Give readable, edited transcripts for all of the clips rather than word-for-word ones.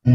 An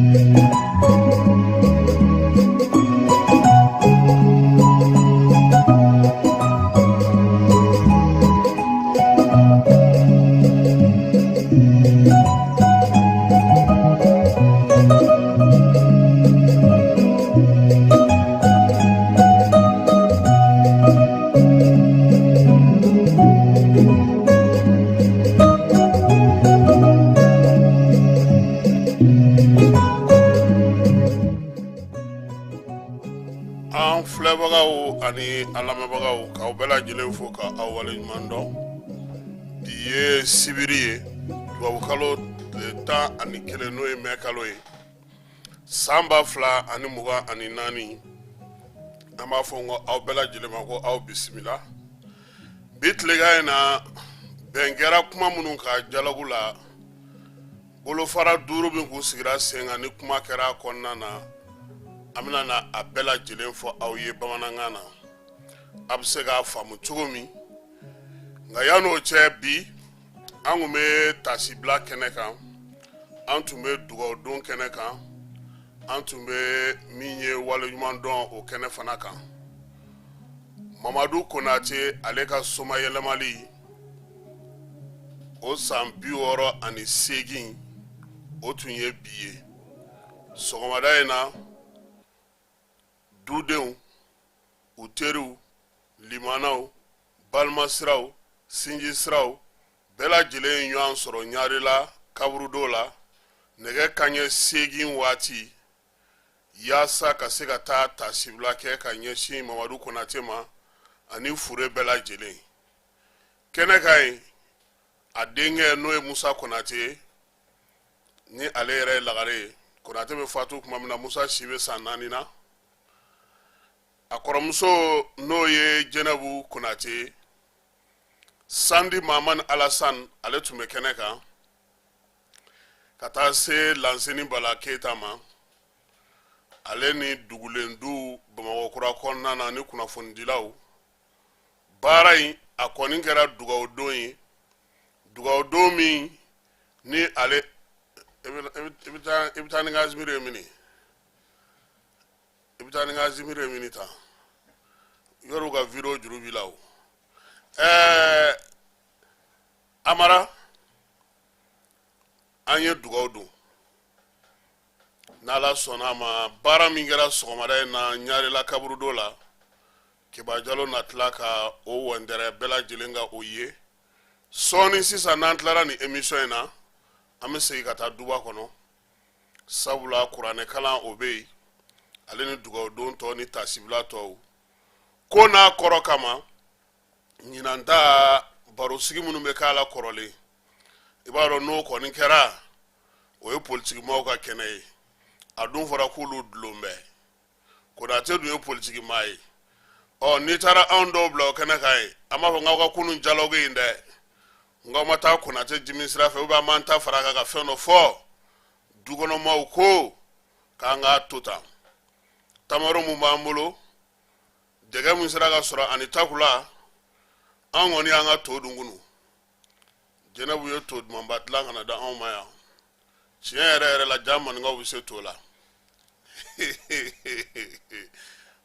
filɛbagaw ani an lamɛnbagaw, k'aw bɛɛ lajɛlen fo ka aw waleɲuman dɔn. Bi ye sibiri ye, tubabukalo tile 11, n'o ye mɛ kalo ye, san 2024. An b'a fɔ ko aw bɛɛ lajɛlen ma ko aw bisimila. Bi tilegan in na, bɛn kɛra kuma minnu kan dialogue la, bolofara duuru min k'u sigira sen kan, ni kuma kɛra a kɔnɔna na, an bɛna na a bɛɛ lajɛlen fɔ aw ye bamanankan na, a bɛ se k'a faamu cogo min. Nka yann'o cɛ, bi an tun bɛ tasibila kɛnɛ kan, an tun bɛ dugawudon kɛnɛ kan, an tun bɛ min ye waleɲuman dɔn o kɛnɛ fana kan. Mamadu Konate, ale ka somayɛlɛmali o san 68, o tun ye bi ye. Sɔgɔmada in na, dudenw, u teriw, limanaw, balimasiraw, sinjisiraw bɛɛ lajɛlen ye ɲɔgɔn sɔrɔ Ɲarela kaburudo la nɛgɛ kanɲɛ 8 waati, yaasa ka se ka taa tasibila kɛ ka ɲɛsin Mamadu Konate ma ani fure bɛɛ lajɛlen. Kɛnɛ kan yen, a denkɛ, n'o ye Musa Konate ye, ni ale yɛrɛ ye lagare ye. Konate bɛ fatu tuma min na, Musa si bɛ san 4 na. A kɔrɔmuso, n'o ye Jɛnɛbu Konate ye, Sandi Mamani Alasan, ale tun bɛ kɛnɛ kan, ka taa se Lanseni Bala Keyita ma, ale ni dugulendu Bamakɔkura kɔnɔna na ni kunnafonidilaw. Baara in a kɔni kɛra dugawudon ye, dugawudon min ni ale i bɛ taa ni ka azimiri ye mini, i bɛ taa ni ka azimiri ye mini ta yɔrɔ ka video juru b'i la o. Amara, an ye dugawu don n'Ala sɔnna a ma. Baara min kɛra sɔgɔmada in na Ɲarela kaburudo la, Keba Jalo na tila ka o wɛndɛrɛ bɛɛ lajɛlen ka o ye sɔɔni. Sisan, n'an tilara nin émission in na, an bɛ segin ka taa duba kɔnɔ, sabula kuranɛ kalan o bɛ yen, ale ni dugawudon tɔ ni tasibila tɔw ko n'a kɔrɔ kama. Ɲinan ta, barosigi minnu bɛ k'a la kɔrɔlen, i b'a dɔn n'o kɔni kɛra, o ye politikimaw ka kɛnɛ ye. A dun fɔra k'olu dulon bɛ. Konate dun ye politikimaa ye. Ɔ, n'i taara anw dɔw bila o kɛnɛ kan ye, an b'a fɔ k'aw ka kunun dialogue in dɛ, nka aw ma taa Konate jimi sira fɛ, ou bien an b'an ta fara a kan ka fɛn dɔ fɔ dukɔnɔmaw ko k'an k'a to tan. Tamaro mun b'an bolo, dɛgɛ mun sera ka sɔrɔ ani takula, an kɔni y'an ka to dun kunu. Jɛnɛbu ye to dumanba dilan ka na da anw ma yan. Tiɲɛ yɛrɛ yɛrɛ la, ja maninkaw bɛ se to la.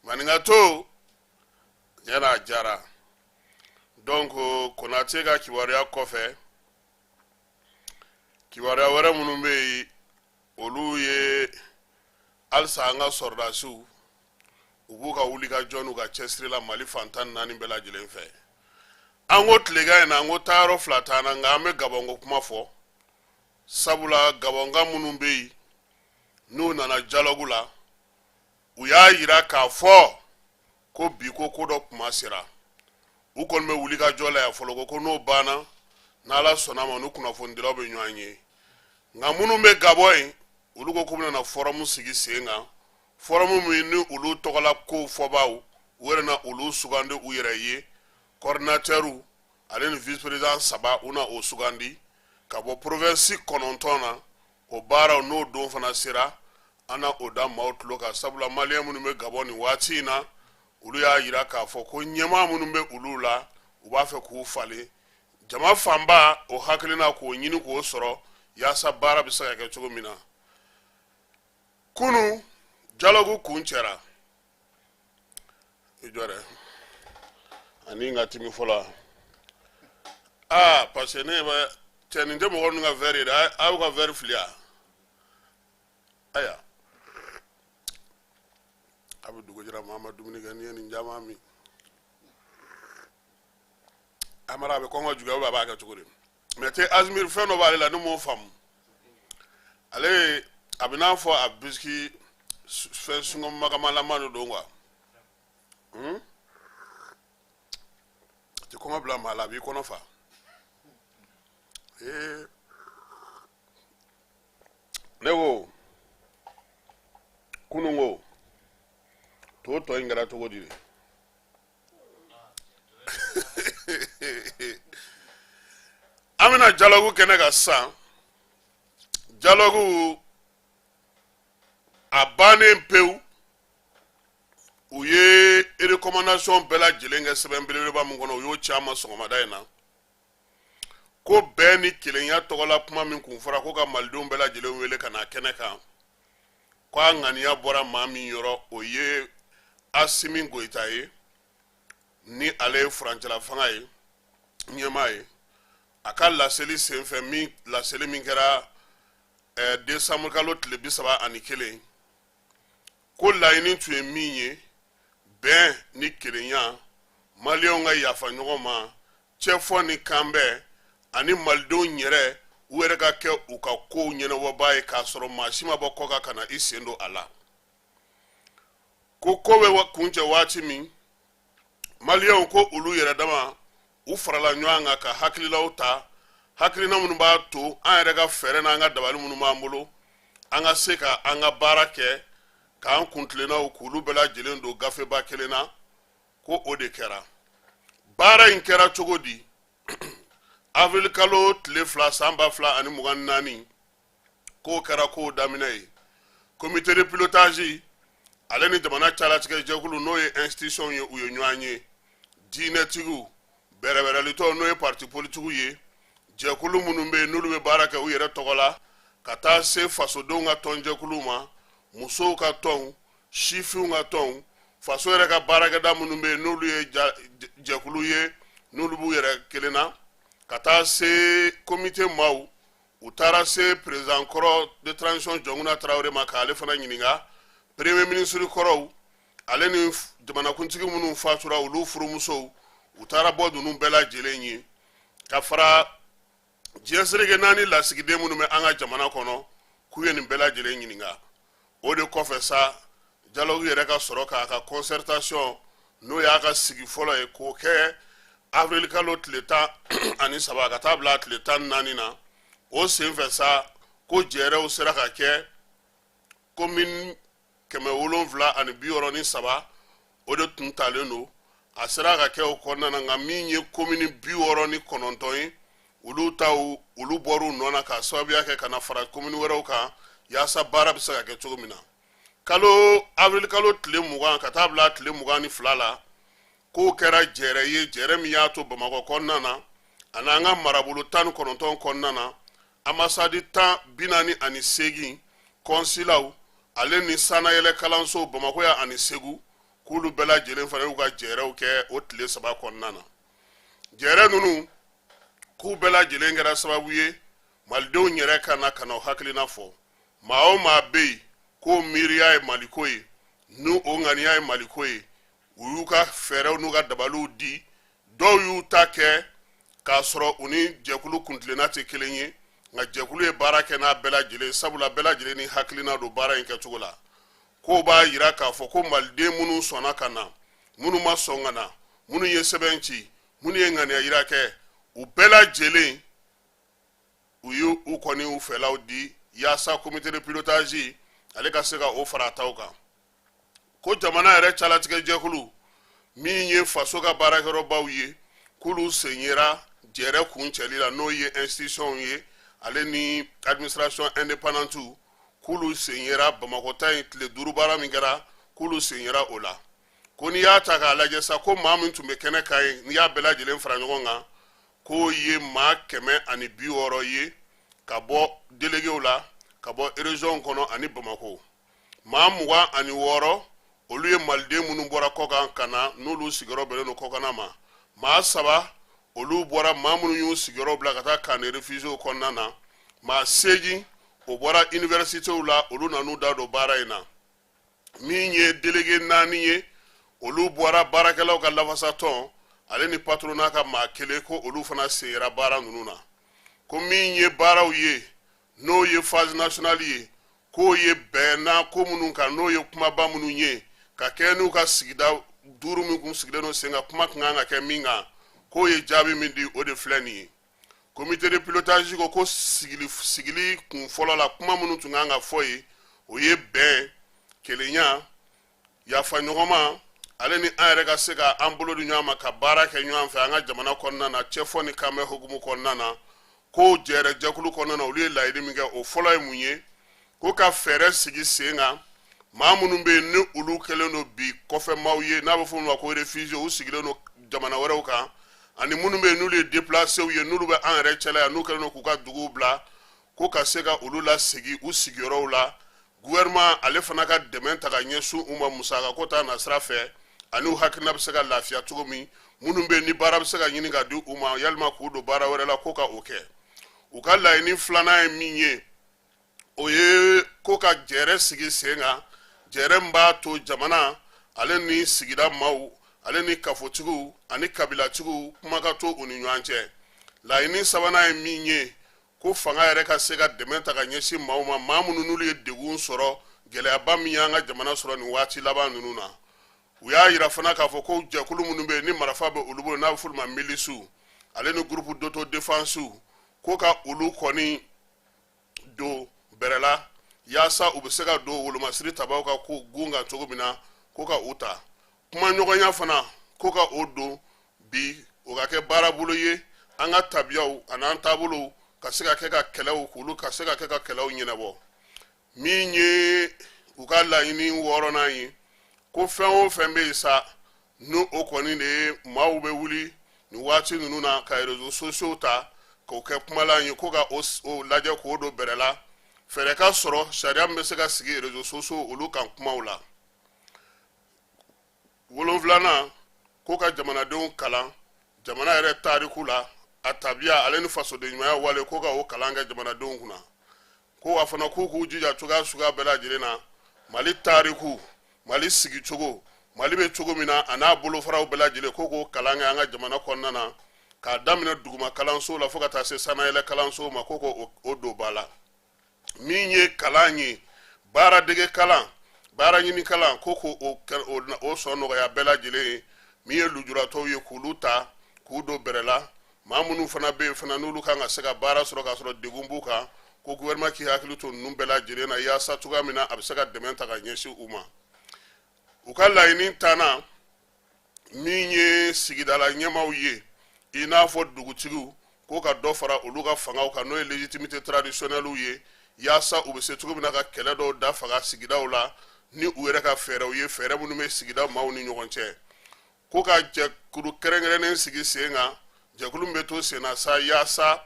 Maninka to tiɲɛ na, a diyara. Donc Konate ka kibaruya kɔfɛ, kibaruya wɛrɛ minnu bɛ yen, olu ye halisa an ka sɔrɔdasiw, u b'u ka wulikajɔ n'u ka cɛsiri la Mali fan 14 bɛɛ lajɛlen fɛ. An ko tilegan in na, an ko taayɔrɔ fila t'an na, nka an bɛ Gabɔnko kuma fɔ, sabula Gabɔnka minnu bɛ yen, n'u nana dialogue la, u y'a yira k'a fɔ ko bi ko ko dɔ kuma sera. U kɔni bɛ wulikajɔ la yan fɔlɔ, ko n'o banna, n'Ala sɔnna ma, n'u kunnafonidilaw bɛ ɲɔgɔn ye. Nka minnu bɛ Gabɔn yen, olu ko k'u bɛna forum sigi sen kan, forum min ni olu tɔgɔla kow fɔbaaw, u yɛrɛ na olu sugandi u yɛrɛ ye. Coordinateur ale ni vice président saba, u na o sugandi ka bɔ province 9 na. O baaraw, n'o don fana sera, an na o da maaw tulo kan, sabula maliyɛn minnu bɛ Gabɔn nin waati in na, olu y'a yira k'a fɔ ko ɲɛmaa minnu bɛ olu la, u b'a fɛ k'u falen. Jama fanba o hakilina k'o ɲini k'o sɔrɔ, yaasa baara bɛ se ka kɛ cogo min na. Kunu dialogue kuncɛra. I jɔ dɛ, ani n ka timi fɔlɔ. Aa, parce que ne bɛ cɛ, nin tɛ mɔgɔ ninnu ka verre ye dɛ. A y'u ka verre fili yan. Ayiwa, a bɛ dugu jɛra, maa ma dumuni kɛ. N'i ye nin caman min, Amara, a bɛ kɔngɔ juguya. A b'a kɛ cogo di? Mais te Azimiri, fɛn dɔ b'ale la, ne m'o faamu. Ale a bɛ n'a fɔ a bisiki fɛn sungɔ magamalama de don quoi. A tɛ kɔngɔ bila maa la, a b'i kɔnɔ fa. Ee, ne ko kunun ko to tɔ in kɛra cogo di de? An bɛna dialogue kɛnɛ kan sisan. Dialogue a bannen pewu, u ye recommandation bɛɛ lajɛlen kɛ sɛbɛn belebeleba min kɔnɔ, u y'o ci an ma sɔgɔmada in na, ko bɛn ni kelenya tɔgɔla kuma min kun fɔra ko ka malidenw bɛɛ lajɛlen wele ka na kɛnɛ kan, ko a ŋaniya bɔra maa min yɔrɔ, o ye Asimi Goyita ye, ni ale ye furancɛla fanga ye ɲɛmaa ye. A ka laseli senfɛ, min laseli min kɛra décembre kalo tile 31, ko laɲini tun ye min ye, bɛn ni kelenya, maliyɛnw ka yafa ɲɔgɔn ma, cɛfɔ ni kanbɛn, ani malidenw yɛrɛ u yɛrɛ ka kɛ u ka kow ɲɛnabɔbaa ye, k'a sɔrɔ maa si ma bɔ kɔkan ka na i sen don a la. Ko ko bɛ kuncɛ waati min, maliyɛnw ko olu yɛrɛ dama u farala ɲɔgɔn kan ka hakililaw ta, hakilina minnu b'a to an yɛrɛ ka fɛɛrɛ n'an ka dabali minnu b'an bolo, an ka se ka an ka baara kɛ, k'an kuntilennaw k'olu bɛɛ lajɛlen don gafeba kelen na. Ko o de kɛra. Baara in kɛra cogo di? Avril kalo tile 2 san 2024, k'o kɛra kow daminɛ ye. Comité de pilotage ale ni jamana calatigɛ jɛkulu, n'o ye institution ye, u ye ɲɔgɔn ye, diinɛtigiw, bɛrɛbɛrɛlitɔw, n'o ye parti politikiw ye, jɛkulu minnu bɛ yen n'olu bɛ baara kɛ u yɛrɛ tɔgɔ la, ka taa se fasodenw ka tɔnjɛkuluw ma, musow ka tɔnw, sifinw ka tɔnw, faso yɛrɛ ka baarakɛda minnu bɛ yen n'olu ye jɛkulu ye, n'olu b'u yɛrɛ kelen na, ka taa se komite maaw. U taara se président kɔrɔ de transition Jɔnkunda Tarawele ma, k'ale fana ɲininka, premier ministre kɔrɔw, ale ni jamanakuntigi minnu fatura, olu furumusow. U taara bɔ ninnu bɛɛ lajɛlen ye, ka fara diɲɛ seleke naani lasigiden minnu bɛ an ka jamana kɔnɔ, k'u ye nin bɛɛ lajɛlen ɲininka. O de kɔfɛ sa, dialogue yɛrɛ ka sɔrɔ k'a ka concertation, n'o y'a ka sigi fɔlɔ ye, k'o kɛ avril kalo tile 13 ka taa bila tile 14 na. O senfɛ sa, ko jɛrɛw sera ka kɛ commune 763, o de tun talen don, a sera ka kɛ o kɔnɔna na. Nka min ye commune 69 ye, olu taw, olu bɔr'u nɔ na k'a sababuya kɛ ka na fara commune wɛrɛw kan, yaasa baara bɛ se ka kɛ cogo min na. Kalo avril kalo tile 20 ka taa bila tile 22 la, k'o kɛra jɛrɛ ye, jɛrɛ min y'a to Bamakɔ kɔnɔna na ani an ka marabolo 19 kɔnɔna na, ambassade tan 48, kɔnsilaw, ale ni sannayɛlɛ kalansow Bamakɔ yan ani Segu, k'olu bɛɛ lajɛlen fana y'u ka jɛrɛw kɛ o tile 3 kɔnɔna na. Jɛrɛ ninnu, k'u bɛɛ lajɛlen kɛra sababu ye malidenw yɛrɛ ka na ka na o hakilina fɔ. Maa o maa bɛ yen k'o miiriya ye maliko ye, n'u o ŋaniya ye maliko ye, u y'u ka fɛɛrɛw n'u ka dabaliw di. Dɔw y'u ta kɛ k'a sɔrɔ u ni jɛkulu kuntilenna tɛ kelen ye, nka jɛkulu ye baara kɛ n'a bɛɛ lajɛlen, sabula bɛɛ lajɛlen ni hakilina don baara in kɛcogo la. K'o b'a yira k'a fɔ ko maliden minnu sɔnna ka na, minnu ma sɔn ka na, minnu ye sɛbɛn ci, minnu ye ŋaniya yira kɛ, u bɛɛ lajɛlen u y'u u kɔni u fɛlaw di, yaasa comité de pilotage ale ka se ka o fara a taw kan. Ko jamana yɛrɛ calatigɛ jɛkulu min ye faso ka baarakɛyɔrɔbaw ye, k'olu sen yera jɛrɛ kuncɛli la, n'o ye institution ye ale ni administration indépendante, k'olu sen yera Bamakɔ ta in tile 5 baara min kɛra, k'olu sen yera o la. Ko n'i y'a ta k'a lajɛ sa, ko maa min tun bɛ kɛnɛ kan ye, n'i y'a bɛɛ lajɛlen fara ɲɔgɔn kan, k'o ye maa 160 ye, ka bɔ déléguéw la, ka bɔ région kɔnɔ ani Bamakɔ. Maa 26, olu ye maliden minnu bɔra kɔkan ka na, n'olu sigiyɔrɔ bɛnnen don kɔkanna ma. Maa 3, olu bɔra maa minnu y'u sigiyɔrɔ bila ka taa camp de réfugiés kɔnɔna na. Maa 8, o bɔra universitéw la, olu nan'u da don baara in na. Min ye délégué 4 ye, olu bɔra baarakɛlaw ka lafasatɔn ale ni patronat ka maa 1, ko olu fana sen yera baara ninnu na. Ko min ye baaraw ye, n'o ye phase nationale ye, k'o ye bɛnna ko minnu kan, n'o ye kumaba minnu ye ka kɛ n'u ka sigida 5 min kun sigilen don sen kan, kuma kun kan ka kɛ min kan, k'o ye jaabi min di, o de filɛ nin ye. Comité de pilotage ko sigili kun fɔlɔ la, kuma minnu tun kan ka fɔ yen, o ye bɛn, kelenya, yafa ɲɔgɔnma, ale ni an yɛrɛ ka se ka an bolo di ɲɔgɔn ma ka baara kɛ ɲɔgɔn fɛ an ka jamana kɔnɔna na, cɛfɔ ni kanbɛn hukumu kɔnɔna na. Ko jɛrɛ jɛkulu kɔnɔna na, olu ye laɲini min kɛ, o fɔlɔ ye mun ye? Ko ka fɛɛrɛ sigi sen kan, maa minnu bɛ yen ni olu kɛlen don bi kɔfɛmaaw ye, n'a bɛ fɔ olu ma ko réfugiés, u sigilen don jamana wɛrɛw kan, ani minnu bɛ yen n'olu ye déplacés ye, n'olu bɛ an yɛrɛ cɛla yan, n'u kɛlen don k'u ka duguw bila, ko ka se ka olu lasegin u sigiyɔrɔw la. Gouvernement ale fana ka dɛmɛ ta ka ɲɛsin u ma musaka ko ta nasira fɛ, ani u hakilina bɛ se ka lafiya cogo min. Minnu bɛ yen ni baara bɛ se ka ɲini ka di u ma, yalima k'u don baara wɛrɛ la, ko ka o kɛ. U ka laɲini filanan ye min ye, o ye ko ka jɛrɛ sigi sen kan, jɛrɛ min b'a to jamana ale ni sigida maaw ale ni kafotigiw ani kabilatigiw kuma ka to u ni ɲɔgɔn cɛ. Laɲini sabanan ye min ye, ko fanga yɛrɛ ka se ka dɛmɛ ta ka ɲɛsin maaw ma, maa minnu n'olu ye degun sɔrɔ gɛlɛyaba min y'an ka jamana sɔrɔ nin waati laban ninnu na. U y'a yira fana k'a fɔ ko jɛkulu minnu bɛ yen ni marifa bɛ olu bolo, n'a bɛ f'olu ma milisiw ale ni groupe d'autodéfense, ko ka olu kɔni don bɛrɛ la, yaasa u bɛ se ka don wolomasiri tabaw ka ko gun kan cogo min na, ko ka u ta. Kumaɲɔgɔnya fana, ko ka o don bi, o ka kɛ baarabolo ye, an ka tabiyaw an'an taabolow ka se ka kɛ ka kɛlɛw k'olu ka se ka kɛ ka kɛlɛw ɲɛnabɔ. Min ye u ka laɲini wɔɔrɔnan ye, ko fɛn o fɛn bɛ yen sa, n'o o kɔni de ye maaw bɛ wuli nin waati ninnu na ka réseaux sociaux ta k'o kɛ kumalan ye, ko ka o lajɛ k'o don bɛrɛ la, fɛɛrɛ ka sɔrɔ sariya min bɛ se ka sigi réseaux sociaux olu kan kumaw la. Wolonfilanan, ko ka jamanadenw kalan jamana yɛrɛ tariku la, a tabiya ale ni fasodenɲumanya wale, ko ka o kalan kɛ jamanadenw kunna. Ko a fana k'u k'u jija cogoya suguya bɛɛ lajɛlen na, Mali tariku, Mali sigicogo, Mali bɛ cogo min na, a n'a bolofaraw bɛɛ lajɛlen, ko k'o kalan kɛ an ka jamana kɔnɔna na, k'a daminɛ duguma kalanso la fo ka taa se sanayɛlɛ kalanso ma, ko k'o don ba la. Min ye kalan ye, baaradege kalan, baara ɲini kalan, ko k'o sɔn nɔgɔya bɛɛ lajɛlen ye. Min ye lujuratɔw ye, k'olu ta k'u don bɛrɛ la. Maa minnu fana bɛ yen fana n'olu kan ka se ka baara sɔrɔ k'a sɔrɔ degun b'u kan, ko gouvernement k'i hakili to ninnu bɛɛ lajɛlen na, yaasa cogoya min na a bɛ se ka dɛmɛ ta ka ɲɛsin u ma. U ka laɲini tannan, min ye sigidala ɲɛmaaw ye, i n'a fɔ dugutigiw, ko ka dɔ fara olu ka fangaw kan, n'o ye légitimité traditionnelle ye, yaasa u bɛ se cogo min na ka kɛlɛ dɔw da faga sigidaw la ni u yɛrɛ ka fɛɛrɛw ye, fɛɛrɛ minnu bɛ sigida maaw ni ɲɔgɔn cɛ. Ko ka jɛkulu kɛrɛnkɛrɛnnen sigi sen kan, jɛkulu min bɛ to sen na sa, yaasa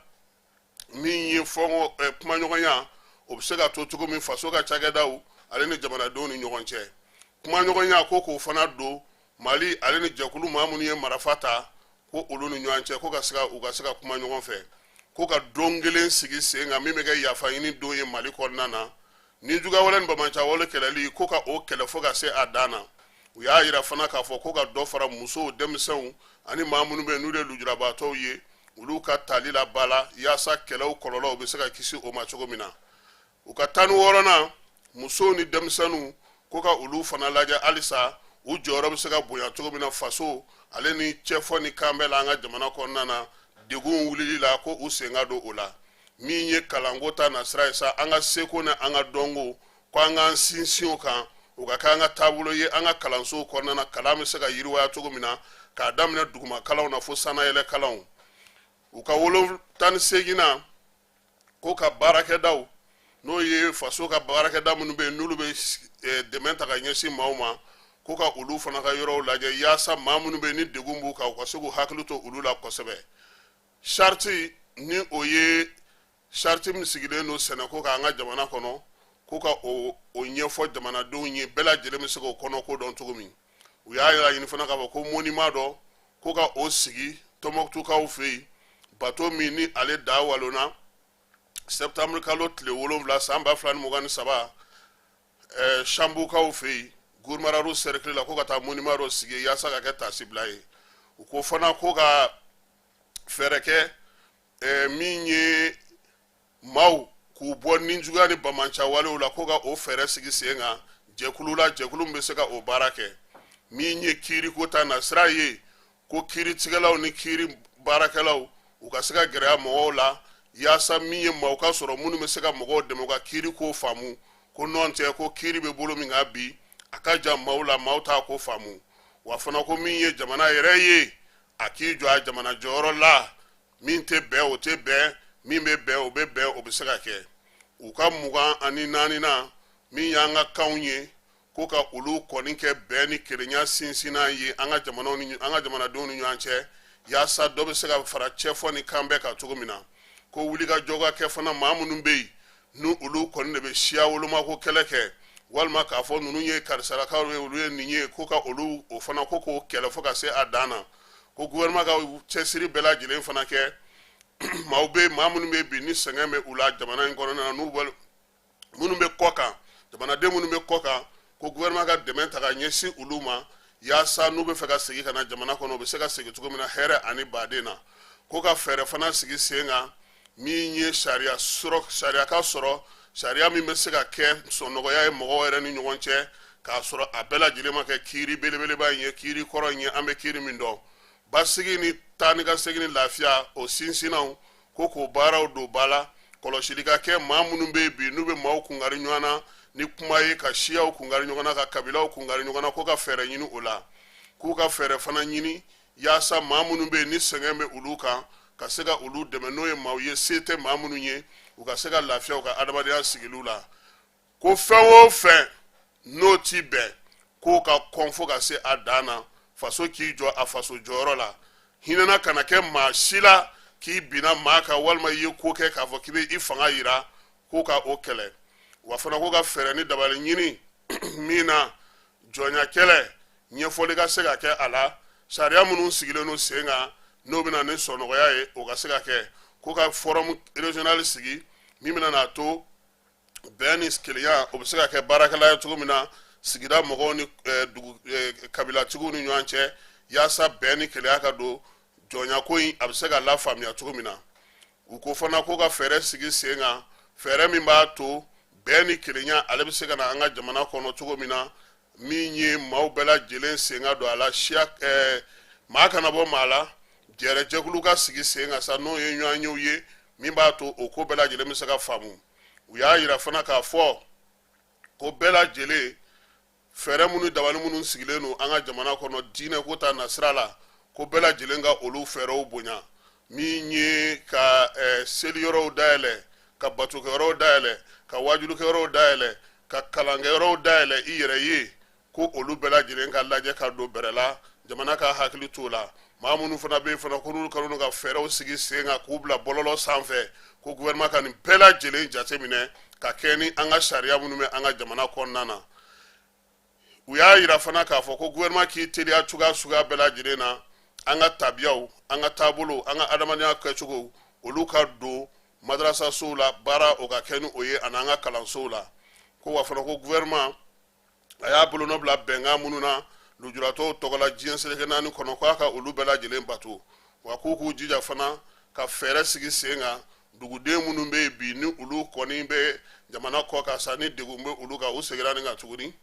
min ye fɔnkɔ kumaɲɔgɔnya, o bɛ se ka to cogo min faso ka cakɛdaw ale ni jamanadenw ni ɲɔgɔn cɛ. Kumaɲɔgɔnya, ko k'o fana don Mali ale ni jɛkulu maa minnu ye marifa ta, ko olu ni ɲɔgɔn cɛ, ko ka se ka u ka se ka kuma ɲɔgɔn fɛ. Ko ka don kelen sigi sen kan min bɛ kɛ yafa ɲini don ye Mali kɔnɔna na. Ni juguyawale ni banbaanciwale kɛlɛli, ko ka o kɛlɛ fo ka se a dan na. U y'a yira fana k'a fɔ ko ka dɔ fara musow, denmisɛnw ani maa minnu bɛ yen n'olu ye lujurabaatɔw ye, olu ka tali la ba la, yaasa kɛlɛw kɔlɔlɔw bɛ se ka kisi o ma cogo min na. U ka 16nan, musow ni denmisɛnninw, ko ka olu fana lajɛ halisa, u jɔyɔrɔ bɛ se ka bonya cogo min na faso ale ni cɛfɔ ni kanbɛn la an ka jamana kɔnɔna na, degun wulili la, ko u sen ka don o la. Min ye kalanko ta nasira ye sa, an ka seko ni an ka dɔnko, ko an k'an sinsin o kan, o ka kɛ an ka taabolo ye an ka kalansow kɔnɔna na, kalan bɛ se ka yiriwaya cogo min na, k'a daminɛ duguma kalanw na fo sannayɛlɛ kalanw. U ka 18nan, ko ka baarakɛdaw, n'o ye faso ka baarakɛda minnu bɛ yen n'olu bɛ dɛmɛ ta ka ɲɛsin maaw ma, ko ka olu fana ka yɔrɔw lajɛ, yaasa maa minnu bɛ yen ni degun b'u kan, u ka se k'u hakili to olu la kosɛbɛ. Charte, ni o ye charte min sigilen don sɛnɛko kan an ka jamana kɔnɔ, ko ka o ɲɛfɔ jamanadenw ye, bɛɛ lajɛlen bɛ se k'o kɔnɔko dɔn cogo min. U y'a laɲini fana k'a fɔ ko monument dɔ, ko ka o sigi Tɔnbɔkutukaw fɛ yen, bato min ni ale da walonna septembre kalo tile 7 san 2023, Sanbukaw fɛ yen, Gurumararu cercle la, ko ka taa monument dɔ sigi yaasa ka kɛ taasibila ye. U ko fana ko ka fɛɛrɛ kɛ min ye maaw k'u bɔ ninjuguya ni bamanca walew la, ko ka o fɛɛrɛ sigi sen kan jɛkulu la, jɛkulu min bɛ se ka o baara kɛ. Min ye kiiriko ta nasira ye, ko kiiritigɛlaw ni kiiri baarakɛlaw, u ka se ka gɛrɛya mɔgɔw la, yaasa min ye maaw ka sɔrɔ minnu bɛ se ka mɔgɔw dɛmɛ u ka kiiri ko faamu, ko nɔntɛ ko kiiri bɛ bolo min kan bi, a ka jan maaw la, maaw t'a ko faamu. Wa fana ko min ye jamana yɛrɛ ye, a k'i jɔ a jamana jɔyɔrɔ la, min tɛ bɛn o tɛ bɛn, min bɛ bɛn o bɛ bɛn, o bɛ se ka kɛ. U ka 24nan, min y'an ka kanw ye, ko ka olu kɔni kɛ bɛn ni kelenya sinsinnan ye an ka jamanaw ni an ka jamanadenw ni ɲɔgɔn cɛ, yaasa dɔ bɛ se ka fara cɛfɔ ni kan bɛɛ kan cogo min na. Ko wulikajɔ ka kɛ fana maa minnu bɛ yen ni olu kɔni de bɛ siya wolomako kɛlɛ kɛ, walima k'a fɔ ninnu ye karisalakaw ye, olu ye nin ye, ko ka olu o fana ko k'o kɛlɛ fo ka se a dan na. Ko gouvernement ka cɛsiri bɛɛ lajɛlen fana kɛ, maaw bɛ maa minnu bɛ bi ni sɛgɛn bɛ u la jamana in kɔnɔna na, n'u minnu bɛ kɔ kan, jamanaden minnu bɛ kɔ kan, ko gouvernement ka dɛmɛ ta ka ɲɛsin olu ma, yaasa n'u bɛ fɛ ka segin ka na jamana kɔnɔ, u bɛ se ka segin cogo min na hɛrɛ ani baden na. Ko ka fɛɛrɛ fana sigi sen kan, min ye sariya sɔrɔ, sariya ka sɔrɔ, sariya min bɛ se ka kɛ sɔnnɔgɔya ye mɔgɔw yɛrɛ ni ɲɔgɔn cɛ, k'a sɔrɔ a bɛɛ lajɛlen ma kɛ kiiri belebeleba in ye, kiiri kɔrɔ in ye an bɛ kiiri min dɔn. Basigi ni taa ni ka segin ni lafiya, o sinsinnaw, ko k'o baaraw don ba la. Kɔlɔsili ka kɛ maa minnu bɛ yen bi n'u bɛ maaw kungari ɲɔgɔn na ni kuma ye, ka siyaw kungari ɲɔgɔn na, ka kabilaw kungari ɲɔgɔn na, ko ka fɛɛrɛ ɲini o la. K'u ka fɛɛrɛ fana ɲini yaasa maa minnu bɛ yen ni sɛgɛn bɛ olu kan, ka se ka olu dɛmɛ, n'o ye maaw ye se tɛ maa minnu ye, u ka se ka lafiya u ka adamadenya sigiliw la. Ko fɛn o fɛn n'o ti bɛn, k'o ka kɔn fo ka se a dan na. Faso k'i jɔ a faso jɔyɔrɔ la, hinɛna kana kɛ maa si la k'i binna maa kan walima i ye ko kɛ k'a fɔ k'i bɛ i fanga yira, k'o ka o kɛlɛ. Wa fana ko ka fɛɛrɛ ni dabali ɲini min na jɔnya kɛlɛ ɲɛfɔli ka se ka kɛ a la, sariya minnu sigilen don sen kan n'o bɛ na ni sɔnɔgɔya ye, o ka se ka kɛ. Ko ka forum régional sigi min bɛna n'a to bɛn ni kelenya o bɛ se ka kɛ baarakɛla ye cogo min na sigida mɔgɔw ni dugu kabilatigiw ni ɲɔgɔn cɛ, yaasa bɛn ni kelenya ka don, jɔnya ko in a bɛ se ka lafaamuya cogo min na. U ko fana ko ka fɛɛrɛ sigi sen kan, fɛɛrɛ min b'a to bɛn ni kelenya ale bɛ se ka na an ka jamana kɔnɔ cogo min na, min ye maaw bɛɛ lajɛlen sen ka don a la, siya maa kana bɔ maa la, jɛrɛjɛkulu ka sigi sen kan sa, n'o ye ɲɔgɔnyew ye min b'a to o ko bɛɛ lajɛlen bɛ se ka faamu. U y'a yira fana k'a fɔ ko bɛɛ lajɛlen fɛɛrɛ minnu dabali minnu sigilen don an ka jamana kɔnɔ diinɛ ko ta nasira la, ko bɛɛ lajɛlen ka olu fɛɛrɛw bonya, min ye ka seliyɔrɔw dayɛlɛ, ka batokɛyɔrɔw dayɛlɛ, ka wajulukɛyɔrɔw dayɛlɛ, ka kalankɛyɔrɔw dayɛlɛ i yɛrɛ ye, ko olu bɛɛ lajɛlen ka lajɛ ka don bɛrɛ la, jamana ka hakili t'o la. Maa minnu fana bɛ yen fana ko n'olu kanu ka fɛɛrɛw sigi sen kan k'u bila bɔlɔlɔ sanfɛ, ko gouvernement ka nin bɛɛ lajɛlen jateminɛ ka kɛ ni an ka sariya minnu bɛ an ka jamana kɔnɔna na. U y'a yira fana k'a fɔ ko gouvernement k'i teliya cogoya suguya bɛɛ lajɛlen na, an ka tabiyaw, an ka taabolow, an ka adamadenya kɛcogow, olu ka don madarasasow la, baara o ka kɛ ni o ye, ani an ka kalansow la. Ko wa fana ko gouvernement a y'a bolonɔ bila bɛnkan minnu na lujuratɔw tɔgɔ la diɲɛ seleke naani kɔnɔ, k'a ka olu bɛɛ lajɛlen bato. Wa k'u k'u jija fana ka fɛɛrɛ sigi sen kan, duguden minnu bɛ yen bi ni olu kɔni bɛ jamana kɔ kan sa, ni degun bɛ olu kan, u seginna nin kan tuguni.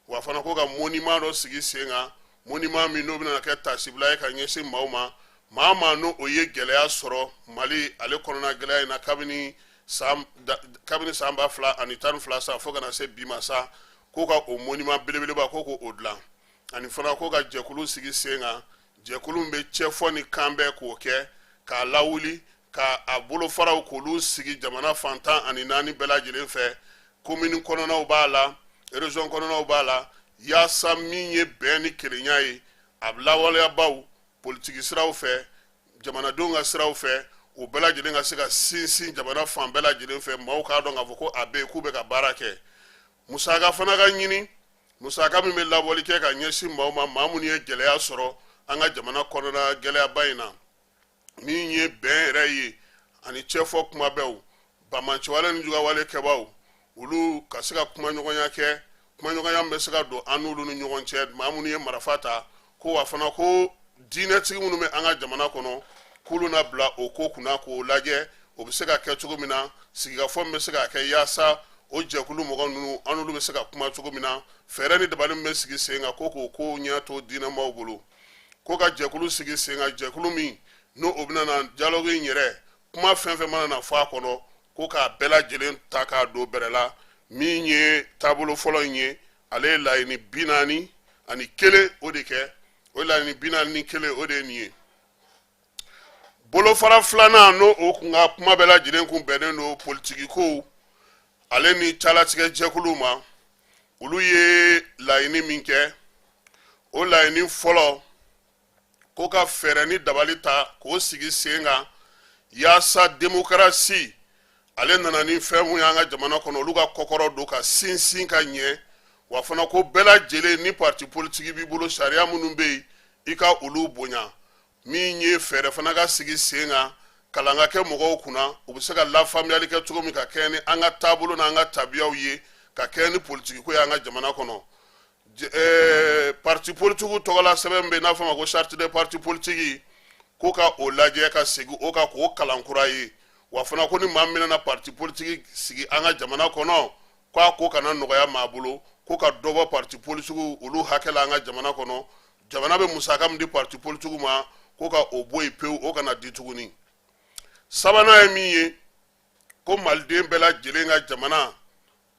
Wa fana ko ka monument dɔ sigi sen kan, monument min n'o bɛna kɛ taasibila ye ka ɲɛsin maaw ma, maa maa n'o o ye gɛlɛya sɔrɔ Mali ale kɔnɔna gɛlɛya in na kabini san 2012 sa fo ka na se bi ma sa, ko ka o monument belebeleba ko k'o dilan. Ani fana ko ka jɛkulu sigi sen kan, jɛkulu min bɛ cɛfɔ ni kan bɛɛ k'o kɛ k'a lawuli, ka a bolofaraw k'olu sigi jamana fan 14 bɛɛ lajɛlen fɛ, komini kɔnɔnaw b'a la, région kɔnɔnaw b'a la, yaasa min ye bɛn ni kelenya ye, a lawaleyabaw politiki siraw fɛ, jamanadenw ka siraw fɛ, o bɛɛ lajɛlen ka se ka sinsin jamana fan bɛɛ lajɛlen fɛ, maaw k'a dɔn k'a fɔ ko a bɛ yen, k'u bɛ ka baara kɛ. Musaka fana ka ɲini, musaka min bɛ labɔli kɛ ka ɲɛsin maaw ma, maa minnu ye gɛlɛya sɔrɔ an ka jamana kɔnɔna gɛlɛyaba in na. Min ye bɛn yɛrɛ ye ani cɛfɔ kumabɛw, banbaanciwale ni jugawale kɛbaaw, olu ka se ka kumaɲɔgɔnya kɛ, kumaɲɔgɔnya min bɛ se ka don an n'olu ni ɲɔgɔn cɛ, maa minnu ye marifa ta. Ko wa fana ko diinɛtigi minnu bɛ an ka jamana kɔnɔ, k'olu na bila o ko kunna k'o lajɛ, o bɛ se ka kɛ cogo min na, sigikafɔ min bɛ se ka kɛ yaasa o jɛkulu mɔgɔ ninnu, an n'olu bɛ se ka kuma cogo min na, fɛɛrɛ ni dabali min bɛ sigi sen kan, ko k'o ko ɲɛ to diinɛmaaw bolo. Ko ka jɛkulu sigi sen kan, jɛkulu min n'o o bɛna na dialogue in yɛrɛ kuma fɛn fɛn mana na fɔ a kɔnɔ, ko k'a bɛɛ lajɛlen ta k'a don bɛrɛ la. Min ye taabolo fɔlɔ in ye, ale ye laɲini 41 o de kɛ. O laɲini 41 o de ye nin ye. Bolofara filanan, n'o o kun ka kuma bɛɛ lajɛlen kun bɛnnen don politiki kow ale ni calatigɛ jɛkuluw ma, olu ye laɲini min kɛ, o laɲini fɔlɔ, ko ka fɛɛrɛ ni dabali ta k'o sigi sen kan yaasa demokarasi ale nana ni fɛn mun y'an ka jamana kɔnɔ, olu ka kɔkɔrɔ don ka sinsin ka ɲɛ. Wa fana ko bɛɛ lajɛlen, ni parti politiki b'i bolo, sariya minnu bɛ yen, i ka olu bonya. Min ye fɛɛrɛ fana ka sigi sen kan, kalan ka kɛ mɔgɔw kunna, u bɛ se ka lafaamuyali kɛ cogo min ka kɛɲɛ ni an ka taabolo n'an ka tabiyaw ye, ka kɛɲɛ ni politiki ko ye an ka jamana kɔnɔ. Parti politikiw tɔgɔla sɛbɛn bɛ yen n'a fɔ ma ko charte des partis politiques, ko ka o lajɛ ka segin o kan k'o kalan kura ye. Wa fana ko ni maa min bɛna parti politique sigi an ka jamana kɔnɔ, k'a ko kana nɔgɔya maa bolo. Ko ka dɔ bɔ parti politikiw olu hakɛ la an ka jamana kɔnɔ, jamana bɛ musaka min di parti politikiw ma, ko ka o bɔ yen pewu, o kana di tuguni. Sabanan ye min ye, ko maliden bɛɛ lajɛlen ka jamana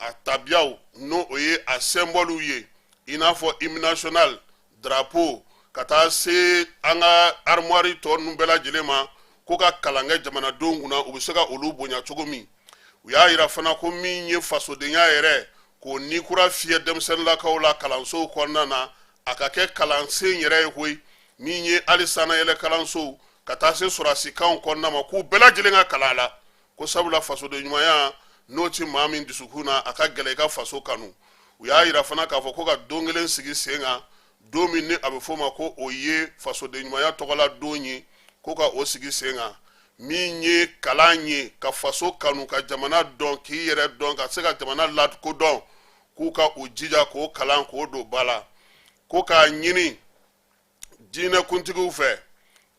a tabiyaw, n'o o ye a sɛnbɔliw ye, i n'a fɔ hymne national, drapeau, ka taa se an ka armoiries tɔ ninnu bɛɛ lajɛlen ma, ko ka kalan kɛ jamanadenw kunna, u bɛ se ka olu bonya cogo min. U y'a yira fana ko min ye fasodenya yɛrɛ, k'o ni kura fiyɛ denmisɛnninlakaw la kalansow kɔnɔna na, a ka kɛ kalansen yɛrɛ ye koyi. Min ye hali sannayɛlɛ kalansow ka taa se sɔrɔdasikanw kɔnɔna ma, k'u bɛɛ lajɛlen ka kalan a la, ko sabula fasoden ɲumanya n'o ti maa min dusukun na, a ka gɛlɛn i ka faso kanu. U y'a yira fana k'a fɔ ko ka don kelen sigi sen kan, don min ni a bɛ f'o ma ko o ye fasoden ɲumanya tɔgɔla don ye, ko ka o sigi sen kan. Min ye kalan ye ka faso kanu, ka jamana dɔn, k'i yɛrɛ dɔn, ka se ka jamana lakodɔn, k'u ka u jija k'o kalan k'o don ba la. Ko k'a ɲini diinɛkuntigiw fɛ,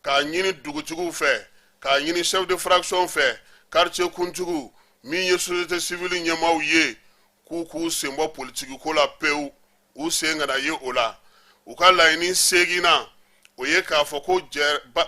k'a ɲini dugutigiw fɛ, k'a ɲini chef de fraction fɛ, quartier kuntigiw, min ye société civile ɲɛmaaw ye, k'u k'u sen bɔ politiki ko la pewu, u sen kana ye o la. U ka laɲini seginnan, o ye k'a fɔ ko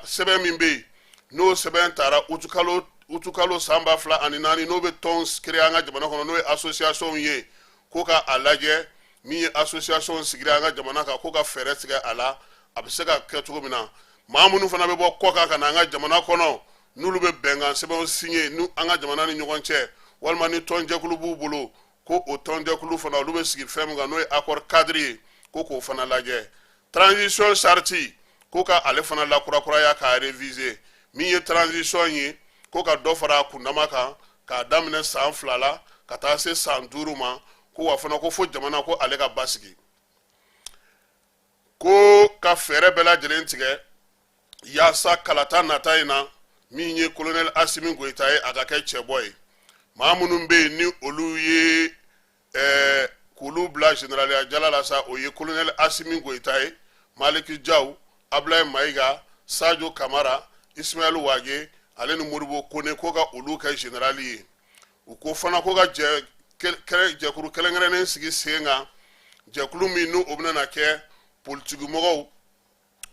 sɛbɛn min bɛ yen, n'o sɛbɛn tara utukalo san 2004, n'o bɛ tɔn créer an ka jamana kɔnɔ, n'o ye association ye, ko ka a lajɛ, min ye association sigira an ka jamana kan, ko ka fɛɛrɛ tigɛ a la, a bɛ se ka kɛ cogo min na, maa minnu fana bɛ bɔ kɔkan ka na an ka jamana kɔnɔ, n'olu bɛ bɛnkan sɛbɛnw signer ni an ka jamana ni ɲɔgɔn cɛ, walima ni tɔnjɛkulu b'u bolo, ko o tɔnjɛkulu fana, olu bɛ sigi fɛn min kan, n'o ye accord cadre ye, ko k'o fana lajɛ. Transition charte, ko ka ale fana lakurakuraya k'a réviser. Min ye transition ye, ko ka dɔ fara a kundama kan k'a daminɛ san 2 la ka taa se san 5 ma. Ko wa fana ko fo jamana ko ale ka basigi, ko ka fɛɛrɛ bɛɛ lajɛlen tigɛ yaasa kalata nata in na, min ye kolonɛli Asimi Goyita ye, a ka kɛ cɛbɔ ye. Maa minnu bɛ yen ni olu ye k'olu bila generaliya jala la sa, o ye kolonɛli Asimi Goyita ye, Maliki Jaw, Abulayi Mayiga, Sajo Kamara, Ismaɛl Wage ale ni Modibo Kone, ko ka olu kɛ generali ye. U ko fana ko ka jɛkulu kɛrɛnkɛrɛnnen sigi sen kan, jɛkulu min n'o bɛna kɛ politikimɔgɔw,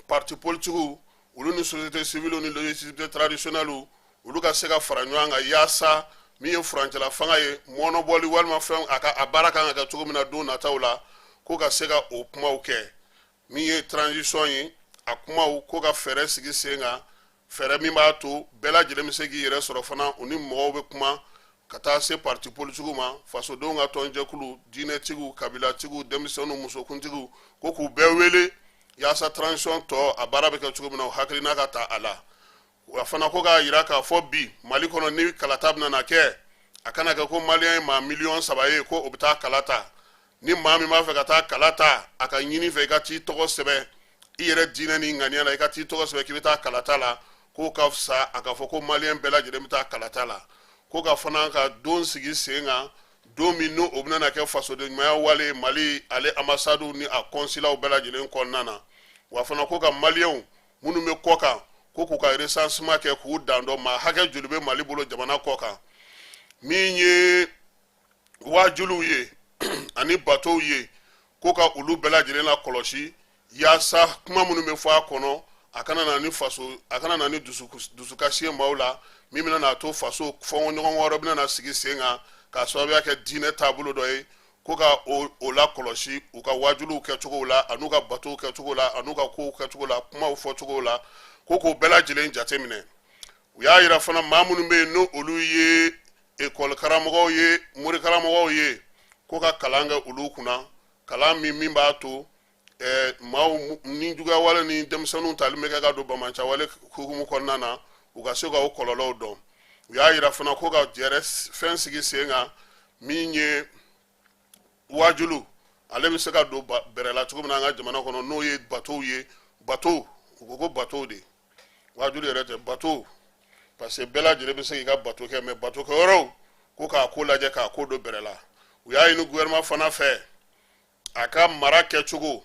parti politikiw, olu ni société civile ni légitimité traditionnelle, olu ka se ka fara ɲɔgɔn kan yaasa min ye furancɛla fanga ye, mɔnɔbɔli walima fɛn a ka a baara kan ka kɛ cogo min na don nataw la, ko ka se ka o kumaw kɛ. Min ye transition ye, a kumaw, ko ka fɛɛrɛ sigi sen kan, fɛɛrɛ min b'a to bɛɛ lajɛlen bɛ se k'i yɛrɛ sɔrɔ fana, u ni mɔgɔw bɛ kuma, ka taa se parti politikiw ma, fasodenw ka tɔnjɛkulu, diinɛtigiw, kabilatigiw, denmisɛnninw, musokuntigiw, ko k'u bɛɛ wele yaasa transition tɔ a baara bɛ kɛ cogo min na, o hakilina ka ta a la. Wa fana ko k'a yira k'a fɔ bi Mali kɔnɔ, ni kalata bɛna na kɛ, a kana kɛ ko maliyɛn ye maa 3 miliyɔn ye ko o bɛ taa kala ta. Ni maa min b'a fɛ ka taa kala ta, a ka ɲini i fɛ i ka t'i tɔgɔ sɛbɛn i yɛrɛ diinɛ ni ŋaniya la, i ka t'i tɔgɔ sɛbɛn k'i bɛ taa kalata la, k'o ka fisa a ka fɔ ko maliyɛn bɛɛ lajɛlen bɛ taa kalata la. Ko ka fana ka don sigi sen kan, don min n'o o bɛna kɛ fasoden ɲumanya wale Mali ale ambasadiw ni a kɔnsilaw bɛɛ lajɛlen kɔnɔna na. Wa fana ko ka maliyɛnw minnu bɛ kɔ kan, ko k'u ka recensement kɛ k'u dan dɔn maa hakɛ joli bɛ Mali bolo jamana kɔ kan. Min ye waajuliw ye ani batow ye, ko ka olu bɛɛ lajɛlen la kɔlɔsi yaasa kuma minnu bɛ fɔ a kɔnɔ, a kana na ni faso, a kana na ni dusukasi ye maaw la, min bɛna n'a to faso fɔɲɔgɔnkɔ wɛrɛ bɛna na sigi sen kan k'a sababuya kɛ diinɛ taabolo dɔ ye. Ko ka o la kɔlɔsi u ka waajuliw kɛcogo la, an'u ka batow kɛcogo la, an'u ka kow kɛcogo la, kumaw fɔcogo la, ko k'o bɛɛ lajɛlen jateminɛ. U y'a yira fana, maa minnu bɛ yen n'o olu ye ekɔli karamɔgɔw ye, mori karamɔgɔw ye, ko ka kalan kɛ olu kunna, kalan min b'a to maaw ni juguyawale ni denmisɛnninw tali bɛ kɛ ka don banbaanciwale hukumu kɔnɔna na, u ka se ka o kɔlɔlɔw dɔn. U y'a yira fana ko ka jɛrɛ fɛn sigi sen kan min ye waajulu, ale bɛ se ka don bɛrɛ la cogo min na an ka jamana kɔnɔ, n'o ye batow ye. Bato, u ko ko batow de, waajulu yɛrɛ tɛ, bato, parce que bɛɛ lajɛlen bɛ se k'i ka bato kɛ, mais bato kɛyɔrɔw, ko k'a ko lajɛ k'a ko don bɛrɛ la. U y'a ɲini gouvernement fana fɛ, a ka mara kɛcogo,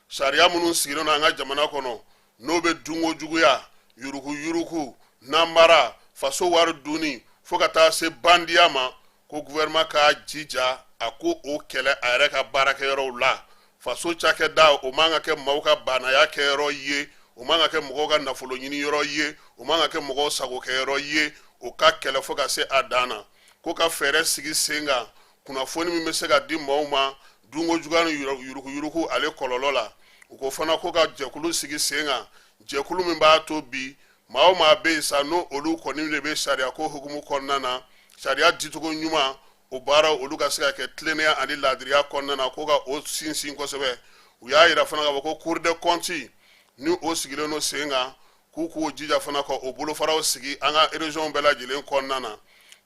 sariya minnu sigilen don an ka jamana kɔnɔ, n'o bɛ dunko juguya, yuruku yuruku, namara, faso wari dunni, fo ka taa se bandiya ma, ko gouvernement k'a jija a ko o kɛlɛ a yɛrɛ ka baarakɛyɔrɔw la. Faso cakɛda, o man ka kɛ maaw ka baanaya kɛyɔrɔ ye, o man ka kɛ mɔgɔw ka nafolo ɲini yɔrɔ ye, o man ka kɛ mɔgɔw sago kɛyɔrɔ ye. O ka kɛlɛ fo ka se a dan na. Ko ka fɛɛrɛ sigi sen kan, kunnafoni min bɛ se ka di maaw ma dunko juguya ni yurukuyuruku ale kɔlɔlɔ la. U ko fana ko ka jɛkulu sigi sen kan, jɛkulu min b'a to bi maa o maa bɛ yen sa, n'o olu kɔni de bɛ sariya ko hukumu kɔnɔna na, sariya dicogo ɲuman, o baara olu ka se ka kɛ tilennenya ani laadiriya kɔnɔna na, ko ka o sinsin kosɛbɛ. U y'a yira fana k'a fɔ ko cour des comptes ni o sigilen don sen kan, k'u k'o jija fana ka o bolofaraw sigi an ka région bɛɛ lajɛlen kɔnɔna na.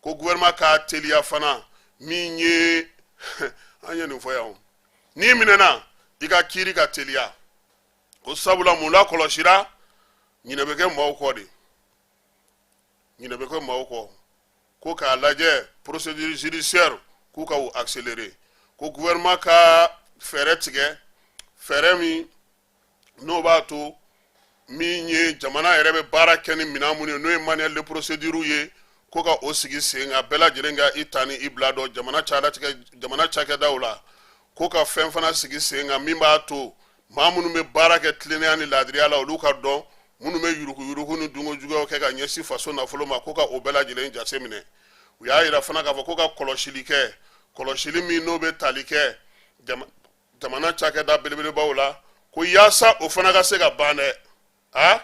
Ko gouvernement k'a teliya fana, min ye an ye nin fɔ yan, n'i minɛna, i ka kiiri ka teliya, ko sabula mun la kɔlɔsira, ɲinɛ bɛ kɛ maaw kɔ de, ɲinɛ bɛ kɛ maaw kɔ. Ko k'a lajɛ procédure judiciaire, k'u ka o accélérer. Ko gouvernement ka fɛɛrɛ tigɛ, fɛɛrɛ min n'o b'a to min ye jamana yɛrɛ bɛ baara kɛ ni minɛn minnu ye, n'o ye manuel de procédure ye, ko ka o sigi sen kan, bɛɛ lajɛlen ka i ta ni i bila dɔn jamana calatigɛ, jamana cakɛdaw la. Ko ka fɛn fana sigi sen kan min b'a to maa minnu bɛ baara kɛ tilennenya ni laadiriya la, olu ka dɔn, minnu bɛ yurukuyuruku ni dunko juguyaw kɛ ka ɲɛsin faso nafolo ma, ko ka o bɛɛ lajɛlen jate minɛ. U y'a yira fana k'a fɔ ko ka kɔlɔsili kɛ, kɔlɔsili min n'o bɛ tali kɛ jamana cakɛda belebelebaw la, ko yaasa o fana ka se ka ban dɛ, a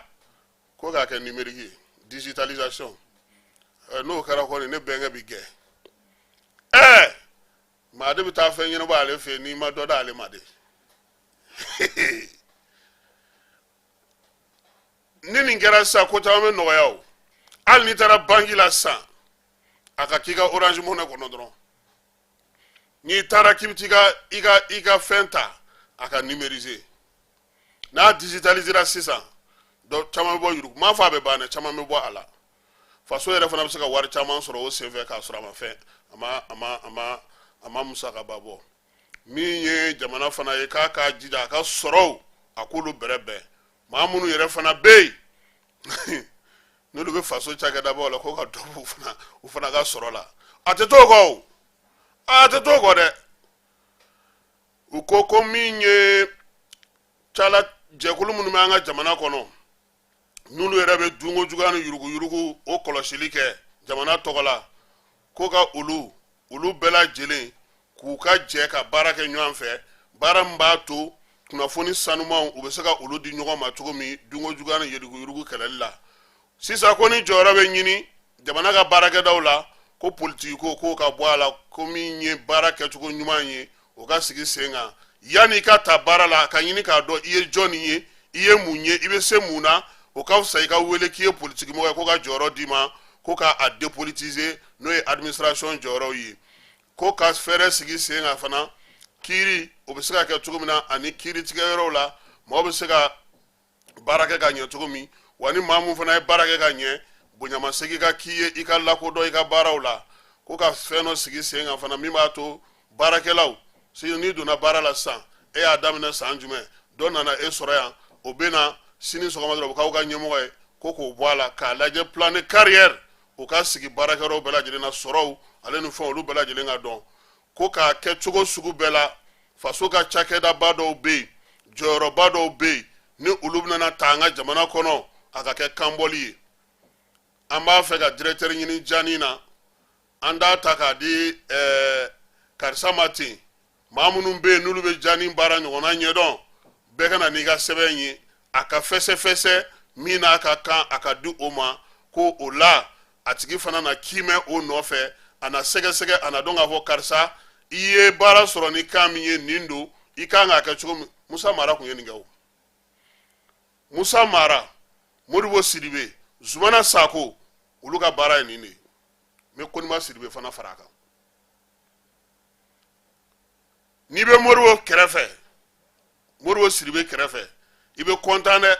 ko k'a kɛ numérique ye, digitalisation. N'o kɛra kɔni, ne bɛnkɛ bi gɛn. Maa de bɛ taa fɛn ɲɛnabɔ ale fɛ yen n'i ma dɔ d'ale ma de. Ni nin kɛra sisan, ko caman bɛ nɔgɔya. O hali n'i taara banki la sisan, a ka k'i ka Orange Money kɔnɔ dɔrɔn, n'i taara k'i bɛ t'i ka i ka fɛn ta, a ka numériser. N'a digitalisera sisan, dɔ caman bɛ bɔ yuruku, m'a fɔ a bɛ ban dɛ, caman bɛ bɔ a la. Faso yɛrɛ fana bɛ se ka wari caman sɔrɔ o senfɛ, k'a sɔrɔ a ma fɛn, a ma musakaba bɔ. Min ye jamana fana ye, k'a k'a jija a ka sɔrɔw, a k'olu bɛrɛ bɛn. Maa minnu yɛrɛ fana bɛ yen n'olu bɛ faso cakɛdabaw la, ko ka dɔ b'u fana, u fana ka sɔrɔ la. A tɛ t'o kɔ o, a tɛ t'o kɔ dɛ. U ko ko min ye cala jɛkulu minnu bɛ an ka jamana kɔnɔ, n'olu yɛrɛ bɛ dunko juguya ni yuruguyurugu o kɔlɔsili kɛ jamana tɔgɔ la, ko ka olu bɛɛ lajɛlen k'u ka jɛ ka baara kɛ ɲɔgɔn fɛ, baara min b'a to kunnafoni sanumanw, u bɛ se ka olu di ɲɔgɔn ma cogo min dunko juguya ni yuruguyurugu kɛlɛli la. Sisan ko ni jɔyɔrɔ bɛ ɲini jamana ka baarakɛdaw la, ko politiki ko k'o ka bɔ a la, ko min ye baara kɛcogo ɲuman ye, o ka sigi sen kan. Yanni i ka ta baara la, ka ɲini k'a dɔn i ye jɔnni ye, i ye mun ye, i bɛ se mun na, o ka fisa i ka wele k'i ye politiki mɔgɔ ye, ko ka jɔyɔrɔ d'i ma, ko k'a dépolitiser, n'o ye administration jɔyɔrɔw ye. Ko ka fɛɛrɛ sigi sen kan fana. Kiiri o bɛ se ka kɛ cogo min na, ani kiiritigɛyɔrɔw la mɔgɔ bɛ se ka baara kɛ ka ɲɛ cogo min, wa ni maa mun fana ye baara kɛ ka ɲɛ, bonyamasegin ka k'i ye i ka lakodɔn i ka baaraw la. Ko ka fɛn dɔ sigi sen kan fana min b'a to baarakɛlaw, n'i donna baara la sisan, e y'a daminɛ san jumɛn, dɔ nana e sɔrɔ yan, o bɛ na sini sɔgɔma dɔrɔn o bɛ k'aw ka ɲɛmɔgɔ ye, ko k'o bɔ a la k'a lajɛ plan de carrière o ka sigi baarakɛyɔrɔw bɛɛ lajɛlen na, sɔrɔw ale ni fɛnw olu bɛɛ lajɛlen ka dɔn. Ko k'a kɛ cogo sugu bɛɛ la, faso ka cakɛdaba dɔw bɛ yen, jɔyɔrɔba dɔw bɛ yen, ni olu bɛna ta an ka jamana kɔnɔ, a ka kɛ kanbɔli ye. An b'a fɛ ka directeur ɲini jani na, an t'a ta k'a di karisa ma ten. Maa minnu bɛ yen n'olu bɛ jani baara ɲɔgɔnna ɲɛdɔn, bɛɛ ka na n'i ka sɛbɛn ye, a ka fɛsɛfɛsɛ min n'a ka kan, a ka di o ma. Ko o la a tigi fana na kiimɛ o nɔfɛ, a na sɛgɛsɛgɛ, a na dɔn k'a fɔ karisa, i ye baara sɔrɔ ni kan min ye nin don, i kan k'a kɛ cogo min. Musa Mara tun ye nin kɛ o. Musa Mara, Modibo Sidibe, Zumana Sako, olu ka baara ye nin de ye. N bɛ Koniba Sidibe fana fara a kan. N'i bɛ Modibo kɛrɛfɛ, Modibo Sidibe kɛrɛfɛ, i bɛ kɔntan dɛ.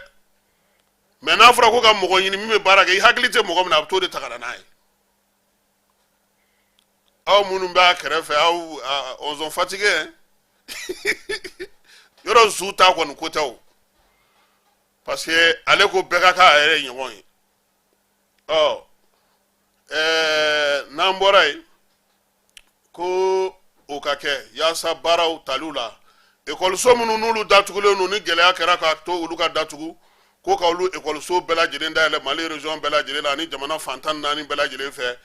Mɛ n'a fɔra ko ka mɔgɔ ɲini min bɛ baara kɛ, i hakili tɛ mɔgɔ min na, a bɛ t'o de ta ka na n'a ye. Aw minnu b'a kɛrɛfɛ, aw on sont fatigués. Yɔrɔ zu ta kɔni ko tɛ o, parce que ale ko bɛɛ ka k'a yɛrɛ ɲɔgɔn ye. Ɔ n'an bɔra yen, ko o ka kɛ yaasa baaraw taliw la, ekɔliso minnu n'olu datugulen don, ni gɛlɛya kɛra k'a to olu ka datugu, ko ka olu ekɔliso bɛɛ lajɛlen dayɛlɛ Mali région bɛɛ lajɛlen la ani jamana fan 14 bɛɛ lajɛlen fɛ.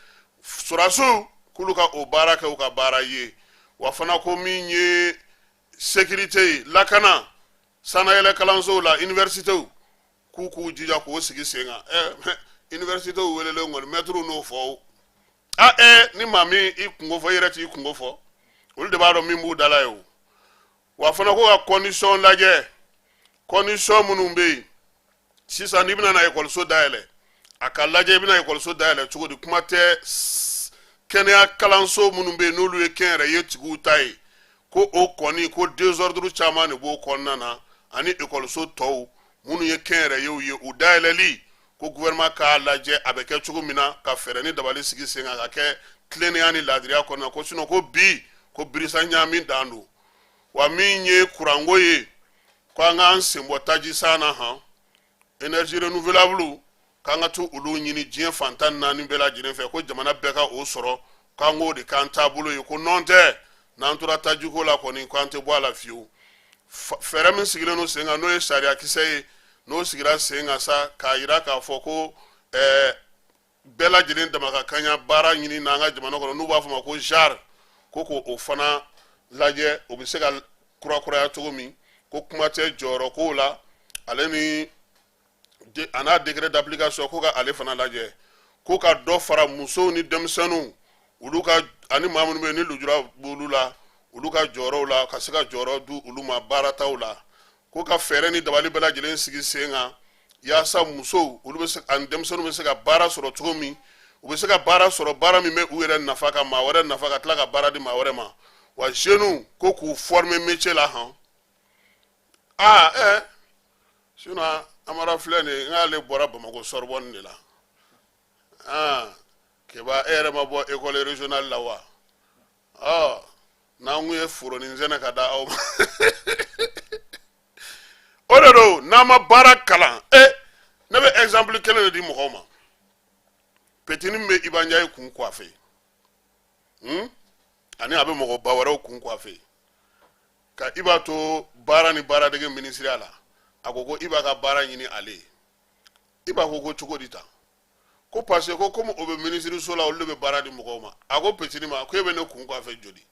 Sɔrɔdasiw k'olu ka o baara kɛ u ka baara ye. Wa fana ko min ye sécurité ye, lakana sannayɛlɛ kalansow la, universitéw, k'u k'u jija k'o sigi sen kan. Universitéw welelen kɔni, mɛtiriw n'o fɔ o. A ni maa min i kunko fɔ, i yɛrɛ t'i kunko fɔ, olu de b'a dɔn min b'u da la ye o. Wa fana ko ka condition lajɛ, condition minnu bɛ yen sisan n'i bɛna na ekɔliso dayɛlɛ, a ka lajɛ i bɛna ekɔliso dayɛlɛ cogo di. Kuma tɛ kɛnɛya kalanso minnu bɛ yen n'olu ye kɛnyɛrɛye tigiw ta ye, ko o kɔni ko désordre caman de b'o kɔnɔna na, ani ekɔliso tɔw minnu ye kɛnyɛrɛyew ye, u dayɛlɛli, ko gouvernement k'a lajɛ a bɛ kɛ cogo min na ka fɛɛrɛ ni dabali sigi sen kan ka kɛ tilennenya ni laadiriya kɔnɔna, ko sinon ko bi ko birisa ɲaami dan don. Wa min ye kuranko ye, ko an k'an sen bɔ taji san na han, énergie renouvelable, k'an ka to olu ɲini diɲɛ fan 14 bɛɛ lajɛlen fɛ, ko jamana bɛɛ ka o sɔrɔ, k'an k'o de k'an taabolo ye. Ko nɔn tɛ n'an tora tajiko la kɔni, k'an tɛ bɔ a la fiyewu. Fɛɛrɛ min sigilen don sen kan, n'o ye sariyakisɛ ye, n'o sigira sen kan sa k'a yira k'a fɔ ko bɛɛ lajɛlen dama ka kaɲa baara ɲini n'an ka jamana kɔnɔ, n'u b'a fɔ ma ko genre, ko k'o fana lajɛ, o bɛ se ka kurakuraya cogo min. Ko kuma tɛ jɔyɔrɔ kow la, ale ni a n'a décret d'application, ko ka ale fana lajɛ. Ko ka dɔ fara musow ni denmisɛnninw olu ka, ani maa minnu bɛ yen ni lujura b'olu la, olu ka jɔyɔrɔw la, ka se ka jɔyɔrɔ di olu ma baarataw la. Ko ka fɛɛrɛ ni dabali bɛɛ lajɛlen sigi sen kan yaasa musow olu bɛ se ani denmisɛnninw bɛ se ka baara sɔrɔ cogo min, u bɛ se ka baara sɔrɔ, baara min bɛ u yɛrɛ nafa ka maa wɛrɛ nafa, ka tila ka baara di maa wɛrɛ ma. Wa jeunes, ko k'u former métier la han. Aa sinon Amara filɛ nin ye, n k'ale bɔra Bamakɔ Sorbonne de la. Aa Keba, e yɛrɛ ma bɔ école régionale la wa? Ɔ n'an kun ye foronin sɛnɛ ka da aw ma, o de don. N'an ma baara kalan, ne bɛ exemple kelen de di mɔgɔw ma. Petini min bɛ Iba Ndiaye kun coiffer, Ani a bɛ mɔgɔba wɛrɛw kun coiffer, ka Iba to baara ni baaradege minisiriya la, a ko ko Iba ka baara ɲini ale ye. Iba ko ko cogo di tan? Ko parce que ko komi o bɛ minisiriso la, olu de bɛ baara di mɔgɔw ma. A ko petini ma ko e bɛ ne kun coiffer joli?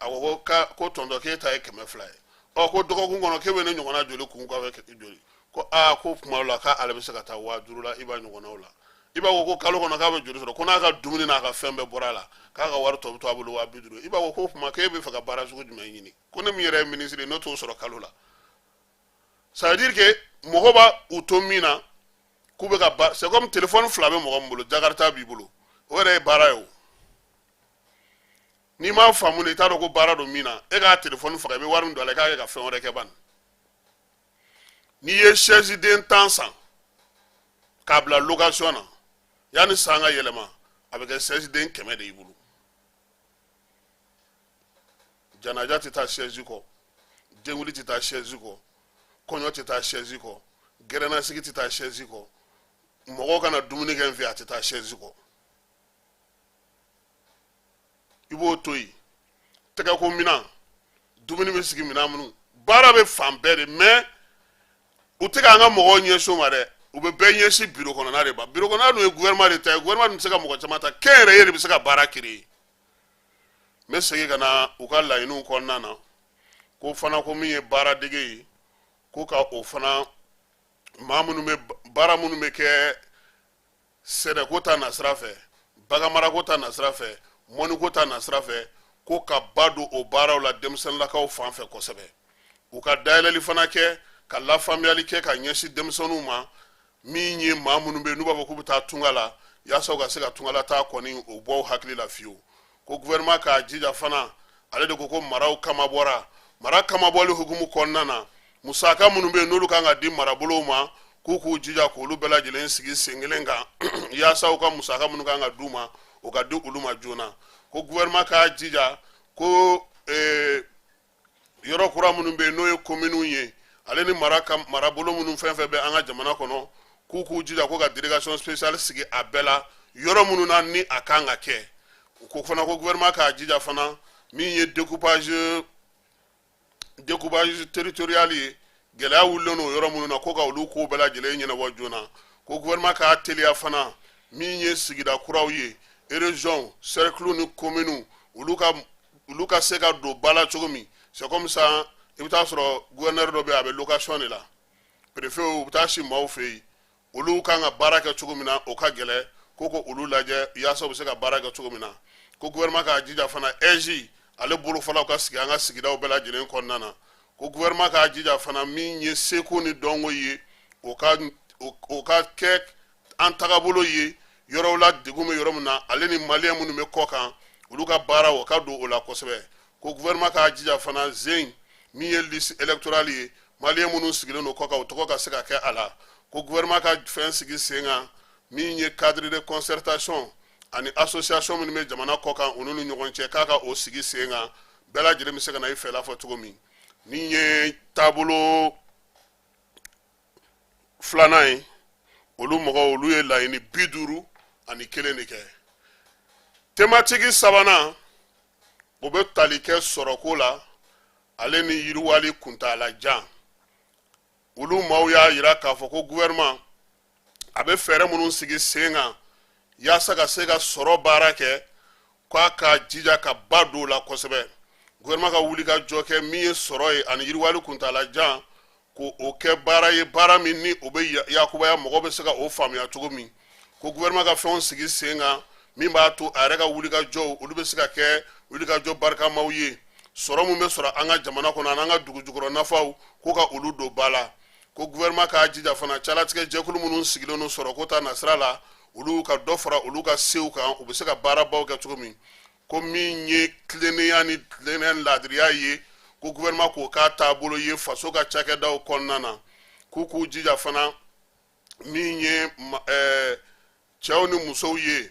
A ko ko ka ko tonton, k'e ta ye 200 ye. Ɔ ko dɔgɔkun kɔnɔ, k'e bɛ ne ɲɔgɔnna joli kun coiffer joli? Ko aa, ko kuma dɔ la k'ale bɛ se ka taa 5000 la Iba ɲɔgɔnnaw la. Iba ko ko kalo kɔnɔ k'a bɛ joli sɔrɔ? Ko n'a ka dumuni n'a ka fɛn bɛɛ bɔra a la, k'a ka wari tɔ bɛ to a bolo 50 000. Iba ko ko kuma k'e bɛ fɛ ka baara sugu jumɛn ɲini? Ko ne min yɛrɛ ye minisiri ye, ne t'o sɔrɔ kalo la. Ça veut dire que mɔgɔ b'a u to min na k'u bɛ ka ba, c'est comme téléphone fila bɛ mɔgɔ min bolo, Jakarta b'i bolo, o yɛrɛ ye baara ye o. N'i m'a faamu de, i t'a dɔn ko baara don min na. E k'a telefɔni faga, i bɛ wari min don a la, i k'a kɛ ka fɛn wɛrɛ kɛ bani. N'i ye chaise den 10 san k'a bila location na, yanni san ka yɛlɛma, a bɛ kɛ chaise den 100 de y'i bolo. Janaja tɛ taa chaise kɔ, denkunli tɛ taa chaise kɔ, kɔɲɔ tɛ taa chaise kɔ, gɛrɛnnasigi tɛ taa chaise kɔ, mɔgɔw ka na dumuni kɛ n fɛ, a tɛ taa chaise kɔ. I b'o to yen. Tɛgɛko minan, dumuni bɛ sigi minan minnu, baara bɛ fan bɛɛ de. Mais u tɛ k'an ka mɔgɔw ɲɛsin o ma dɛ, u bɛ bɛɛ ɲɛsin biro kɔnɔna de ma. Biro kɔnɔna dun ye gouvernement de ta ye. Gouvernement dun tɛ se ka mɔgɔ caman ta, kɛnyɛrɛye de bɛ se ka baara créer. N bɛ segin ka na u ka laɲiniw kɔnɔna na, ko fana ko min ye baaradege ye, ko ka o fana maa minnu bɛ baara minnu bɛ kɛ sɛnɛko ta nasira fɛ, baganmarako ta nasira fɛ, mɔniko ta nasira fɛ, ko ka ba don o baaraw la denmisɛnninlakaw fan fɛ kosɛbɛ. U ka dayɛlɛli fana kɛ ka lafaamuyali kɛ ka ɲɛsin denmisɛnninw ma, min ye maa minnu bɛ yen n'u b'a fɔ k'u bɛ taa tunga la, yaasa u ka se ka tungalataa kɔni o bɔ u hakili la fiyewu. Ko gouvernement k'a jija fana, ale de ko ko maraw kamabɔra. Mara kamabɔli hukumu kɔnɔna na, musaka minnu bɛ yen n'olu kan ka di marabolow ma, k'u k'u jija k'olu bɛɛ lajɛlen sigi sen kelen kan, yaasa u ka musaka minnu kan ka d'u ma, o ka di olu ma joona. Ko gouvernement k'a jija ko yɔrɔ kura minnu bɛ yen n'o ye kominiw ye, ale ni mara ka marabolo minnu fɛn fɛn bɛ an ka jamana kɔnɔ, k'u k'u jija ko ka délégation spéciale sigi a bɛɛ la yɔrɔ minnu na ni a kan ka kɛ. U ko fana ko gouvernement k'a jija fana, min ye découpage territorial ye, gɛlɛya wulilen don yɔrɔ minnu na, ko ka olu ko bɛɛ lajɛlen ɲɛnabɔ joona. Ko gouvernement k'a teliya fana, min ye sigida kuraw ye, région, cercle ni commune, olu ka se ka don ba la cogo min. C'est comme ça, i bɛ taa sɔrɔ gouverneur dɔ bɛ yen, a bɛ location de la, préfet u bɛ taa si maaw fɛ yen. Olu kan ka baara kɛ cogo min na, o ka gɛlɛn. Ko olu lajɛ yaasa u bɛ se ka baara kɛ cogo min na. Ko gouvernement k'a jija fana, AIGE ale bolofaraw ka sigi an ka sigidaw bɛɛ lajɛlen kɔnɔna na. Ko gouvernement k'a jija fana, min ye seko ni dɔnko ye, o ka kɛ an tagabolo ye yɔrɔw la, degun bɛ yɔrɔ min na, ale ni maliyɛn minnu bɛ kɔ kan, olu ka baara o ka don o la kosɛbɛ. Ko gouvernement k'a jija fana, zen min ye liste électorale ye, maliyɛn minnu sigilen don kɔ kan, o tɔgɔ ka se ka kɛ a la. Ko gouvernement ka fɛn sigi sen kan, min ye cadre de concertation ani association minnu bɛ jamana kɔ kan, olu ni ɲɔgɔn cɛ, k'a ka o sigi sen kan, bɛɛ lajɛlen bɛ se ka na i fɛla fɔ cogo min. Min ye taabolo filanan ye, olu mɔgɔw, olu ye laɲini 51 de kɛ. Thématique sabanan, o bɛ tali kɛ sɔrɔko la, ale ni yiriwali kuntaala jan. Olu maaw y'a yira k'a fɔ ko gouvernement a bɛ fɛɛrɛ minnu sigi sen kan yaasa ka se ka sɔrɔ baara kɛ, k'a ka jija ka ba don o la kosɛbɛ. Gouvernement ka wuli ka jɔ kɛ min ye sɔrɔ ye ani yiriwali kuntaala jan, ko o kɛ baara ye, baara min ni o bɛ yakubaya, mɔgɔ bɛ se ka o faamuya cogo min. Ko gouvernement ka fɛnw sigi sen kan min b'a to a yɛrɛ ka wulikajɔw, olu bɛ se ka kɛ wulikajɔ barikamaw ye, sɔrɔ min bɛ sɔrɔ an ka jamana kɔnɔ ani an ka dugu jukɔrɔ nafaw, ko ka olu don ba la. Ko gouvernement k'a jija fana, calatigɛ jɛkulu minnu sigilen don sɔrɔko ta nasira la, olu ka dɔ fara olu ka sew kan, u bɛ se ka baarabaw kɛ cogo min. Ko min ye tilennenya ni tilennenya ni laadiriya ye, ko gouvernement k'o k'a taabolo ye faso ka cakɛdaw kɔnɔna na. K'u k'u jija fana, min ye cɛw ni musow ye,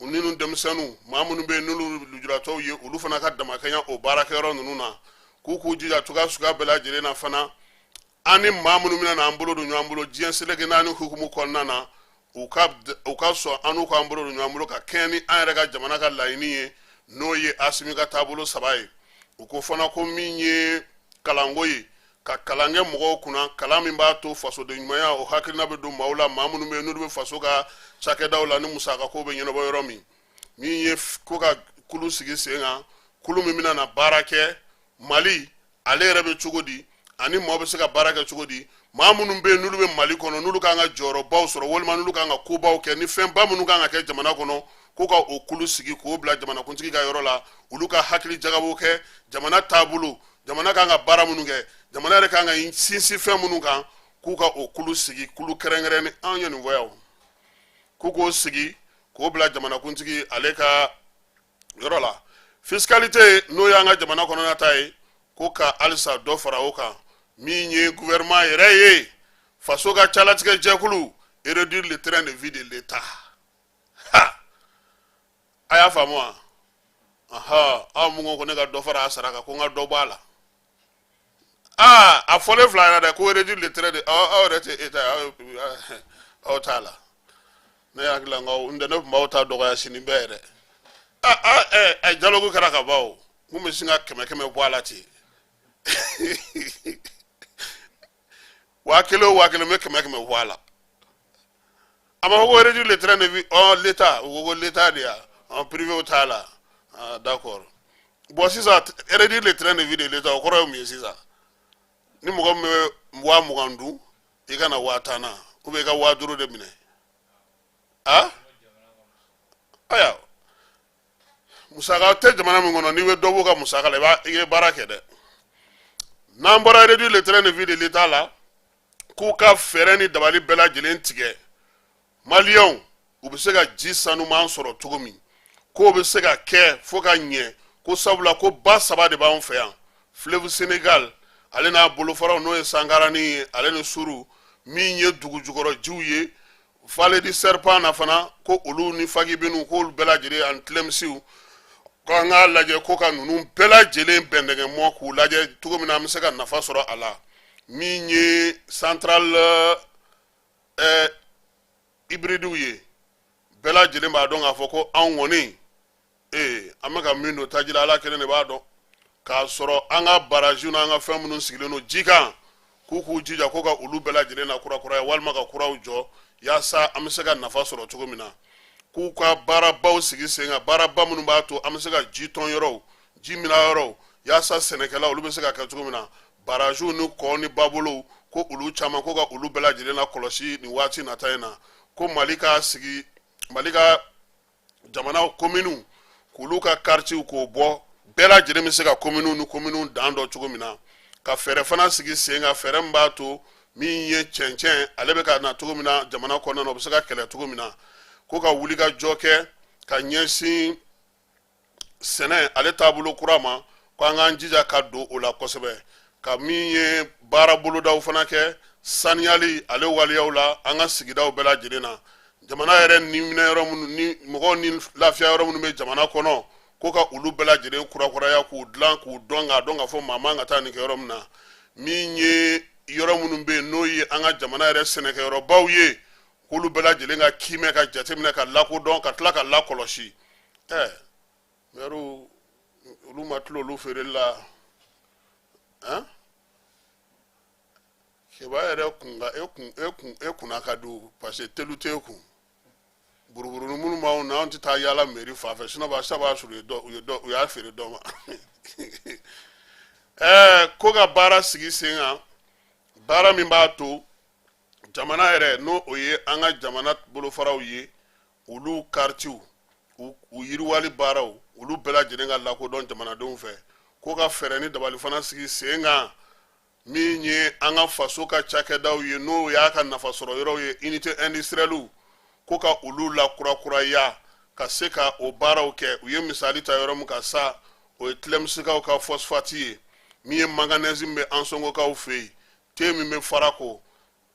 u ni denmisɛnninw, maa minnu bɛ yen n'olu lujuratɔw ye, olu fana ka damakɛɲɛ o baarakɛyɔrɔ ninnu na. K'u k'u jija cogoya suguya bɛɛ lajɛlen na fana, an ni maa minnu bɛna n'an bolo don ɲɔgɔn bolo diɲɛ seleke naani hukumu kɔnɔna na, u ka sɔn an n'u k'an bolo don ɲɔgɔn bolo ka kɛɲɛ ni an yɛrɛ ka jamana ka laɲini ye, n'o ye Asimi ka taabolo saba ye. U ko fana ko min ye kalanko ye, ka kalan kɛ mɔgɔw kunna, kalan min b'a to fasoden ɲumanya o hakilina bɛ don maaw la, maa minnu bɛ yen n'olu bɛ faso ka cakɛdaw la ni musakako bɛ ɲɛnabɔ yɔrɔ min. Min ye ko ka kulu sigi sen kan, kulu min bɛna na baara kɛ Mali ale yɛrɛ bɛ cogo di, ani maaw bɛ se ka baara kɛ cogo di, maa minnu bɛ yen n'olu bɛ Mali kɔnɔ, n'olu kan ka jɔyɔrɔbaw sɔrɔ walima n'olu kan ka kobaw kɛ ni fɛnba minnu kan ka kɛ jamana kɔnɔ, ko ka o kulu sigi k'o bila jamanakuntigi ka yɔrɔ la, olu ka hakili jagabɔ kɛ jamana taabolo, jamana kan ka baara minnu kɛ, jamana yɛrɛ kan ka sinsin fɛn minnu kan, k'u ka o kulu sigi, kulu kɛrɛnkɛrɛnnen anw ye nin fɔ yan, k'u k'o sigi k'o bila jamanakuntigi ale ka yɔrɔ la. Fiscalité, n'o y'an ka jamana kɔnɔna ta ye, ko ka halisa dɔ fara o kan. Min ye gouvernement yɛrɛ ye, faso ka calatigɛ jɛkulu, réduire le train de vie de l'État. Ha, a y'a faamu wa? Aha, aw mun ko ko ne ka dɔ fara a sara kan, ko n ka dɔ bɔ a la. Aa, a fɔlen fila yɛrɛ dɛ, ko réduire le train de, aw yɛrɛ tɛ État ye, aw t'a la. Ne hakili la, n tɛ ne tun b'aw ta dɔgɔya sini bɛɛ yɛrɛ. Aa aa, ɛ dialogue kɛra ka ban o, n kun bɛ sin ka kɛmɛ kɛmɛ bɔ a la ten. 1000 o 1000, n bɛ kɛmɛ kɛmɛ bɔ a la. A ma fɔ ko réduire le train de vie, ɔ l'État, u ko ko l'État de ya, ɔ privé t'a la. Ah, d'accord. Bon, sisan réduire le train de vie de l'État, o kɔrɔ ye mun ye sisan? Ni mɔgɔ min bɛ 20 000 dun, i ka na 10 000 na, ou bien i ka 5000 de minɛ. Ah, ayiwa, musaka tɛ jamana min kɔnɔ, n'i bɛ dɔ b'o ka musaka la, i b'a i ye baara kɛ dɛ. N'an bɔra réduire le train de vie de l'État la, k'u ka fɛɛrɛ ni dabali bɛɛ lajɛlen tigɛ, Maliyɛnw u bɛ se ka ji sanuman sɔrɔ cogo min, k'o bɛ se ka kɛ fo ka ɲɛ, ko sabula ko ba saba de b'anw fɛ yan: fleuve Sénégal, ale n'a bolofaraw, n'o ye Sankarani ye, ale ni Suru, min ye dugu jukɔrɔ jiw ye, vallée du serpent na fana, ko olu ni Fagibinu, k'olu bɛɛ lajɛlen ani Tilemisiw, ko an k'a lajɛ ko ka ninnu bɛɛ lajɛlen bɛndɛgɛ mɔ k'u lajɛ cogo min na an bɛ se ka nafa sɔrɔ a la. Min ye centrale hybridew ye, bɛɛ lajɛlen b'a dɔn k'a fɔ ko anw kɔni ee an bɛ ka min don taji la, Ala kelen de b'a dɔn. K'a sɔrɔ an ka baraziw n'an ka fɛn minnu sigilen don ji kan, k'u k'u jija ko ka olu bɛɛ lajɛlen na kurakuraya walima ka kuraw jɔ, yaasa an bɛ se ka nafa sɔrɔ cogo min na. K'u ka baarabaw sigi sen kan, baaraba minnu b'a to an bɛ se ka ji tɔn yɔrɔw, ji mina yɔrɔw, yaasa sɛnɛkɛlaw olu bɛ se ka kɛ cogo min na, baraziw ni kɔ ni babolow, ko olu caman, ko ka olu bɛɛ lajɛlen na kɔlɔsi nin waati nata in na. Ko Mali ka sigi, Mali ka jamana kominiw, k'olu ka karitiw k'o bɔ, bɛɛ lajɛlen bɛ se ka kominiw ni kominiw dan dɔn cogo min na. Ka fɛɛrɛ fana sigi sen kan, fɛɛrɛ min b'a to min ye cɛncɛn ale bɛ ka na cogo min na jamana kɔnɔna na, o bɛ se ka kɛlɛ cogo min na. Ko ka wuli ka jɔ kɛ ka ɲɛsin sɛnɛ ale taabolo kura ma, ko an k'an jija ka don o la kosɛbɛ. Ka min ye baara bolodaw fana kɛ saniyali ale waleyaw la an ka sigidaw bɛɛ lajɛlen na, jamana yɛrɛ ni minɛ yɔrɔ minnu ni mɔgɔw ni lafiya yɔrɔ minnu bɛ jamana kɔnɔ, ko ka olu bɛɛ lajɛlen kurakuraya, k'u dilan, k'u dɔn, k'a dɔn k'a fɔ maa man ka taa nin kɛ yɔrɔ min na. Min ye yɔrɔ minnu bɛ yen, n'o ye an ka jamana yɛrɛ sɛnɛkɛyɔrɔbaw ye, k'olu bɛɛ lajɛlen ka kiimɛ, ka jateminɛ, ka lakodɔn, ka tila ka lakɔlɔsi. Mɛriw olu ma tila olu feereli la han. Keba yɛrɛ kun ka e kun e kun e kunna ka don, parce que telu t'e kun. Buruburuni minnu b'anw na, anw tɛ taa yaala mairie fan fɛ, sinon ba sisan b'a sɔrɔ u ye dɔ u ye dɔ u y'a feere dɔ ma. Ko ka baara sigi sen kan, baara min b'a to jamana yɛrɛ, n'o o ye an ka jamana bolofaraw ye, olu karitiw, u yiriwali baaraw, olu bɛɛ lajɛlen ka lakodɔn jamanadenw fɛ. Ko ka fɛɛrɛ ni dabali fana sigi sen kan, min ye an ka faso ka cakɛdaw ye, n'o y'a ka nafasɔrɔ yɔrɔw ye, unité industrielle, ko ka olu lakurakuraya ka se ka o baaraw kɛ. U ye misali ta yɔrɔ min kan sa, o ye Tilemisikaw ka phosphate ye, min ye manganèse min bɛ Ansongokaw fɛ yen, te min bɛ Farako,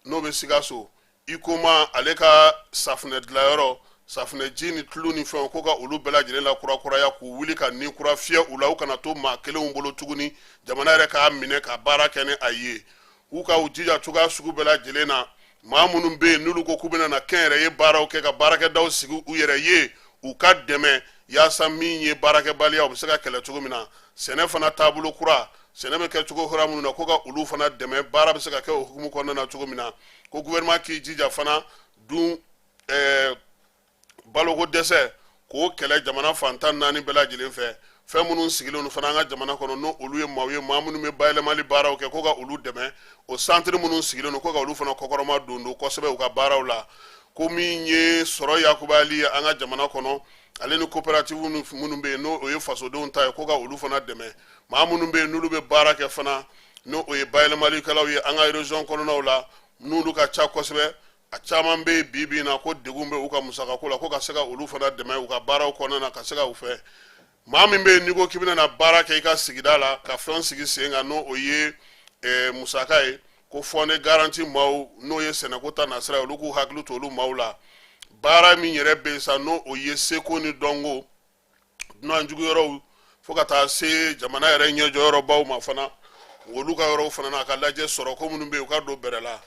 n'o bɛ Sikaso, Huicoma ale ka safunɛ dilanyɔrɔ, safunɛji ni tulu ni fɛnw, ko ka olu bɛɛ lajɛlen la kurakuraya, k'u wuli ka ni kura fiyɛ u la, u kana to maa kelenw bolo tuguni, jamana yɛrɛ k'a minɛ ka baara kɛ ni a ye. U ka u jija cogoya sugu bɛɛ lajɛlen na, maa minnu bɛ yen n'olu ko k'u bɛna na kɛnyɛrɛye baaraw kɛ, ka baarakɛdaw sigi u yɛrɛ ye, u ka dɛmɛ yaasa min ye baarakɛbaliya, u bɛ se ka kɛlɛ cogo min na. Sɛnɛ fana taabolo kura, sɛnɛ bɛ kɛ cogo kura minnu na, ko ka olu fana dɛmɛ, baara bɛ se ka kɛ o hukumu kɔnɔna na cogo min na. Ko gouvernement k'i jija fana dun baloko dɛsɛ k'o kɛlɛ jamana fan 14 bɛɛ lajɛlen fɛ. Fɛn minnu sigilen don fana an ka jamana kɔnɔ, n'o olu ye maaw ye, maa minnu bɛ bayɛlɛmali baaraw kɛ, ko ka olu dɛmɛ. O santiri minnu sigilen don, ko ka olu fana kɔkɔrɔma don don kosɛbɛ u ka baaraw la. Ko min ye sɔrɔ yakubali ye an ka jamana kɔnɔ, ale ni coopérative minnu bɛ yen, n'o o ye fasodenw ta ye, ko ka olu fana dɛmɛ. Maa minnu bɛ yen n'olu bɛ baara kɛ fana, n'o o ye bayɛlɛmalikɛlaw ye an ka région kɔnɔnaw la, n'olu ka ca kosɛbɛ, a caman bɛ yen bi bi in na ko degun bɛ u ka musakako la, ko ka se ka olu fana dɛmɛ u ka baaraw kɔnɔna na, ka se ka u fɛ. Maa min bɛ yen n'i ko k'i bɛna na baara kɛ i ka sigida la ka fɛn sigi sen kan, n'o o ye musaka ye, ko fonds de garantie maaw, n'o ye sɛnɛko ta nasira ye, olu k'u hakili to olu maaw la. Baara min yɛrɛ bɛ yen sa, n'o o ye seko ni dɔnko, dunanjugu yɔrɔw, fo ka taa se jamana yɛrɛ ɲɛjɔyɔrɔbaw ma fana, olu ka yɔrɔw fana na, a ka lajɛ sɔrɔko minnu bɛ yen, u ka don bɛrɛ la,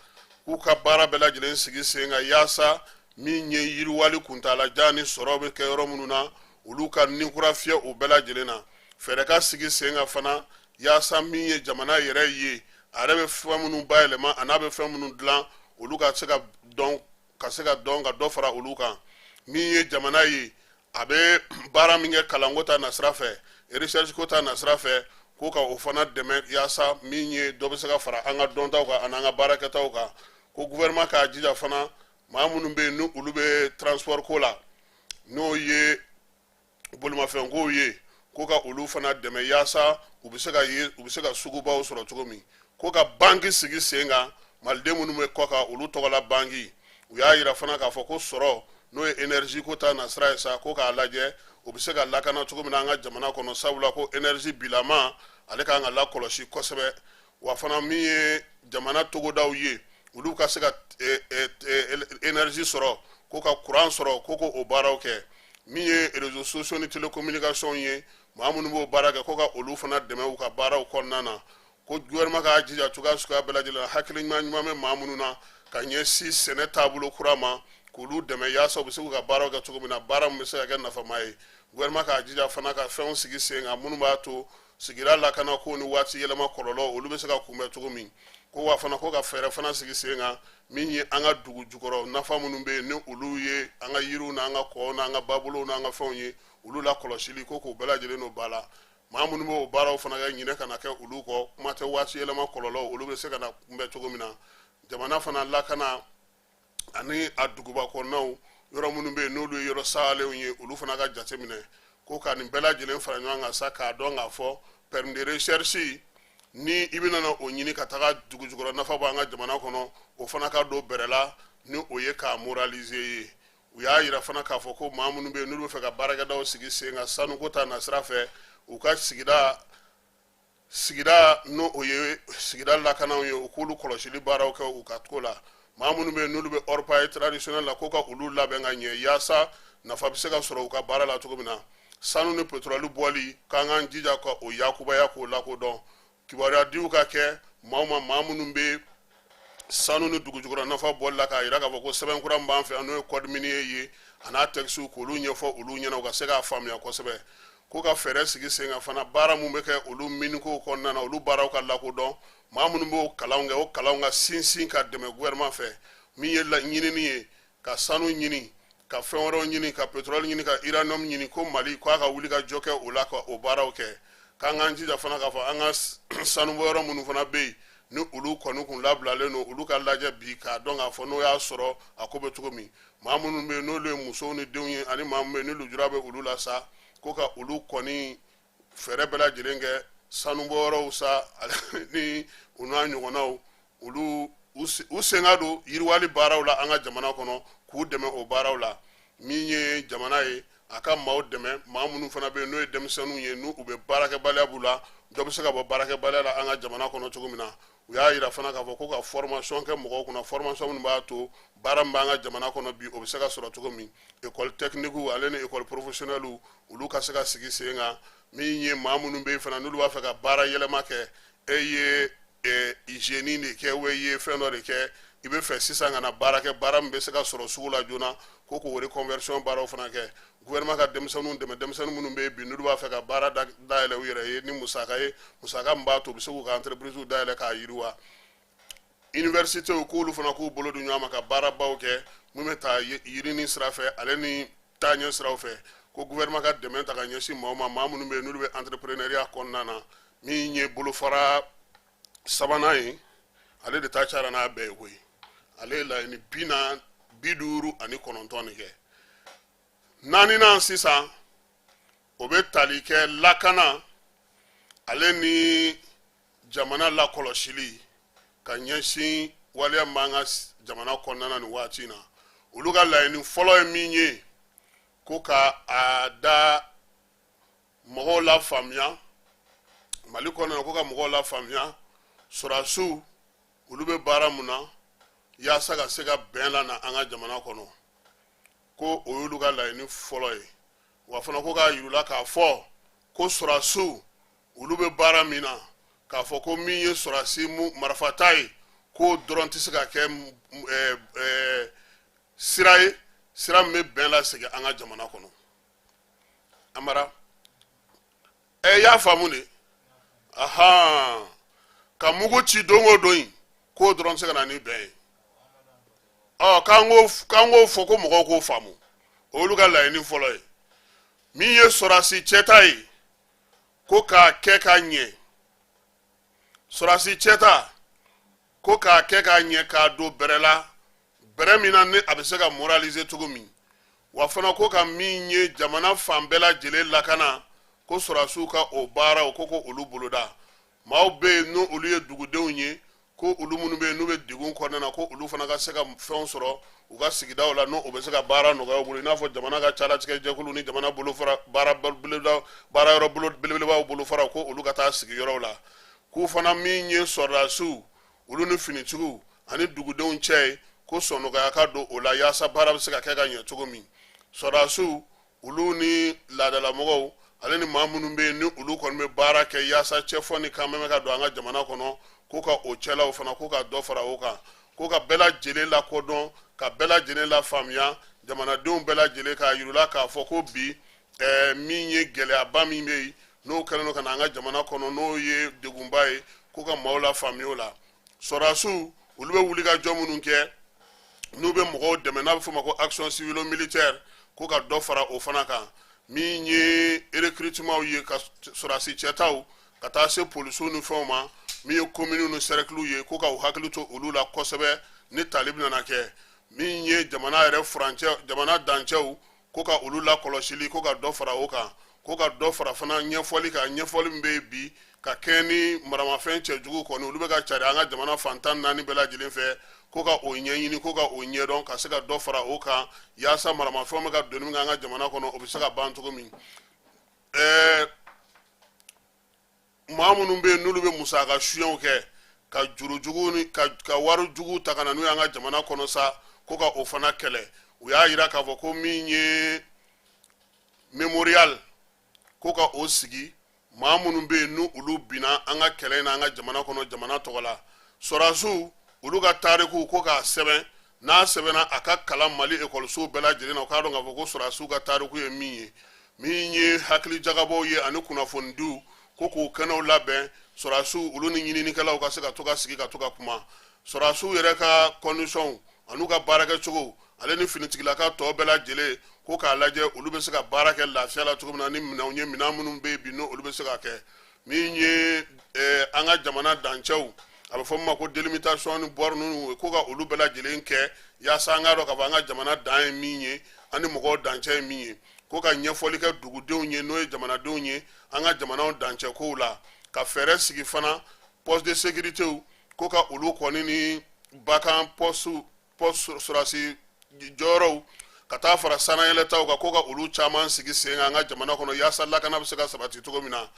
k'u ka baara bɛɛ lajɛlen sigi sen kan, yaasa min ye yiriwali kuntaalajan ni sɔrɔ bɛ kɛ yɔrɔ minnu na, olu ka ninkura fiyɛ o bɛɛ lajɛlen na. Fɛɛrɛ ka sigi sen kan fana, yaasa min ye jamana yɛrɛ ye, a yɛrɛ bɛ fɛn minnu bayɛlɛma a n'a bɛ fɛn minnu dilan, olu ka se ka dɔn, ka se ka dɔn, ka dɔ fara olu kan. Min ye jamana ye, a bɛ baara min kɛ kalanko ta nasira fɛ, recherche ko ta nasira fɛ, ko ka o fana dɛmɛ, yaasa min ye dɔ bɛ se ka fara an ka dɔntaw kan ani an ka baarakɛtaw kan. Ko gouvernement k'a jija fana, maa minnu bɛ yen ni olu bɛ transport ko la, n'o ye bolimafɛnkow ye, ko ka olu fana dɛmɛ, yaasa u bɛ se ka ye, u bɛ se ka sugubaw sɔrɔ cogo min. Ko ka banki sigi sen kan, maliden minnu bɛ kɔ kan, olu tɔgɔla banki. U y'a yira fana k'a fɔ ko sɔrɔ, n'o ye énergie ko ta nasira ye sa, ko k'a lajɛ o bɛ se ka lakana cogo min na an ka jamana kɔnɔ, sabula ko énergie bilama ale kan ka lakɔlɔsi kosɛbɛ. Wa fana, min ye jamana togodaw ye, olu ka se ka énergie sɔrɔ, ko ka courant sɔrɔ, ko ko o baaraw kɛ. Min ye réseaux sociaux ni télécommunication ye, maa minnu b'o baara kɛ, ko ka olu fana dɛmɛ u ka baaraw kɔnɔna na. Ko gouvernement k'a jija cogoya suguya bɛɛ lajɛlen na, hakili ɲuman ɲuman bɛ maa minnu na ka ɲɛsin sɛnɛ taabolo kura ma, k'olu dɛmɛ, yaasa u bɛ se k'u ka baaraw kɛ cogo min na, baara min bɛ se ka kɛ nafama ye. Gouvernement k'a jija fana ka fɛnw sigi sen kan minnu b'a to sigida lakana ko ni waati yɛlɛma kɔlɔlɔ, olu bɛ se ka kunbɛn cogo min. Ko wa fana, ko ka fɛɛrɛ fana sigi sen kan, min ye an ka dugu jukɔrɔ nafa minnu bɛ yen, ni olu ye an ka yiriw n'an ka kɔw n'an ka babolow n'an ka fɛnw ye, olu lakɔlɔsili, ko k'o bɛɛ lajɛlen don ba la. Maa minnu b'o baaraw fana kɛ, ɲinɛ kana kɛ olu kɔ. Kuma tɛ waati yɛlɛma kɔlɔlɔ, olu bɛ se ka na kunbɛn cogo min na. Jamana fana lakana ani a duguba kɔnɔnaw, yɔrɔ minnu bɛ yen n'olu ye yɔrɔ salenw ye, olu fana ka jateminɛ. Ko ka nin bɛɛ lajɛlen fara ɲɔgɔn kan sa, k'a dɔn k'a fɔ permis de recherche, ni i bɛna o ɲini ka taga dugu jukɔrɔ nafa bɔ an ka jamana kɔnɔ, o fana ka don bɛrɛ la, ni o ye k'a moraliser ye. U y'a yira fana k'a fɔ ko maa minnu bɛ yen n'olu bɛ fɛ ka baarakɛdaw sigi sen kan sanuko ta nasira fɛ, u ka sigida, n'o o ye sigida lakanaw ye, u k'olu kɔlɔsili baaraw kɛ u ka ko la. Maa minnu bɛ yen n'olu bɛ orpaillage traditionnel la, ko ka olu labɛn ka ɲɛ, yaasa nafa bɛ se ka sɔrɔ u ka baara la cogo min na. Sanu ni pétrole bɔli, k'an k'an jija ka o yakubaya, k'o lakodɔn. Kibaruya diw ka kɛ maaw ma, maa minnu bɛ sanu ni dugujukɔrɔ nafa bɔli la, k'a yira k'a fɔ ko sɛbɛn kura min b'an fɛ yan, n'o ye code minier ye, a n'a textes, k'olu ɲɛfɔ olu ɲɛna, u ka se k'a faamuya kosɛbɛ. Ko ka fɛɛrɛ sigi sen kan fana, baara mun bɛ kɛ olu miniko kɔnɔna na, olu baaraw ka lakodɔn. Maa minnu b'o kalanw kɛ, o kalanw ka sinsin ka dɛmɛ gouvernement fɛ. Min ye ɲinini ye, ka sanu ɲini, ka fɛn wɛrɛw ɲini, ka pétrole ɲini, ka uranium ɲini, ko Mali ko a ka wuli ka jɔ kɛ o la, ka o baaraw kɛ. K'an k'an jija fana k'a fɔ an ka sanubɔyɔrɔ minnu fana bɛ yen, ni olu kɔni kun labilalen don, olu ka lajɛ bi, k'a dɔn k'a fɔ n'o y'a sɔrɔ a ko bɛ cogo min. Maa minnu bɛ yen n'olu ye musow ni denw ye, ani maa minnu bɛ yen ni lujura bɛ olu la sa, ko ka olu kɔni fɛɛrɛ bɛɛ lajɛlen kɛ sanubɔyɔrɔw sa ni u n'a ɲɔgɔnnaw, olu u sen ka don yiriwali baaraw la an ka jamana kɔnɔ, k'u dɛmɛ o baaraw la. Min ye jamana ye, a ka maaw dɛmɛ, maa minnu fana bɛ yen n'o ye denmisɛnninw ye, n'u u bɛ baarakɛbaliya b'u la, dɔ bɛ se ka bɔ baarakɛbaliya la an ka jamana kɔnɔ cogo min na. U y'a yira fana k'a fɔ ko ka formation kɛ mɔgɔw kunna, formation minnu b'a to baara min b'an ka jamana kɔnɔ bi, o bɛ se ka sɔrɔ cogo min. École technique ale ni école professionnelle, olu ka se ka sigi sen kan. Min ye maa minnu bɛ yen fana, n'olu b'a fɛ ka baara yɛlɛma kɛ, e ye hygiène de kɛ, i ye fɛn dɔ de kɛ, i bɛ fɛ sisan ka na baara kɛ, baara min bɛ se ka sɔrɔ sugu la joona, ko k'o reconversion baaraw fana kɛ. Gouvernement ka denmisɛnninw dɛmɛ, denmisɛnnin minnu bɛ yen bi, n'olu b'a fɛ ka baara dayɛlɛ u yɛrɛ ye ni musaka ye, musaka min b'a to u bɛ se k'u ka entreprise dayɛlɛ k'a yiriwa. Université, k'olu fana k'u bolo di ɲɔgɔn ma ka baarabaw kɛ min bɛ taa yirini sira fɛ, ale ni taaɲɛ siraw fɛ. Ko gouvernement ka dɛmɛ ta ka ɲɛsin maaw ma, maa minnu bɛ yen n'olu bɛ entrepreneuriat kɔnɔna na. Min ye bolofara sabanan ye, ale de ta cayara n'a bɛɛ ye koyi. Ale ye laɲini 59 de kɛ. Naaninan sisan, o bɛ tali kɛ lakana ale ni jamana lakɔlɔsili ka ɲɛsin waleya min b'an ka jamana kɔnɔna na nin waati in na. Olu ka laɲini fɔlɔ ye min ye, ko ka a da mɔgɔw lafaamuya Mali kɔnɔ, ko ka mɔgɔw lafaamuya sɔrɔdasiw olu bɛ baara mun na yaasa ka se ka bɛn lana an ka jamana kɔnɔ, ko o y'olu ka laɲini fɔlɔ ye. Wa fana ko k'a yir'u la k'a fɔ ko sɔrɔdasiw olu bɛ baara min na, k'a fɔ ko min ye sɔrɔdasi marifata ye, k'o dɔrɔn tɛ se ka kɛ sira ye, sira min bɛ bɛn lasegin an ka jamana kɔnɔ. Amara, ɛ y'a faamu de, ahan, ka mugu ci don o don in, k'o dɔrɔn tɛ se ka na ni bɛn ye. Ɔ, k'an k'o fɔ ko mɔgɔw k'o faamu, o y'olu ka laɲini fɔlɔ ye. Min ye sɔrɔdasi cɛta ye, ko k'a kɛ ka ɲɛ, sɔrɔdasi cɛta, ko k'a kɛ ka ɲɛ, k'a don bɛrɛ la, bɛrɛ min na ni a bɛ se ka moraliser cogo min. Wa fana ko ka min ye jamana fan bɛɛ lajɛlen lakana, ko sɔrɔdasiw ka o baaraw, ko olu boloda. Maaw bɛ yen n'o olu ye dugudenw ye, ko olu minnu bɛ yen n'u bɛ degun kɔnɔna na, ko olu fana ka se ka fɛnw sɔrɔ u ka sigidaw la, n'o bɛ se ka baara nɔgɔya u bolo, i n'a fɔ jamana ka calatigɛ jɛkulu ni jamana bolofara baara baara yɔrɔ bolo belebelebaw bolofara, ko olu ka taa sigi yɔrɔw la. K'u fana min ye sɔrɔdasiw olu ni finitigiw ani dugudenw cɛ ye, ko sɔnnɔgɔya ka don o la yaasa baara bɛ se ka kɛ ka ɲɛ cogo min. Sɔrɔdasiw olu ni laadalamɔgɔw ale ni maa minnu bɛ yen ni olu kɔni bɛ baara kɛ yaasa cɛfɔ ni kanbɛn ka don an ka jamana kɔnɔ, ko ka o cɛlaw fana, ko ka dɔ fara o kan, ko ka bɛɛ lajɛlen lakodɔn, ka bɛɛ lajɛlen lafaamuya, jamanadenw bɛɛ lajɛlen, k'a yir'u la k'a fɔ ko bi min ye gɛlɛyaba min bɛ yen n'o kɛlen don ka na an ka jamana kɔnɔ, n'o ye degunba ye, ko ka maaw lafaamuya o la. Sɔrɔdasiw olu bɛ wuli ka jɔ minnu kɛ n'u bɛ mɔgɔw dɛmɛ, n'a bɛ f'o ma ko action civilo militaire, ko ka dɔ fara o fana kan. Min ye recrutement ye, ka sɔrɔdasi cɛtaw ka taa se polisiw ni fɛnw ma, min ye kominiw ni sɛrɛkiliw ye, ko ka u hakili to olu la kosɛbɛ ni tali bɛna kɛ. Min ye jamana yɛrɛ furancɛ, jamana dancɛw, ko ka olu lakɔlɔsili, ko ka dɔ fara o kan, ko ka dɔ fara fana ɲɛfɔli kan, ɲɛfɔli min bɛ yen bi ka kɛɲɛ ni maramafɛn cɛjugu kɔni olu bɛ ka cari an ka jamana fan 14 bɛɛ lajɛlen fɛ, ko ka o ɲɛɲini, ko ka o ɲɛdɔn, ka se ka dɔ fara o kan yaasa maramafɛnw bɛ ka donni min kɛ an ka jamana kɔnɔ, o bɛ se ka ban cogo min. Maa minnu bɛ yen n'olu bɛ musaka suyɛnw kɛ ka jurujugu ni ka wari jugu ta ka na n'u y'an ka jamana kɔnɔ sa, ko ka o fana kɛlɛ. U y'a yira k'a fɔ ko min ye mémorial, ko ka o sigi maa minnu bɛ yen n'u olu binna an ka kɛlɛ in na an ka jamana kɔnɔ, jamana tɔgɔ la. Sɔrɔdasiw olu ka tariku, ko k'a sɛbɛn, n'a sɛbɛnna a ka kalan Mali ekɔlisow bɛɛ lajɛlen na, u k'a dɔn k'a fɔ ko sɔrɔdasiw ka tariku ye min ye. Min ye hakili jagabɔw ye ani kunnafonidiw, ko k'o kɛnɛw labɛn, sɔrɔdasiw olu ni ɲininikɛlaw ka se ka to ka sigi ka to ka kuma sɔrɔdasiw yɛrɛ ka condition an'u ka baarakɛcogo, ale ni finitigilaka tɔ bɛɛ lajɛlen, ko k'a lajɛ olu bɛ se ka baara kɛ lafiya la cogo min na ni minɛnw ye, minɛn minnu bɛ yen bi n'olu bɛ se ka kɛ. Min ye an ka jamana dancɛw, a bɛ fɔ min ma ko délimitation ni borne ninnu, ko ka olu bɛɛ lajɛlen kɛ yaasa an k'a dɔn k'a fɔ an ka jamana dan ye min ye, an ni mɔgɔw dancɛ ye min ye, ko ka ɲɛfɔli kɛ dugudenw ye, n'o ye jamanadenw ye, an ka jamanaw dancɛ kow la, ka fɛɛrɛ sigi fana poste de sécurité, ko ka olu kɔni ni bakan poste sɔrɔdasi jɔyɔrɔw ka taa fara sanayɛlɛtaw kan, ko ka olu caman sigi sen kan an ka jamana kɔnɔ yaasa lakana bɛ se ka sabati cogo min na.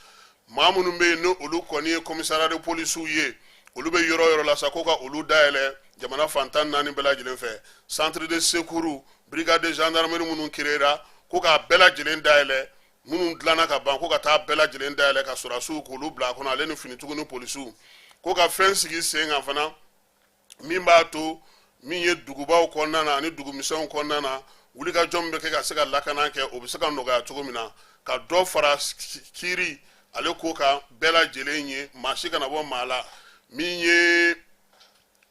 Maa minnu bɛ yen ni olu kɔni ye commissariat de polisiw ye, olu bɛ yɔrɔ yɔrɔ la sa, ko ka olu dayɛlɛ jamana fan 14 bɛɛ lajɛlen fɛ. Centre de secours, brigade de gendarmerie minnu créera, ko k'a bɛɛ lajɛlen dayɛlɛ, minnu dilanna ka ban, ko ka taa bɛɛ lajɛlen dayɛlɛ ka sɔrɔdasiw k'olu bila a kɔnɔ, ale ni finitigiw ni polisiw, ko ka fɛn sigi sen kan fana min b'a to min ye dugubaw kɔnɔna na ani dugumisɛnw kɔnɔna na, wulikajɔ min bɛ kɛ ka se ka lakana kɛ, o bɛ se ka nɔgɔya cogo min na, ka dɔ fara kiiri ale ko kan bɛɛ lajɛlen ye, maa si kana bɔ maa la. Min ye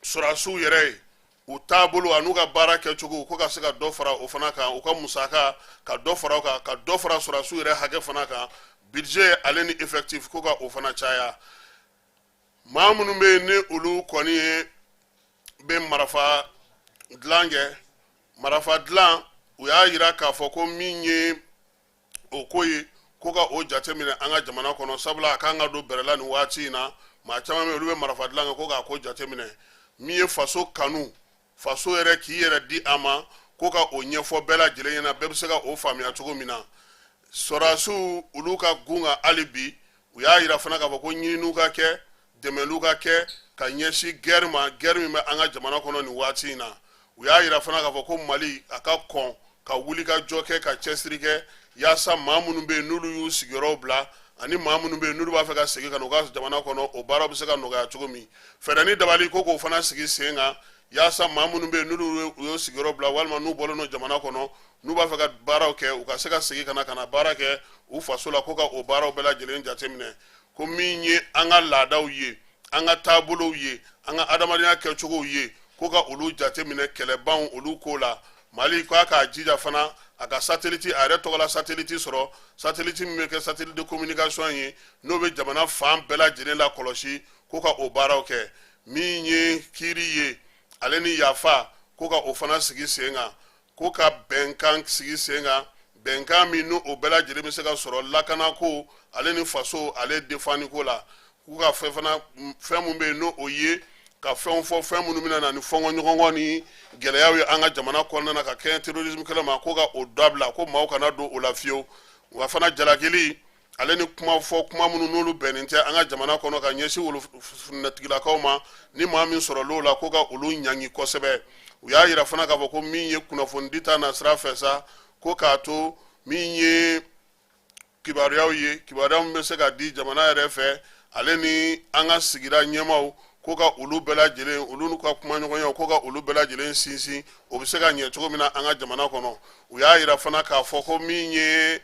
sɔrɔdasiw yɛrɛ ye, u taabolo an'u ka baara kɛcogo, ko ka se ka dɔ fara o fana kan, u ka musaka ka dɔ fara o kan, ka dɔ fara sɔrɔdasiw yɛrɛ hakɛ fana kan, budget ale ni effectif, ko ka o fana caya. Maa minnu bɛ yen ni olu kɔni ye bɛ marafa dilan kɛ, marafa dilan, u y'a yira k'a fɔ ko min ye o ko ye, ko ka o jateminɛ an ka jamana kɔnɔ, sabula a kan ka don bɛrɛ la nin waati in na. Maa caman bɛ olu bɛ marafa dilan kɛ, ko k'a ko jateminɛ. Min ye faso kanu, faso yɛrɛ k'i yɛrɛ di a ma, ko ka o ɲɛfɔ bɛɛ lajɛlen ɲɛna, bɛɛ bɛ se ka o faamuya cogo min na. Sɔrɔdasiw olu ka gun kan hali bi. U y'a yira fana k'a fɔ ko ɲininiw ka kɛ, dɛmɛliw ka kɛ ka ɲɛsin guerre ma, guerre min bɛ an ka jamana kɔnɔ nin waati in na. U y'a yira fana k'a fɔ ko Mali a ka kɔn ka wuli ka jɔ kɛ, ka cɛsiri kɛ yaasa maa minnu bɛ yen n'olu y'u sigiyɔrɔw bila ani maa minnu bɛ yen n'olu b'a fɛ ka segin ka na u ka jamana kɔnɔ, o baaraw bɛ se ka nɔgɔya cogo min. Fɛɛrɛ ni dabali ko k'o fana sigi sen kan yaasa maa minnu bɛ yen n'olu y'u sigiyɔrɔ bila walima n'u bɔlen don jamana kɔnɔ, n'u b'a fɛ ka baaraw kɛ, u ka se ka segin ka na baara kɛ u faso la, ko ka o baaraw bɛɛ lajɛlen jateminɛ. Ko min ye an ka laadaw ye, an ka taabolow ye, an ka adamadenya kɛcogow ye, ko ka olu jateminɛ kɛlɛbanw olu ko la. Mali ko a k'a jija fana a ka satellite, a yɛrɛ tɔgɔla satellite sɔrɔ, satellite min bɛ kɛ satellite de communication ye, n'o bɛ jamana fan bɛɛ lajɛlen la kɔlɔsi, ko ka o baaraw kɛ. Min ye kiiri ye ale ni yafa, ko ka o fana sigi sen kan, ko ka bɛnkan sigi sen kan, bɛnkan min n'o o bɛɛ lajɛlen bɛ se ka sɔrɔ lakanako ale ni faso ale defaniko la. K'u ka fɛn fana, fɛn min bɛ yen n'o o ye ka fɛnw fɔ, fɛn minnu bɛna na ni fɔnkɔɲɔgɔnkɔ ni gɛlɛyaw ye an ka jamana kɔnɔna na ka kɛɲɛ terrorisme kɛlɛ ma, ko ka o dabila, ko maaw kana don o la fiyewu. Wa fana jalakili ale ni kuma fɔ, kuma minnu n'olu bɛnnen tɛ an ka jamana kɔnɔ ka ɲɛsin wolofinɛtigilakaw ma, ni maa min sɔrɔl'o la, ko ka olu ɲangi kosɛbɛ. U y'a yira fana k'a fɔ ko min ye kunnafonidi ta nasira fɛ sa, ko k'a to min ye kibaruyaw ye, kibaruya min bɛ se ka di jamana yɛrɛ fɛ ale ni an ka sigida ɲɛmaaw, ko ka olu bɛɛ lajɛlen, olu n'u ka kumaɲɔgɔnyaw, ko ka olu bɛɛ lajɛlen sinsin, o bɛ se ka ɲɛ cogo min na an ka jamana kɔnɔ. U y'a yira fana k'a fɔ ko min ye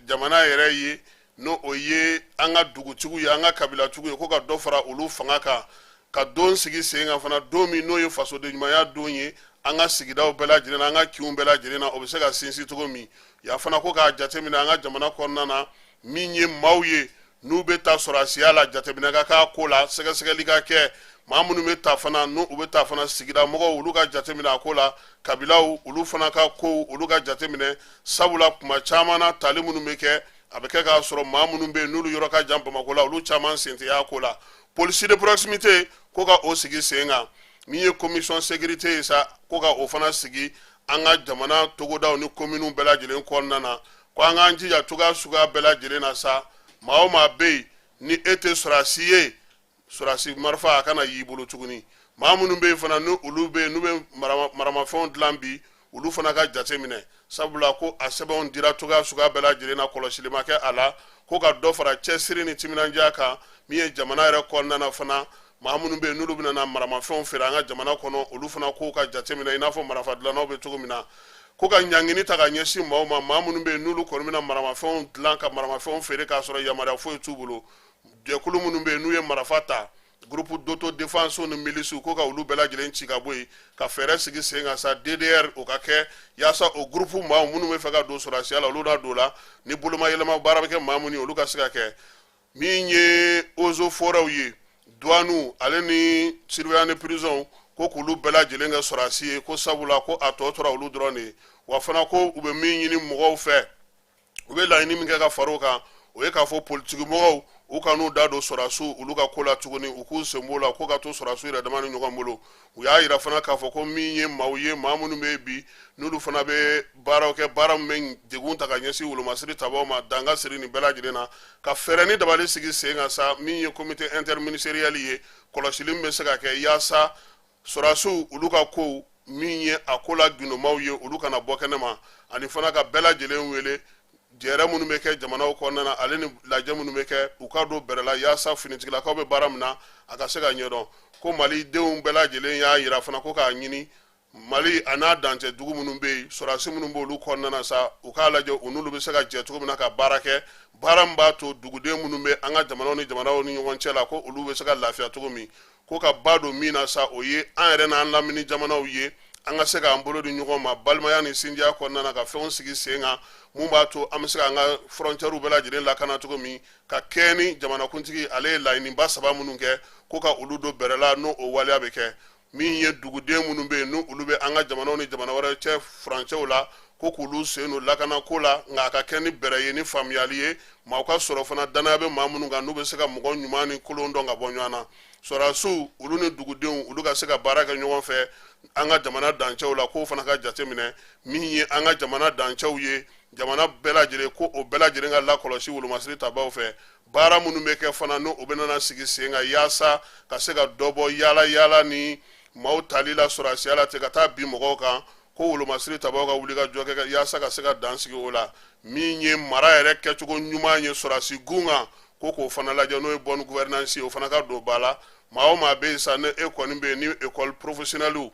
jamana yɛrɛ ye, n'o o ye an ka dugutigiw ye, an ka kabilatigiw ye, ko ka dɔ fara olu fanga kan, ka don sigi sen kan fana, don min n'o ye fasoden ɲumanya don ye an ka sigidaw bɛɛ lajɛlen na, an ka kinw bɛɛ lajɛlen na, o bɛ se ka sinsin cogo min. Ya fana ko k'a jateminɛ an ka jamana kɔnɔna na, min ye maaw ye n'u bɛ taa sɔrɔdasiya la, jateminɛ ka k'a ko la, sɛgɛsɛgɛli ka kɛ. Maa minnu bɛ ta fana, n'u u bɛ taa fana, sigida mɔgɔw olu ka jateminɛ a ko la, kabilaw olu fana ka kow olu ka jateminɛ, sabula kuma caman na tali minnu bɛ kɛ, a bɛ kɛ k'a sɔrɔ maa minnu bɛ yen n'olu yɔrɔ ka jan Bamakɔ la, olu caman sen tɛ y'a ko la. Police de proximité, ko ka o sigi sen kan. Min ye commission sécurité ye sa, ko ka o fana sigi an ka jamana togodaw ni kominiw bɛɛ lajɛlen kɔnɔna na. Ko an k'an jija cogoya suguya bɛɛ lajɛlen na sa, maa o maa bɛ yen ni e tɛ sɔrɔdasi ye, sɔrɔdasi marifa a kana y'i bolo tuguni. Maa minnu bɛ yen fana, ni olu bɛ yen n'u bɛ maramafɛnw dilan bi, olu fana ka jate minɛ, sabula ko a sɛbɛnw dira cogoya suguya bɛɛ lajɛlen na, kɔlɔsili ma kɛ a la. Ko ka dɔ fara cɛsiri ni timinandiya kan. Min ye jamana yɛrɛ kɔnɔna na fana, maa minnu bɛ yen n'olu bɛna na maramafɛnw feere an ka jamana kɔnɔ, olu fana kow ka jateminɛ i n'a fɔ marafa dilannaw bɛ cogo min na. Ko ka ɲangini ta ka ɲɛsin maaw ma, maa minnu bɛ yen n'olu kɔni bɛna maramafɛnw dilan ka maramafɛnw feere k'a sɔrɔ yamaruya foyi t'u bolo. Jɛkulu minnu bɛ yen n'u ye marafa ta, groupe d'autodéfense ni milices, ko ka olu bɛɛ lajɛlen ci ka bɔ yen, ka fɛɛrɛ sigi sen kan sa, DDR o ka kɛ yaasa o groupe maaw minnu bɛ fɛ ka don sɔrɔdasiya la, olu na don la, ni boloma yɛlɛma baara bɛ kɛ maa minnu ye, olu ka se ka kɛ. Min ye eaux et forêts ye, douane ale ni surveillant de prison, ko k'olu bɛɛ lajɛlen kɛ sɔrɔdasi ye, ko sabula ko a tɔ tora olu dɔrɔn de ye. Wa fana ko u bɛ min ɲini mɔgɔw fɛ, u bɛ laɲini min kɛ ka far'o kan, o ye k'a fɔ politikimɔgɔw u kan'u da don sɔrɔdasiw olu ka ko la tuguni, u k'u sen b'o la, ko ka to sɔrɔdasiw yɛrɛ dama ni ɲɔgɔn bolo. U y'a yira fana k'a fɔ ko min ye maaw ye, maa minnu bɛ bi n'olu fana bɛ baaraw kɛ, baara min bɛ degun ta ka ɲɛsin wolomasiri tabaw ma, dan ka siri nin bɛɛ lajɛlen na, ka fɛɛrɛ ni dabali sigi sen kan sa. Min ye comité interministériel ye, kɔlɔsili min bɛ se ka kɛ yaasa sɔrɔdasiw olu ka kow, min ye a ko la gundomaw ye, olu kana bɔ kɛnɛ ma, ani fana ka bɛɛ lajɛlen wele jɛrɛ minnu bɛ kɛ jamanaw kɔnɔna na ale ni lajɛ minnu bɛ kɛ, u ka don bɛrɛ la yaasa finitigilakaw bɛ baara min na, a ka se ka ɲɛdɔn. Ko malidenw bɛɛ lajɛlen y'a yira fana ko k'a ɲini Mali a n'a dancɛ dugu minnu bɛ yen, sɔrɔdasi minnu b'olu kɔnɔna na sa, u k'a lajɛ u n'olu bɛ se ka jɛ cogo min na ka baara kɛ, baara min b'a to duguden minnu bɛ an ka jamanaw ni jamanaw ni ɲɔgɔn cɛ la, ko olu bɛ se ka lafiya cogo min. Ko ka ba don min na sa, o ye an yɛrɛ n'an lamini jamanaw ye, an ka se k'an bolo di ɲɔgɔn ma balimaya ni sinjiya kɔnɔna na, ka fɛnw sigi sen kan mun b'a to an bɛ se k'an ka frontières bɛɛ lajɛlen lakana cogo min, ka kɛɲɛ ni jamanakuntigi ale ye laɲiniba saba minnu kɛ, ko ka olu don bɛrɛ la, n'o o waleya bɛ kɛ. Min ye duguden minnu bɛ yen n'u olu bɛ an ka jamanaw ni jamana wɛrɛ cɛ furancɛw la, ko k'olu sen don lakanako la, nka a ka kɛ ni bɛrɛ ye ni faamuyali ye, maaw ka sɔrɔ fana danaya bɛ maa minnu kan, n'u bɛ se ka mɔgɔ ɲuman ni kolon dɔn ka bɔ ɲɔgɔn na. Sɔrɔdasiw olu ni dugudenw olu ka se ka baara kɛ ɲɔgɔn fɛ an ka jamana dancɛw la, k'o fana ka jateminɛ. Min ye an ka jamana dancɛw ye, Jamana bɛɛ lajɛlen ko o bɛɛ lajɛlen ka lakɔlɔsi wolomasiri tabaw fɛ. Baara minnu bɛ kɛ fana, n'o o bɛna sigi sen kan yaasa ka se ka dɔ bɔ yaala yaala ni maaw tali la sɔrɔdasiya la ten ka taa bin mɔgɔw kan, ko wolomasiri tabaw ka wuli ka jɔ kɛ yaasa ka se ka dan sigi o la. Min ye mara yɛrɛ kɛcogo ɲuman ye sɔrɔdasi gun kan, ko k'o fana lajɛ, n'o ye bonne gouvernance ye, o fana ka don ba la. Maa o maa bɛ yen sa, ni e kɔni bɛ yen ni école professionnelle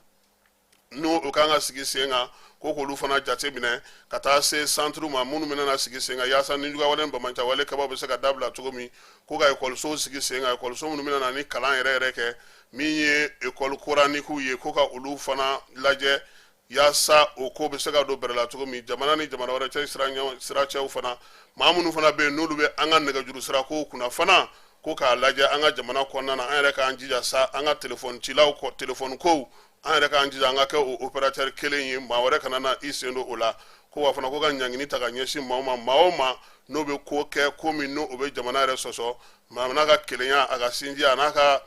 n'o o kan ka sigi sen kan, ko k'olu fana jate minɛ ka taa se centre ma minnu bɛna na sigi sen kan yaasa nijuguwale ni banbaanciwale kɛbaw bɛ se ka dabila cogo min, ko ka ekɔlisow sigi sen kan, ekɔliso minnu bɛna na ni kalan yɛrɛ yɛrɛ kɛ. Min ye école coranique ye, ko ka olu fana lajɛ yaasa o ko bɛ se ka don bɛrɛ la cogo min. Jamana ni jamana wɛrɛ cɛ siracɛw fana, maa minnu fana bɛ yen n'olu bɛ an ka nɛgɛjuru sira kow kunna fana, ko k'a lajɛ an ka jamana kɔnɔna na, an yɛrɛ k'an jija sa, an ka telefɔni cilaw kɔ, telefɔni kow, an yɛrɛ k'an jija an ka kɛ o opérateur kelen ye, maa wɛrɛ kana na i sen don o la. Ko wa fana ko ka ɲangini ta ka ɲɛsin maaw ma, maa o maa n'o bɛ ko kɛ ko min n'o bɛ jamana yɛrɛ sɔsɔ, maa n'a ka kelenya, a ka sinji, a n'a ka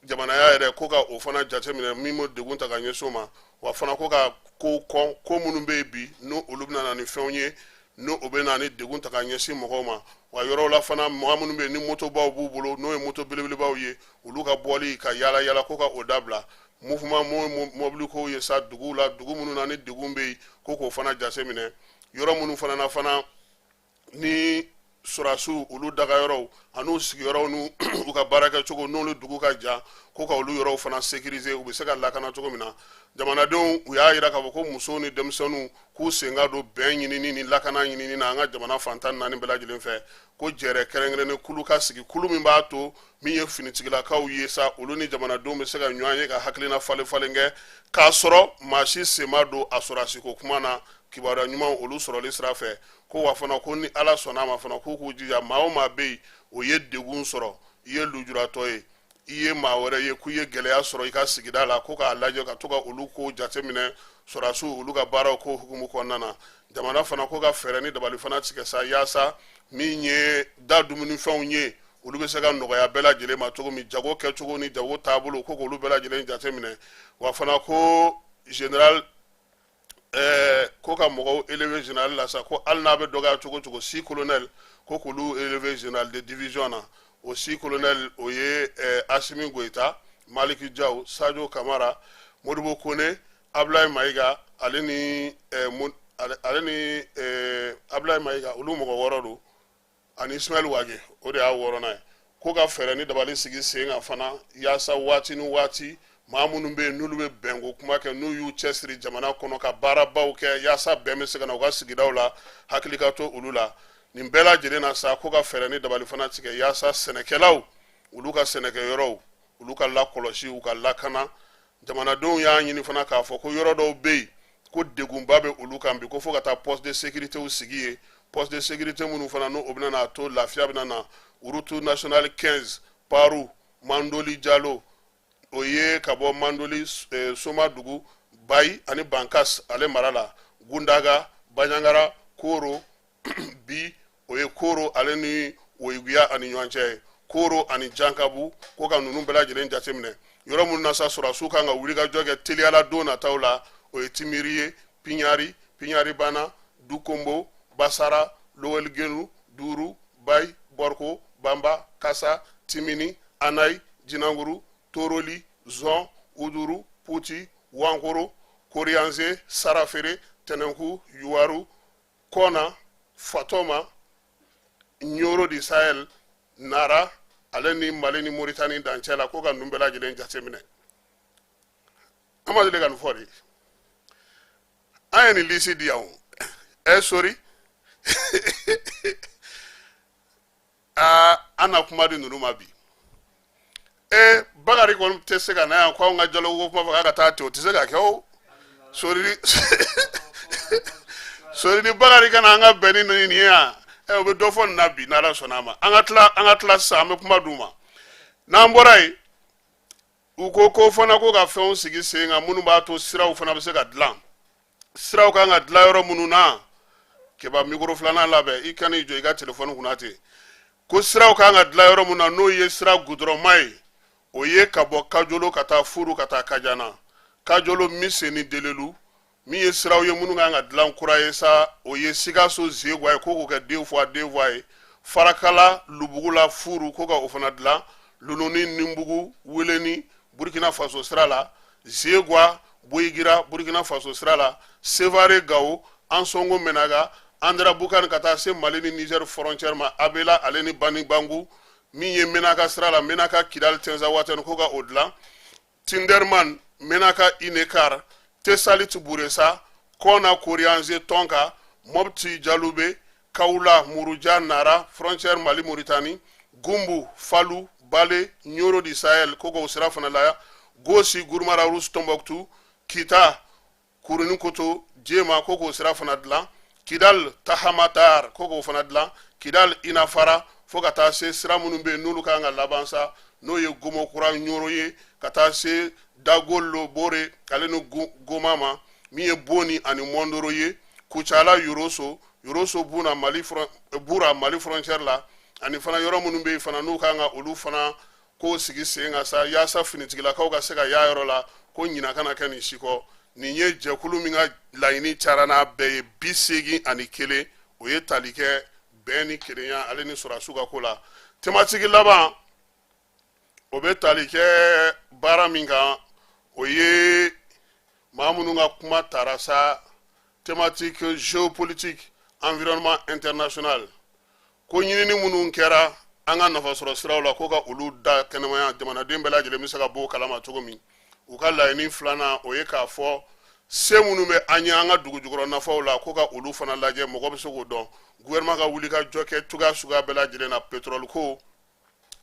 jamanaya yɛrɛ, ko ka o fana jateminɛ min bɛ degun ta ka ɲɛsin o ma. Wa fana ko ka ko kɔn, ko minnu bɛ yen bi n'o olu bɛna na ni fɛnw ye, n'o o bɛ na ni degun ta ka ɲɛsin mɔgɔw ma. Wa yɔrɔw la fana, mɔgɔ minnu bɛ yen ni motobaw b'u bolo, n'o ye moto belebelebaw ye, olu ka bɔli ka yaala yaala, ko ka o dabila. Mouvement mɔbiliko ye sa duguw la, dugu minnu na ni degun bɛ yen, ko k'o fana jateminɛ. Yɔrɔ minnu fana na fana ni sɔrɔdasiw olu dagayɔrɔw an'u sigiyɔrɔw n'u u ka baarakɛcogo n'olu dugu ka jan, ko ka olu yɔrɔw fana sécuriser, u bɛ se ka lakana cogo min na. Jamanadenw u y'a jira k'a fɔ ko musow ni denmisɛnninw k'u sen ka don bɛn ɲinini ni lakana ɲinini na an ka jamana fan 14 bɛɛ lajɛlen fɛ. Ko jɛrɛ kɛrɛnkɛrɛnnen kulu ka sigi, kulu min b'a to min ye finitigilakaw ye sa, olu ni jamanadenw bɛ se ka ɲɔgɔn ye ka hakilina falen falen kɛ k'a sɔrɔ maa si sen ma don a sɔrɔdasiko kuma na, kibaruya ɲuman olu sɔrɔli sira fɛ. Ko wa fana ko ni Ala sɔnna a ma fana, k'u k'u jija, maa o maa bɛ yen o ye degun sɔrɔ, i ye lujuratɔ ye, i ye maa wɛrɛ ye k'u ye gɛlɛya sɔrɔ i ka sigida la, ko k'a lajɛ ka to ka olu ko jateminɛ sɔrɔdasiw olu ka baaraw ko hukumu kɔnɔna na. Jamana fana ko ka fɛɛrɛ ni dabali fana tigɛ sa yaasa min ye da dumunifɛnw ye, olu bɛ se ka nɔgɔya bɛɛ lajɛlen ma cogo min, jago kɛcogo ni jago taabolo, ko k'olu bɛɛ lajɛlen jateminɛ. Wa fana ko général ko ka mɔgɔw élever général la sa, ko hali n'a bɛ dɔgɔya cogo cogo, six colonel, ko k'olu élever général de division na. O six colonel, o ye Asimi Goyita, Maliki Jaw, Sadio Kamara, Modibo Kone, Abulayi Mayiga, ale ni Abulayi Mayiga, olu mɔgɔ wɔɔrɔ don, ani Ismaël Wage, o de y'a wɔɔrɔnan ye. Ko ka fɛɛrɛ ni dabali sigi sen kan fana yaasa waati ni waati, maa minnu bɛ yen n'olu bɛ bɛnko kuma kɛ, n'u y'u cɛsiri jamana kɔnɔ ka baarabaw kɛ yaasa bɛn bɛ se ka na u ka sigidaw la, hakili ka to olu la. Nin bɛɛ lajɛlen na sa, ko ka fɛɛrɛ ni dabali fana tigɛ yaasa sɛnɛkɛlaw olu ka sɛnɛkɛyɔrɔw olu ka lakɔlɔsi, u ka lakana. Jamanadenw y'a ɲini fana k'a fɔ ko yɔrɔ dɔw bɛ yen ko degunba bɛ olu kan bi, ko fo ka taa poste de sécurité sigi yen, poste de sécurité minnu fana n'o bɛna n'a to lafiya bɛna na route nationale 15, Paru Mandoli Jalo, o ye ka bɔ Mandoli Somadugu, Bayi ani Bankas ale mara la, Gundaga, Baɲangara, Koro bi, o ye Koro ale ni Woyiguya ani ɲɔgɔn cɛ ye, Koro ani Jankabu, ko ka ninnu bɛɛ lajɛlen jateminɛ. Yɔrɔ minnu na sa sɔrɔdasiw kan ka wulikajɔ kɛ teliyala don nataw la, o ye Timiri ye, Piɲari, Piɲari Bana, Dukombo, Basara, Lowɛligenu, Duuru, Bayi, Bɔriko, Banba, Kasa, Timini, Anayi, Jinanguru, Toroli, Zɔn, Uduru, Puti, Wankoro, Koriyanze, Sarafere, Tɛnɛnku, Yuwaru, Kɔna, Fatɔma, Ɲoro du Sahel, Nara ale ni Mali ni Moritani dancɛ la, ko ka ninnu bɛɛ lajɛlen jateminɛ. An ma deli ka nin fɔ de, an ye nin lisi di yan o. Ɛ sori, aa, an na kuma di ninnu ma bi. E Bakari kɔni tɛ se ka na yan ko anw ka dialogue ko kuma fɔ k'a ka taa ten, o tɛ se ka kɛ o. Sori sori ni Bakari ka na an ka bɛn ni nin ye yan. Ɛ, o bɛ dɔ fɔ nin na bi, n'Ala sɔnna a ma. An ka tila sisan, an bɛ kuma d'u ma. N'an bɔra yen, u ko fana ko ka fɛnw sigi sen kan minnu b'a to siraw fana bɛ se ka dilan, siraw kan ka dilan yɔrɔ minnu na. Keba, micro filanan labɛn, i kan'i jɔ i ka telefɔni kunna ten. Ko siraw kan ka dilan yɔrɔ minnu na, n'o ye sira gudɔrɔnma ye, o ye ka bɔ Kajolo ka taa Furu ka taa Kajana, Kajolo Miseni Delelu. Min ye siraw ye minnu kan ka dilan kura ye sa, o ye Sikaso Zegwa ye, ko k'o kɛ deux fois deux voies ye. Farakala Lubugula Furu, ko ka o fana dilan. Luluni Ninbugu Weleni Burkina Faso sira la, Zegwa Boyigira Burkina Faso sira la, Sevare Gawo, Ansongo Menaga, Andra Bukani ka taa se Mali ni Niger frontière ma, Abela ale ni Banibangu. Min ye Menaka sira la, Menaka Kidal Tɛnzawatɛni, ko ka o dilan. Tinderman Menaka Inekar, Tesalit Buresa, Kɔna Korianze Tɔnka, Mɔpti Jalube, Kawula Muruja Nara frontière Mali Mauritanie, Gumbu Falu Bale Ɲoro du Sahel, ko k'o sira fana la. Gosi Gurumara Rus Tombouctou, Kita Kurunin Koto Jema, ko k'o sira fana dilan. Kidal Tahamatar, ko k'o fana dilan. Kidal Inafara, fo ka taa se sira minnu bɛ yen n'olu kan ka laban sa, n'o ye Gomokura Ɲoro ye, ka taa se Dagolo Bore ale ni Goma ma. Min ye Boni ani Mɔndoro ye, Kucala Yoroso, Yoroso Buna Mali Bura Mali frontière la, ani fana yɔrɔ minnu bɛ yen fana n'u kan ka olu fana ko sigi sen kan sa, yaasa finitigilakaw ka se ka y'a yɔrɔ la, ko ɲina kana kɛ nin si kɔ. Nin ye jɛkulu min ka laɲini cayara n'a bɛɛ ye 81, o ye tali kɛ bɛn ni kelenya ale ni sɔrɔdasiw ka ko la. Thématique laban, o bɛ tali kɛ baara min kan, o ye maa minnu ka kuma tara sa, thématique géopolitique, environnement international, ko ɲinini minnu kɛra an ka nafasɔrɔ siraw la, ko ka olu da kɛnɛmaya, jamanaden bɛɛ lajɛlen bɛ se ka bɔ o kalama cogo min. U ka laɲini filanan, o ye k'a fɔ se minnu bɛ an ye an ka dugu jukɔrɔ nafaw la, ko ka olu fana lajɛ, mɔgɔ bɛ se k'o dɔn. Gouvernement ka wuli ka jɔ kɛ cogoya suguya bɛɛ lajɛlen na, pétrole ko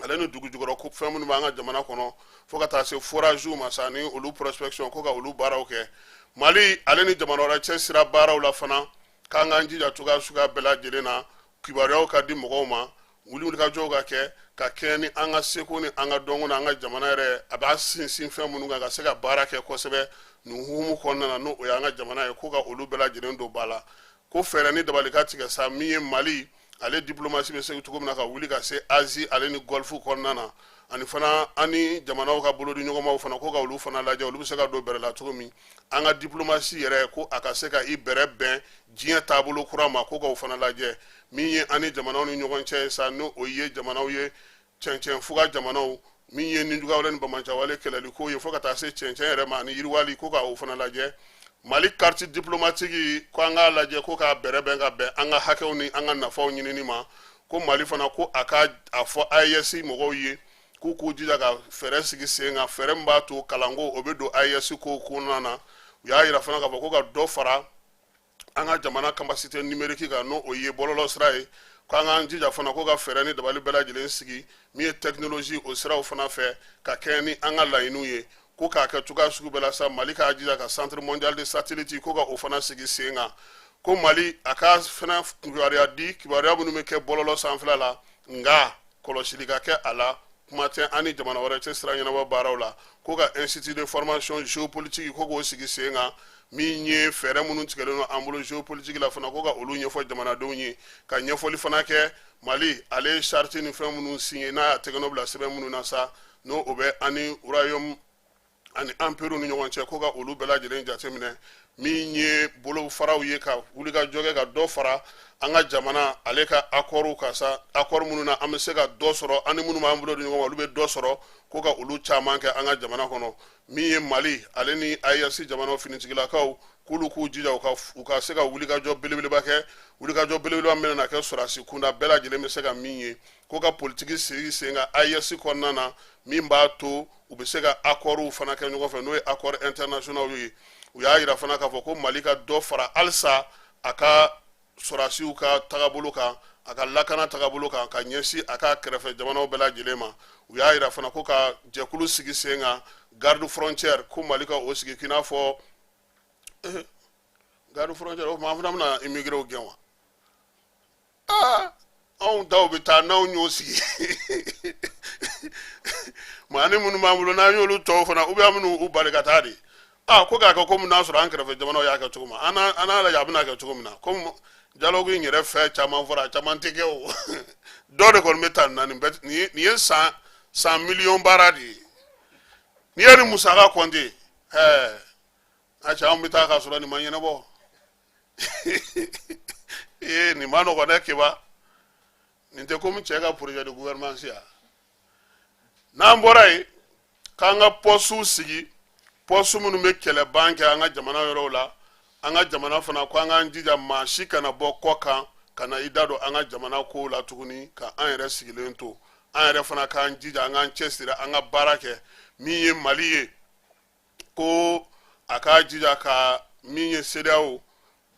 ale ni dugu jukɔrɔ ko fɛn minnu b'an ka jamana kɔnɔ, fo ka taa se foragew ma sa ni olu prospection, ko ka olu baaraw kɛ. Mali ale ni jamana wɛrɛ cɛ sira baaraw la fana, k'an k'an jija cogoya suguya bɛɛ lajɛlen na, kibaruyaw ka di mɔgɔw ma, wulikajɔw ka kɛ ka kɛɲɛ ni an ka seko ni an ka dɔnko n'an ka jamana yɛrɛ a b'a sinsin fɛn minnu kan, ka se ka baara kɛ kosɛbɛ nin hukumu kɔnɔna na, n'o y'an ka jamana ye, ko ka olu bɛɛ lajɛlen don ba la. Ko fɛɛrɛ ni dabali ka tigɛ sa, min ye Mali ale diplomatie bɛ se cogo min na ka wuli ka se Asie ale ni Golfe kɔnɔna na, ani fana an ni jamanaw ka bolodi ɲɔgɔnmaw fana, ko ka olu fana lajɛ, olu bɛ se ka don bɛrɛ la cogo min. An ka diplomatie yɛrɛ, ko a ka se ka i bɛrɛ bɛn diɲɛ taabolo kura ma, ko k'o fana lajɛ. Min ye an ni jamanaw ni ɲɔgɔn cɛ ye sa, n'o ye jamanaw ye cɛncɛn fuga jamanaw, min ye nijuguyawale ni banbaanciwale kɛlɛli ko ye, fo ka taa se cɛncɛn yɛrɛ ma ani yiriwali, ko ka o fana lajɛ. Mali carte diplomatique, ko an k'a lajɛ, ko k'a bɛrɛ bɛn ka bɛn an ka hakɛw ni an ka nafaw ɲinini ma. Ko Mali fana, ko a ka a fɔ AES mɔgɔw ye k'u k'u jija ka fɛɛrɛ sigi sen kan, fɛɛrɛ min b'a to kalanko o bɛ don AES ko kɔnɔna na. U y'a yira fana k'a fɔ ko ka dɔ fara an ka jamana capacité numérique kan, n'o ye bɔlɔlɔ sira ye, k'an k'an jija fana ko ka fɛɛrɛ ni dabali bɛɛ lajɛlen sigi, min ye technologie o siraw fana fɛ, ka kɛɲɛ ni an ka laɲiniw ye. Ko k'a kɛ cogoya sugu bɛɛ la sa, Mali k'a jija ka centre mondial de satellite, ko ka o fana sigi sen kan. Ko Mali a ka fana kibaruya di, kibaruya minnu bɛ kɛ bɔlɔlɔ sanfɛla la, nka kɔlɔsili ka kɛ a la, kuma tɛ an ni jamana wɛrɛ cɛ sira ɲɛnabɔ baaraw la. Ko ka institut de formation géopolitique, ko k'o sigi sen kan. Min ye fɛɛrɛ minnu tigɛlen don an bolo géopolitique la fana, ko ka olu ɲɛfɔ jamanadenw ye, ka ɲɛfɔli fana kɛ Mali ale ye charte ni fɛn minnu signé, n'a y'a tɛgɛnɔ bila sɛbɛn minnu na sa, n'o o bɛ an ni royaume ani empire ni ɲɔgɔn cɛ, ko ka olu bɛɛ lajɛlen jateminɛ. Min ye bolofaraw ye, ka wulikajɔ kɛ ka dɔ fara an ka jamana ale ka accords kan sa, accord minnu na an bɛ se ka dɔ sɔrɔ, an ni minnu b'an bolo di ɲɔgɔn ma, olu bɛ dɔ sɔrɔ, ko ka olu caman kɛ an ka jamana kɔnɔ. Min ye Mali ale ni AES jamanaw finitigilakaw, k'olu k'u jija u ka se ka wulikajɔ belebeleba kɛ, wulikajɔ belebeleba min bɛna kɛ sɔrɔdasi kunda, bɛɛ lajɛlen bɛ se ka min ye. Ko ka politiki sigi sen kan AES kɔnɔna na, min b'a to u bɛ se ka accords fana kɛ ɲɔgɔn fɛ, n'o ye accord internationaux ye. U y'a yira fana k'a fɔ ko Mali ka dɔ fara halisa a ka sɔrɔdasiw ka tagabolo kan, a ka lakana tagabolo kan, ka ɲɛsin a ka kɛrɛfɛ jamanaw bɛɛ lajɛlen ma. U y'a yira fana ko ka jɛkulu sigi sen kan, garde frontière, ko Mali ka o sigi k'i n'a fɔ garde frontière. O tuma an fana bɛna immigrés gɛn wa? Aa, anw taw bɛ taa n'anw y'o sigi. Maa ni minnu b'an bolo, n'an y'olu tɔw fana, ou bien an bɛn'u u bali ka taa de. Aa, ko k'a kɛ komi n'a sɔrɔ an kɛrɛfɛ jamanaw y'a kɛ cogo min, an n'a lajɛ a bɛna kɛ cogo min na. Komi dialogue in yɛrɛ fɛn caman fɔra, a caman tɛ kɛ o. Dɔ de kɔni bɛ taa nin na, nin bɛɛ nin ye san san miliyɔn baara de ye. N'i ye nin musaka kɔnte, ɛɛ. A cɛ, anw bɛ taa k'a sɔrɔ nin ma ɲɛnabɔ. Ee, nin ma nɔgɔn dɛ, Keba. Nin tɛ komi cɛ ka projet de gouvernance ya. N'an bɔra yen, k'an ka pɔsiw sigi, pɔsi minnu bɛ kɛlɛban kɛ an ka jamana yɔrɔw la, an ka jamana fana, ko an k'an jija, maa si kana bɔ kɔ kan ka na i da don an ka jamana kow la tuguni, ka an yɛrɛ sigilen to. An yɛrɛ fana k'an jija, an k'an cɛsiri, an ka baara kɛ. Min ye Mali ye, ko a k'a jija ka min ye CEDEAO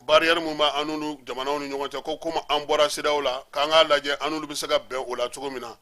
barrière mun b'an n'olu jamanaw ni ɲɔgɔn cɛ, ko komi an bɔra CEDEAO la, k'an k'a lajɛ an n'olu bɛ se ka bɛn o la cogo min na.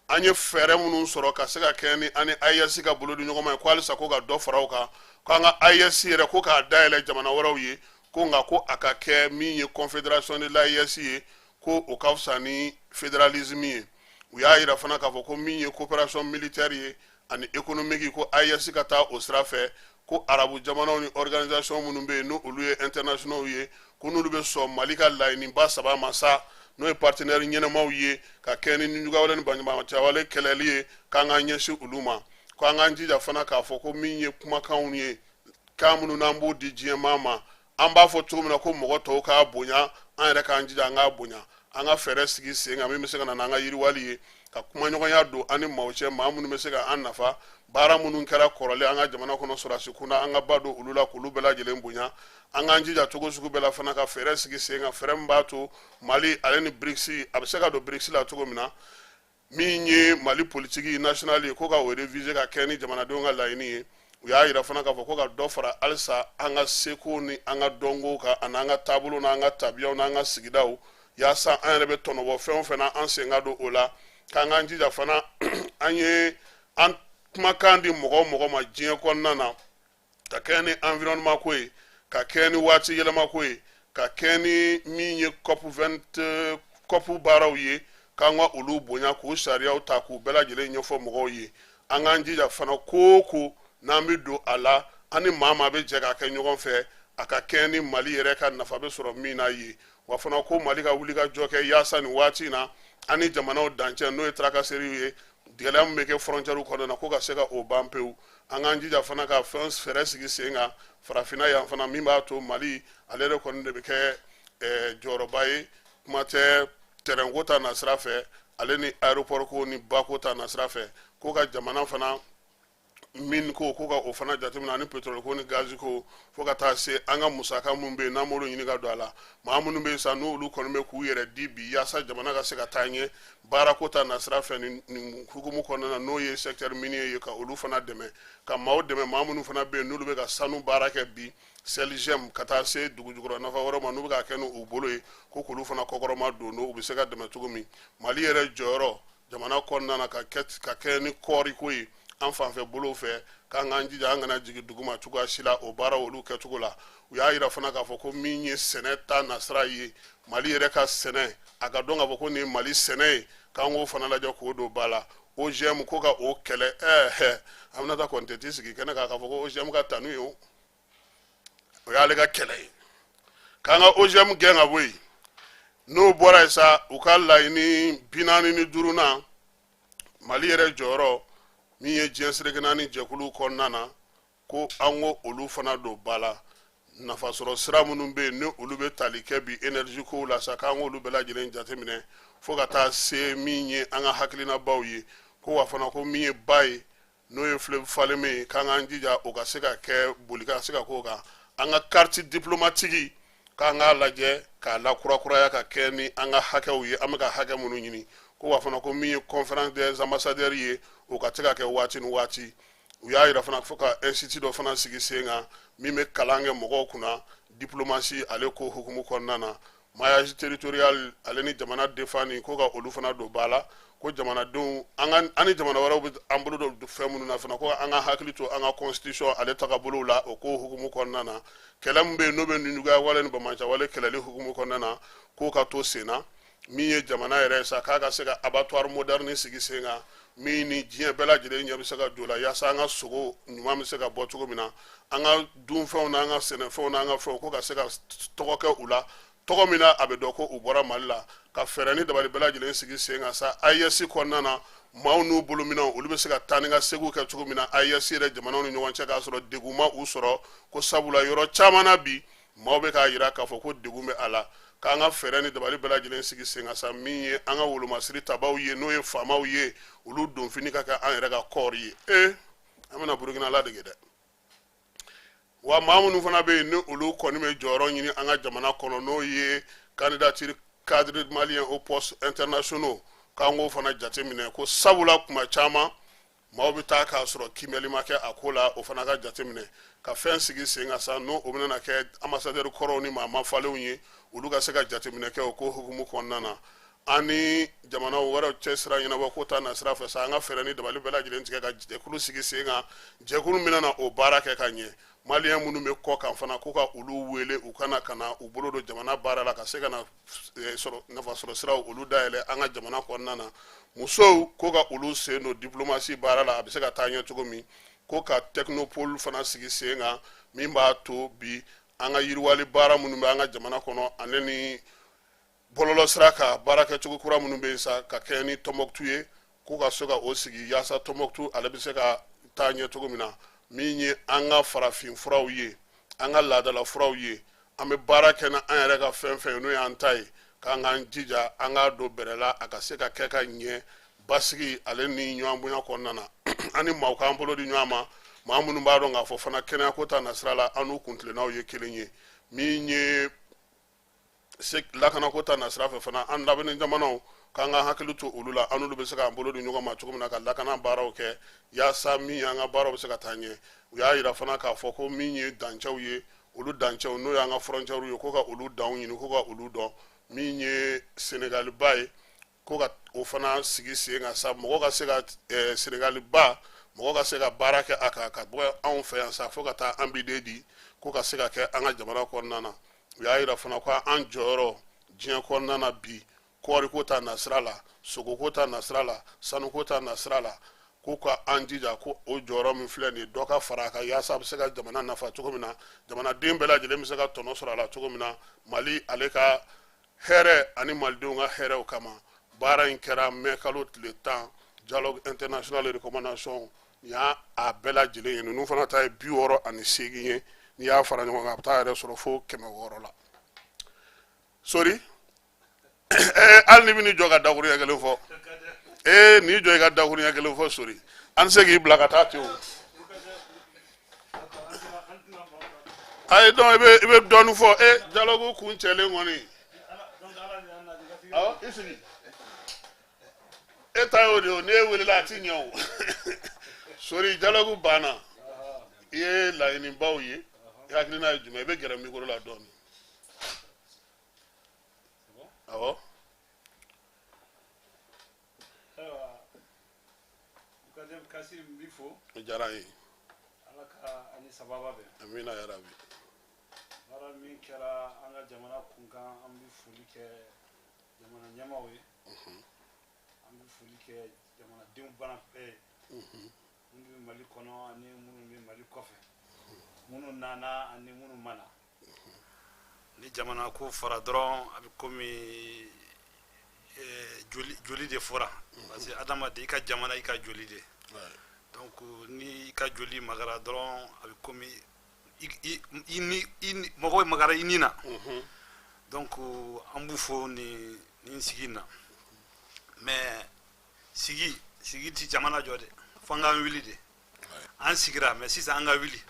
An ye fɛɛrɛ minnu sɔrɔ ka se ka kɛ ni an ni AES ka bolo di ɲɔgɔn ma ye, ko halisa ko ka dɔ fara o kan, k'an ka AES yɛrɛ, ko k'a dayɛlɛ jamana wɛrɛw ye, ko nka ko a ka kɛ min ye confédération de l'AES ye, ko o ka fisa ni fédéralisme ye. U y'a yira fana k'a fɔ ko min ye coopération militaire ye ani économique, ko AES ka taa o sira fɛ, ko arabu jamanaw ni organisation minnu bɛ yen, n'o olu ye internationaux ye, ko n'olu bɛ sɔn Mali ka laɲiniba saba ma sa, n'o ye partenaire ɲɛnamaw ye ka kɛ ni nijuguyawale ni banjamacɛwale kɛlɛli ye, k'an k'an ɲɛsin olu ma. Ko an k'an jija fana k'a fɔ ko min ye kumakanw ye, kan minnu n'an b'o di diɲɛmaa ma, an b'a fɔ cogo min na ko mɔgɔ tɔw k'a bonya, an yɛrɛ k'an jija an k'a bonya. An ka fɛɛrɛ sigi sen kan min bɛ se ka na n'an ka yiriwali ye, ka kumaɲɔgɔnya don an ni maaw cɛ, maa minnu bɛ se ka an nafa. Baara minnu kɛra kɔrɔlen an ka jamana kɔnɔ sɔrɔdasi kunda, an ka ba don olu la k'olu bɛɛ lajɛlen bonya. An k'an jija cogo sugu bɛɛ la fana ka fɛɛrɛ sigi sen kan, fɛɛrɛ min b'a to Mali ale ni BRICS, a bɛ se ka don BRICS la cogo min na. Min ye Mali politique nationale ye, ko ka o réviser ka kɛ ni jamanadenw ka laɲini ye. U y'a yira fana k'a fɔ ko ka dɔ fara halisa an ka seko ni an ka dɔnko kan, ani an ka taabolo n'an ka tabiyaw n'an ka sigidaw, yaasa an yɛrɛ bɛ tɔnɔbɔ fɛn o fɛn na, an sen ka don o la. K'an k'an jija fana, an ye an kumakan di mɔgɔ o mɔgɔ ma diɲɛ kɔnɔna na, ka kɛ ni environnement ko ye, ka kɛ ni waati yɛlɛma ko ye, ka kɛ ni min ye COP 20 COP baaraw ye, k'an ka olu bonya, k'u sariyaw ta, k'u bɛɛ lajɛlen ɲɛfɔ mɔgɔw ye. An k'an jija fana, ko o ko n'an bɛ don a la, an ni maa maa bɛ jɛ k'a kɛ ɲɔgɔn fɛ, a ka kɛ ni Mali yɛrɛ ka nafa bɛ sɔrɔ min na ye. Wa fana ko Mali ka wuli ka jɔ kɛ yaasa nin waati in na, an ni jamanaw dancɛ, n'o ye tracasserie ye, gɛlɛya min bɛ kɛ frontière kɔnɔna na, ko ka se ka o ban pewu. An k'an jija fana ka fɛn fɛɛrɛ sigi sen kan farafinna yan fana, min b'a to Mali ale yɛrɛ kɔni de bɛ kɛ jɔyɔrɔba ye, kuma tɛ terrain ko ta nasira fɛ, ale ni aéroport ko ni bako ta nasira fɛ, ko ka jamana fana min ko ka o fana jateminɛ, ani pétrole ko ni gazi ko, fo ka taa se an ka musaka minnu bɛ yen n'an b'olu ɲini ka don a la. Maa minnu bɛ yen sa, n'olu kɔni bɛ k'u yɛrɛ di bi yaasa jamana ka se ka taa ɲɛ baarako ta nasira fɛ nin hukumu kɔnɔna na, n'o ye secteur minier ye, ka olu fana dɛmɛ, ka maaw dɛmɛ, maa minnu fana bɛ yen n'olu bɛ ka sanu baara kɛ bi, SELGEM, ka taa se dugu jukɔrɔ nafa wɛrɛ ma, n'u bɛ k'a kɛ n'u bolo ye, ko k'olu fana kɔkɔrɔma don, n'u bɛ se ka dɛmɛ cogo min. Mali yɛrɛ jɔyɔrɔ jamana kɔnɔna na, ka kɛ ni kɔɔriko ye an fanfɛ bolow fɛ, k'an k'an jija an kana jigin duguma cogoya si la o baara olu kɛcogo la. U y'a yira fana k'a fɔ ko min ye sɛnɛ ta nasira ye, Mali yɛrɛ ka sɛnɛ, a ka dɔn k'a fɔ ko nin ye Mali sɛnɛ ye, k'an k'o fana lajɛ k'o don ba la. OGM, ko ka o kɛlɛ. Aminata Kɔnte t'i sigi kɛnɛ kan k'a fɔ ko OGM ka tanu ye, o o y'ale ka kɛlɛ ye, k'an ka OGM gɛn ka bɔ yen. N'o bɔra yen sa, u ka laɲini 45nan, Mali yɛrɛ jɔyɔrɔ min ye diɲɛ seleke naani jɛkulu kɔnɔna na, ko an ko olu fana don ba la. Nafasɔrɔ sira minnu bɛ yen, ni olu bɛ tali kɛ bi énergie kow la sa, k'an k'olu bɛɛ lajɛlen jateminɛ, fo ka taa se min ye an ka hakilinabaw ye. Ko wa fana ko min ye ba ye, n'o ye fleuve Falémé ye, k'an k'an jija o ka se ka kɛ boli ka se ka k'o kan. An ka carte diplomatique, k'an k'a lajɛ k'a lakurakuraya ka kɛ ni an ka hakɛw ye, an bɛ ka hakɛ minnu ɲini. Ko wa fana ko min ye conférence des ambassadeurs ye, o ka se ka kɛ waati ni waati. U y'a yira fana fo ka institut dɔ fana sigi sen kan min bɛ kalan kɛ mɔgɔw kunna diplomatie ale ko hukumu kɔnɔna na. Maillage territorial ale ni jamana défend, ko ka olu fana don ba la. Ko jamanadenw, an ka an ni jamana wɛrɛw bɛ an bolo don fɛn minnu na fana, ko an ka hakili to an ka constitution ale tagabolow la o ko hukumu kɔnɔna na. Kɛlɛ min bɛ yen, n'o bɛ nijuguya wale ni banbaanciya wale kɛlɛli hukumu kɔnɔna na, k'o ka to sen na. Min ye jamana yɛrɛ ye sa, k'a ka se ka abattoir moderne sigi sen kan, min ni diɲɛ bɛɛ lajɛlen ɲɛ bɛ se ka jɔ la, yaasa an ka sogo ɲuman bɛ se ka bɔ cogo min na, an ka dunfɛnw n'an ka sɛnɛfɛnw n'an ka fɛnw, ko ka se ka tɔgɔ kɛ u la, tɔgɔ min na a bɛ dɔn ko u bɔra Mali la. Ka fɛɛrɛ ni dabali bɛɛ lajɛlen sigi sen kan sa AES kɔnɔna na, Maaw n'u bolominɛnw, olu bɛ se ka taa ni ka seginw kɛ cogo min na AES yɛrɛ jamanaw ni ɲɔgɔn cɛ, k'a sɔrɔ degun ma u sɔrɔ, ko sabula yɔrɔ caman na bi, maaw bɛ k'a yira k'a fɔ ko degun bɛ a la. K'an ka fɛɛrɛ ni dabali bɛɛ lajɛlen sigi sen kan sa, min ye an ka wolomasiri tabaw ye, n'o ye faamaw ye, olu donfini ka kɛ an yɛrɛ ka kɔɔri ye. Ee, an bɛna Burukina ladege dɛ. Wa maa minnu fana bɛ yen, ni olu kɔni bɛ jɔyɔrɔ ɲini an ka jamana kɔnɔ, n'o ye candidature cadre malien au poste internationaux, k'an k'o fana jateminɛ, ko sabula kuma caman maaw bɛ taa k'a sɔrɔ kiimɛli ma kɛ a ko la. O fana ka jateminɛ ka fɛn sigi sen kan sa, n'o o bɛna kɛ ambassadeur kɔrɔw ni maa mafalenw ye, olu ka se ka jateminɛ kɛ o ko hukumu kɔnɔna na. An ni jamana wɛrɛw cɛ sira ɲɛnabɔ ko ta nasira fɛ sa, an ka fɛɛrɛ ni dabali bɛɛ lajɛlen tigɛ ka jɛkulu sigi sen kan, jɛkulu min na o baara kɛ ka ɲɛ. Maliyɛn minnu bɛ kɔ kan fana, ko ka olu wele u kana ka na u bolo don jamana baara la, ka se ka na sɔrɔ nafa sɔrɔ siraw olu dayɛlɛ an ka jamana kɔnɔna na. Musow, ko ka olu sen don diplomasi baara la, a bɛ se ka taa ɲɛ cogo min. Ko ka technopole fana sigi sen kan, min b'a to bi an ka yiriwali baara minnu bɛ an ka jamana kɔnɔ, ale ni bɔlɔlɔsira ka baara kɛcogo kura minnu bɛ yen sa, ka kɛɲɛ ni Tɔnbɔkutu ye, k'u ka se ka o sigi yaasa Tɔnbɔkutu ale bɛ se ka taa ɲɛ cogo min na. Min ye an ka farafin furaw ye, an ka laadala furaw ye, an bɛ baara kɛ na an yɛrɛ ka fɛn fɛn ye, n'o y'an ta ye, k'an k'an jija an k'a don bɛrɛ la, a ka se ka kɛ ka ɲɛ basigi ale ni ɲɔgɔn bonya kɔnɔna na. An ni maaw k'an bolo di ɲɔgɔn ma, maa minnu b'a dɔn k'a fɔ fana kɛnɛyako ta nasira la, an n'u kuntilennaw ye kelen ye. Min ye lakanako ta nasira fɛ fana, an lamini jamanaw, k'an ka hakili to olu la, an n'olu bɛ se k'an bolo di ɲɔgɔn ma cogo min na ka lakana baaraw kɛ, yaasa min y'an ka baaraw bɛ se ka taa ɲɛ. U y'a yira fana k'a fɔ ko min ye dancɛw ye, olu dancɛw, n'o y'an ka frontières ye, ko ka olu danw ɲini, ko ka olu dɔn. Min ye Senegaliba ye, ko ka o fana sigi sen kan sa, mɔgɔ ka se ka Senegaliba, mɔgɔ ka se ka baara kɛ a kan ka bɔ anw fɛ yan sa fo ka taa Ambidédi, ko ka se ka kɛ an ka jamana kɔnɔna na. U y'a yira fana ko an jɔyɔrɔ diɲɛ kɔnɔna na bi, kɔɔriko ta nasira la, sogoko ta nasira la, sanuko ta nasira la, ko ka an jija ko o jɔyɔrɔ min filɛ nin ye, dɔ ka fara a kan, yaasa a bɛ se ka jamana nafa cogo min na, jamanaden bɛɛ lajɛlen bɛ se ka tɔnɔ sɔrɔ a la cogo min na, Mali ale ka hɛrɛ ani malidenw ka hɛrɛw kama. Baara in kɛra mɛ kalo tile 10, dialogue international recommandation nin y'a a bɛɛ lajɛlen ye. Ninnu fana ta ye 68 ye. N'i y'a fara ɲɔgɔn kan, a bɛ taa yɛrɛ sɔrɔ fo 600 la. Sori, hali n'i bɛ n'i jɔ ka dakuruɲɛ kelen fɔ, ee, n'i jɔ i ka dakuruɲɛ kelen fɔ, Sori, an tɛ se k'i bila ka taa ten o. Ayi, donc i bɛ dɔɔnin fɔ. E, dialogue kuncɛlen kɔni, awɔ, i sigi. E ta y'o de ye o, n'e welela a ti ɲɛ o. Sori, dialogue banna, i ye laɲinibaw ye, i hakilina ye jumɛn? I bɛ gɛrɛ micro la dɔɔnin. Awɔ. Ayiwa, Mukadem Kasim, n b'i fo. O diyara n ye. Ala ka ani sababa bɛn. Amina yarabi. Baara min kɛra an ka jamana kunkan, an bɛ foli kɛ jamana ɲɛmaaw ye, an bɛ foli kɛ jamanadenw bana bɛɛ ye, minnu bɛ Mali kɔnɔ ani minnu bɛ Mali kɔfɛ, minnu nana ani minnu ma na. Ni jamana ko fɔra dɔrɔn, a bɛ komi joli joli de fɔra, parce que adamaden, i ka jamana, i ka joli de. Donc ni i ka joli magara dɔrɔn, a bɛ komi i ni i ni mɔgɔ magara i ni na. Donc an b'u fo nin sigi in na. Mais sigi ti jamana jɔ dɛ, fo an k'an wuli de. An sigira, mais sisan an ka wuli.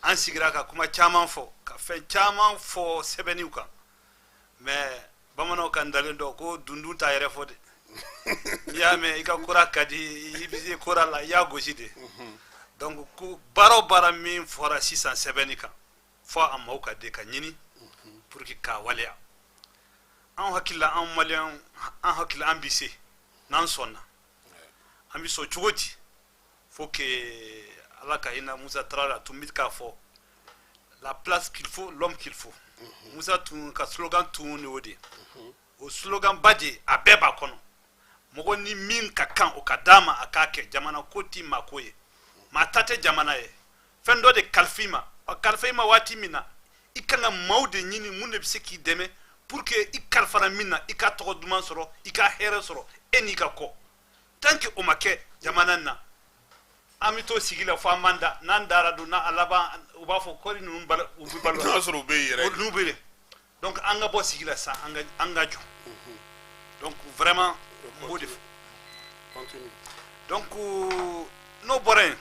An sigira ka kuma caman fɔ, ka fɛn caman fɔ sɛbɛnniw kan, mais bamananw ka ntalen dɔ ko dundun t'a yɛrɛ fɔ dɛ. N'i y'a mɛn i ka kora ka di, i bɛ se kora la, i y'a gosi de. Donc ko baara o baara min fɔra sisan sɛbɛnni kan, fo a maaw ka de ka ɲini pour que k'a waleya. An hakili la, an maliyɛn, an hakili, an bi se n'an sɔnna. An bi sɔn cogo di? Faut que Ala ka hinɛ Musa Tarawele, a tun bɛ k'a fɔ: "La place qu'il faut, l'homme qu'il faut." Musa tun ka slogan tun de o de, o slogan ba de, a bɛɛ b'a kɔnɔ. Mɔgɔ ni min ka kan, o ka d'a ma, a k'a kɛ. Jamana ko ti maa ko ye, maa ta tɛ jamana ye. Fɛn dɔ de kalifa i ma, a kalifa i ma waati min na, i kan ka maaw de ɲini mun de bɛ se k'i dɛmɛ pour que i kalifara min na, i ka tɔgɔ duman sɔrɔ, i ka hɛrɛ sɔrɔ, e n'i ka kɔ. Tant que o ma kɛ jamana na, an bɛ to sigi la fo an b'an da. N'an dara don n'a laban, u b'a fɔ kɔri ninnu balo, u bɛ balo. N'a sɔrɔ u bɛ yen yɛrɛ. N'u bɛ yen. Donc an ka bɔ sigi la sisan, an ka jɔ. Donc vraiment, n b'o de fɔ. Continue. Donc n'o bɔra yen,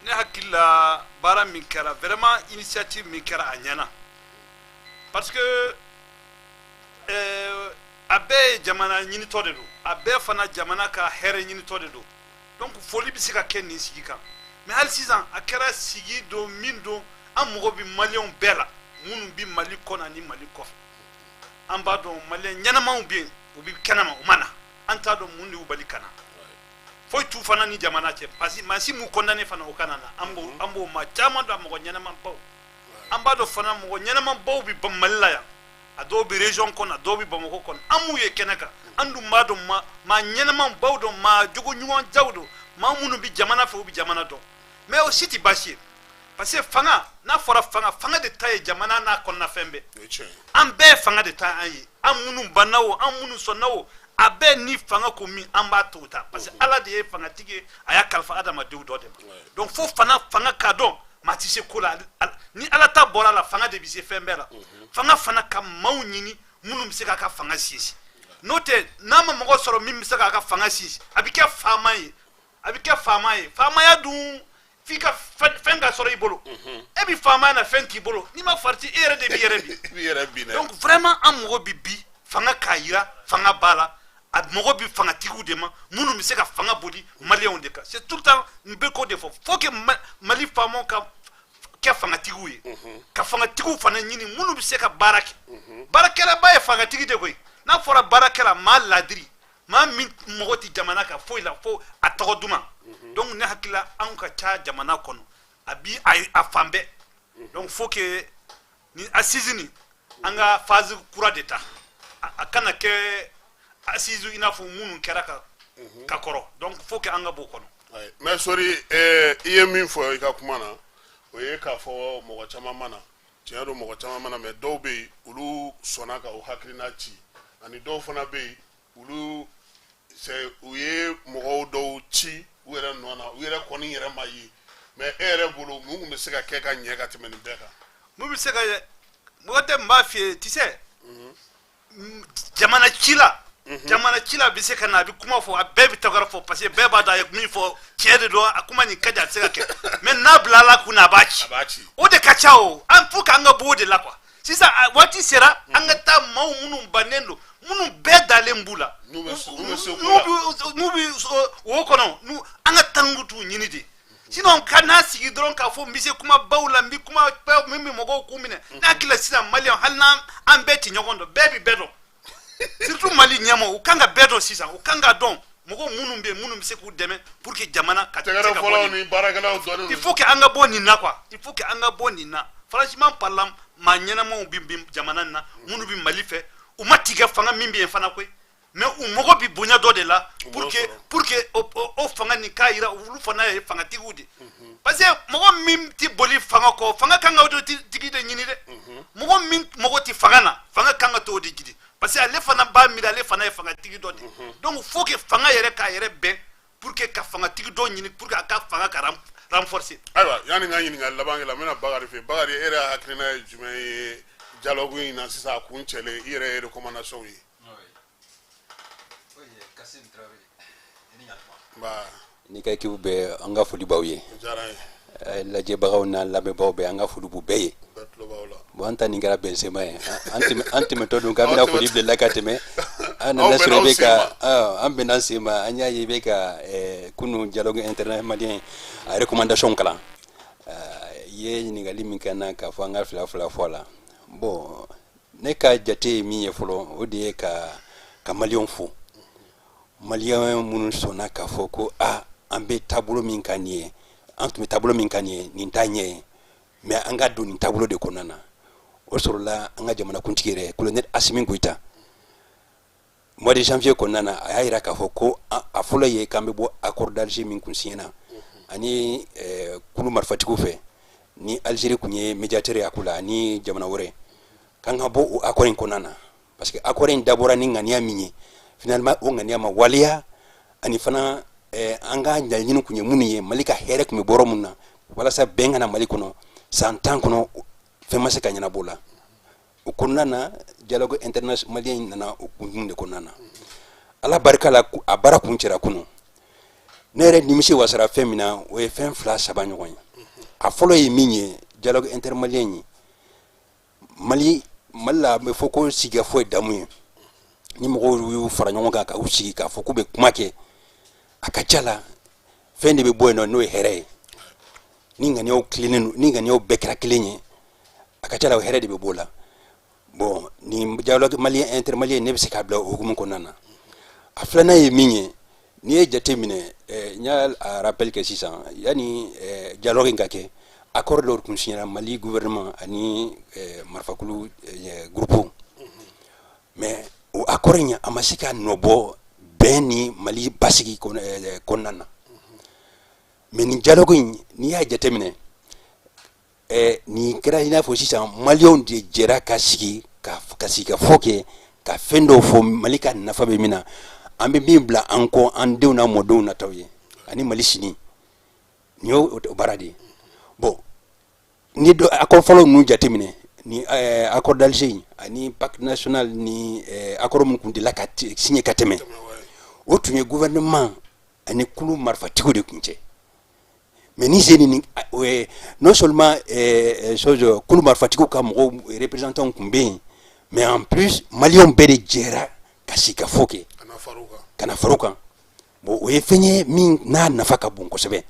ne hakili la, baara min kɛra, vraiment, initiative min kɛra, a ɲɛna, parce que a bɛɛ ye jamana ɲinitɔ de don, a bɛɛ fana jamana ka hɛrɛ ɲinitɔ de don. Donc foli bɛ se ka kɛ nin sigi kan. Mais hali sisan, a kɛra sigi don min don, an mago bɛ Maliyɛnw bɛɛ la, minnu bɛ Mali kɔnɔ ani Mali kɔfɛ. An b'a dɔn, Maliyɛn ɲɛnamaw bɛ yen, u bɛ kɛnɛma, u ma na. An t'a dɔn mun de y'u bali ka na. Foyi t'u fana ni jamana cɛ, parce que maa si m'u condamné fana o kana na. An b'o maa caman dɔn, mɔgɔ ɲɛnamabaw. An b'a dɔn fana, mɔgɔ ɲɛnamabaw bɛ Mali la yan, a dɔw bɛ région kɔnɔ, a dɔw bɛ Bamakɔ kɔnɔ. An m'u ye kɛnɛ kan. An dun b'a dɔn, maa ɲɛnamabaw dɔn, maa jogo ɲuman jaw don, maa minnu bɛ jamana fɛ, u bɛ jamana dɔn. Mais o si tɛ baasi ye, parce que fanga, n'a fɔra fanga, fanga de ta ye jamana n'a kɔnɔna fɛn bɛɛ. O ye tiɲɛ ye. An bɛɛ, fanga de ta an ye. An minnu banna o, an minnu sɔnna o, a bɛɛ ni fanga ko min, an b'a to ta, parce que Ala de ye fangatigi ye, a y'a kalifa adamadenw dɔ de ma. Donc fo fana fanga k'a dɔn, maa tɛ se ko la ni Ala ta bɔra a la. Fanga de bɛ se fɛn bɛɛ la. Fanga fana ka maaw ɲini minnu bɛ se k'a ka fanga sinsin. N'o tɛ, n'a ma mɔgɔ sɔrɔ min bɛ se k'a ka fanga sinsin, a bɛ kɛ faama ye, a bɛ kɛ faama ye. Faamaya dun, f'i ka fɛn ka sɔrɔ i bolo. E bɛ faamaya na, fɛn t'i bolo, n'i ma farati, e yɛrɛ de b'i yɛrɛ bi. I b'i yɛrɛ bin dɛ. Donc vraiment, an mago bɛ bi fanga k'a yira fanga b'a la. A mago bɛ fangatigiw de ma, minnu bɛ se ka fanga boli Maliyɛnw de kan. C'est tout le temps, n bɛ k'o de fɔ: faut que Mali faamaw ka kɛ fangatigiw ye, ka fangatigiw fana ɲini minnu bɛ se ka baara kɛ. Baarakɛlaba ye fangatigi de koyi. N'a fɔra baarakɛla, maa ladiri, maa min mago tɛ jamana kan foyi la fo a tɔgɔ duman. Donc ne hakili la, anw ka ca jamana kɔnɔ, a bi a fan bɛɛ. Donc faut que ni assise nin, an ka phase kura de ta. A kana kɛ assise i n'a fɔ minnu kɛra ka kɔrɔ. Donc faut que an ka b'o kɔnɔ. Mais Sori, i ye min fɔ i ka kuma na, o ye k'a fɔ mɔgɔ caman ma na. Tiɲɛ don, mɔgɔ caman ma na, mais dɔw bɛ yen, olu sɔnna ka o hakilina ci, ani dɔw fana bɛ yen, olu c'est u ye mɔgɔw dɔw ci u yɛrɛ nɔ na, u yɛrɛ kɔni yɛrɛ ma ye. Mais e yɛrɛ bolo, mun tun bɛ se ka kɛ ka ɲɛ ka tɛmɛ nin bɛɛ kan? Mun bɛ se ka mɔgɔ tɛ, n b'a f'i ye, tu sais, jamana ci la, jamana ci la bɛ se ka na, a bɛ kuma fɔ, a bɛɛ bɛ tɛgɛrɛ fɔ, parce que bɛɛ b'a dɔn a ye min fɔ tiɲɛ de don, a kuma nin ka di, a tɛ se ka kɛ. Mais n'a bila la kunna, a b'a ci. A b'a ci. O de ka ca o. An faut k'an ka bɔ o de la quoi. Sisan a waati sera, an ka taa maaw minnu bannen don, minnu bɛɛ dalen b'u la, N'u bɛ se ko la. N'u bɛ wo kɔnɔ, n'u an ka tankutu ɲini de. Sinon ka n'a sigi dɔrɔn k'a fɔ n bɛ se kuma baw la, n bɛ kuma baw min bɛ mɔgɔw kun minɛ. N'a hakili la sisan, Maliyɛn, hali n'an an bɛɛ ti ɲɔgɔn dɔn, bɛɛ bɛ bɛɛ dɔn, surtout Mali ɲɛmaaw, u kan ka bɛɛ dɔn sisan. U kan ka dɔn mɔgɔ minnu bɛ yen, minnu bɛ se k'u dɛmɛ pour que jamana ka se tɛgɛrɛ ka bɔ fɔlɔw nin ni baarakɛlaw dɔnnen. Il faut que an ka bɔ nin na quoi, il faut que an ka bɔ nin na. Franchement parlant, maa ɲɛnamaw bɛ jamana in na, minnu bɛ Mali fɛ, u ma tigɛ fanga min bɛ yen fana koyi, mais u mago bɛ bonya dɔ de la pour que sɔrɔ. pour que o fanga nin k'a yira olu fana ye fangatigiw de, parce que mɔgɔ min ti boli fanga kɔ, fanga kan ka o de tigi de ɲini dɛ. Mɔgɔ min mago ti fanga na, fanga kan ka t'o de jigi, parce que ale fana b'a miiri ale fana ye fangatigi dɔ de. Donc faut que fanga yɛrɛ k'a yɛrɛ bɛn pour que ka fangatigi dɔ ɲini pour que a ka fanga ka renforcer. Ayiwa, yanni n ka ɲininkali laban kɛ la, n bɛna Bakari fɛ. Bakari, e yɛrɛ hakilina ye jumɛn ye dialogue in na sisan, a kun cɛlen, i yɛrɛ ye recommandation ye? Oui, Kassim Traoré, i ni ɲantuma. Nba. N'i ka équipe bɛɛ, an ka foli b'aw ye. O diyara n ye. Lajɛbagaw n'a lamɛnbagaw bɛɛ, an ka foli b'u bɛɛ ye. Bɛɛ tulo b'aw la. Bon, an ta nin kɛra bɛnsenma ye. An tɛmɛtɔ dun k'an bɛna Aw foli bila ka tɛmɛ an Aw nana bɛnna sɔrɔ i aw bɛ sen ka an bɛnna an sen ma. An y'a ye i bɛ ka kunun dialogue international malien a recommandation kalan. I ye ɲininkali min kɛ n na k'a fɔ an ka fila fila fɔ a la. Bon, ne ka jate ye min ye fɔlɔ, o de ye ka Maliyɛnw fo, Maliyɛn minnu sɔnna k'a fɔ ko a an bɛ taabolo min kan nin ye, an tun bɛ taabolo min kan nin ye, nin t'a ɲɛ ye, mais an ka don nin taabolo de kɔnɔna na. O sɔrɔla an ka jamanakuntigi yɛrɛ, colonel Assimi Goïta, mois de janvier kɔnɔna na, a y'a yira k'a fɔ ko a fɔlɔ ye k'an bɛ bɔ accord d'Alger min kun signena ani kulu marifatigiw fɛ, ni Algérie kun ye médiateur ye a ko la ani jamana wɛrɛ, k'an ka bɔ o accord in kɔnɔna na, parce que accord in dabɔra ni ŋaniya min ye, finalement o ŋaniya ma waleya. Ani fana an ka laɲini kun ye minnu ye, Mali ka hɛrɛ tun bɛ bɔrɔ mun na walasa bɛn ka na Mali kɔnɔ san 10 kɔnɔ, fɛn ma se ka ɲɛnabɔ o la. O kɔnɔna na, dialogue intermalien in nana o kun de kɔnɔna na. Ala barika la, a baara kuncɛra kunun. Ne yɛrɛ nimisi wasara fɛn min na, o ye fɛn fila saba ɲɔgɔn ye. A fɔlɔ ye min ye, dialogue intermalien ye, Mali la, a bɛ fɔ ko sigikafɔ ye damu ye. Ni mɔgɔw y'u fara ɲɔgɔn kan ka u sigi k'a fɔ k'u bɛ kuma kɛ, a ka ca la, fɛn de bɛ bɔ yen nɔ n'o ye hɛrɛ ye. Ni ŋaniyaw tilennen don, ni ŋaniyaw bɛɛ kɛra kelen ye, a ka ca la, o hɛrɛ de bɛ b'o la. Bon, nin dialogue malien intermalien, ne bɛ se k'a bila o hukumu kɔnɔna na. A filanan ye min ye, n'i ye jate minɛ, n y'a rappel kɛ sisan, yanni dialogue in ka kɛ, accord dɔw tun signera Mali gouvernement ani marifakulu groupe. Mais o accord in, a ma se ka nɔ bɔ bɛn ni Mali basigi kɔnɔna na. Mais nin dialogue in, n'i y'a jateminɛ, nin kɛra i n'a fɔ sisan Maliyɛnw de jɛra ka sigi ka sigi ka fɔ kɛ, ka fɛn dɔw fɔ Mali ka nafa bɛ min na, an bɛ min bila an kɔ, an denw n'a mɔdenw nataw ye, ani Mali sini. Nin y'o baara de ye. Bon, ni dɔ accord fɔlɔ ninnu jateminɛ, ni accord d'Alger in ani pacte national ni accord min kun delila ka signé ka tɛmɛ, o tun ye gouvernement ani kulu marifatigiw de kun cɛ. Mais ni sen ni non seulement chose kulu marifatigiw ka mɔgɔw, représentants kun bɛ yen, mais en plus Maliyɛnw bɛɛ de jɛra ka sigi ka fɔ kɛ ka na far'u kan. Bon, o ye fɛn ye min n'a nafa ka bon kosɛbɛ,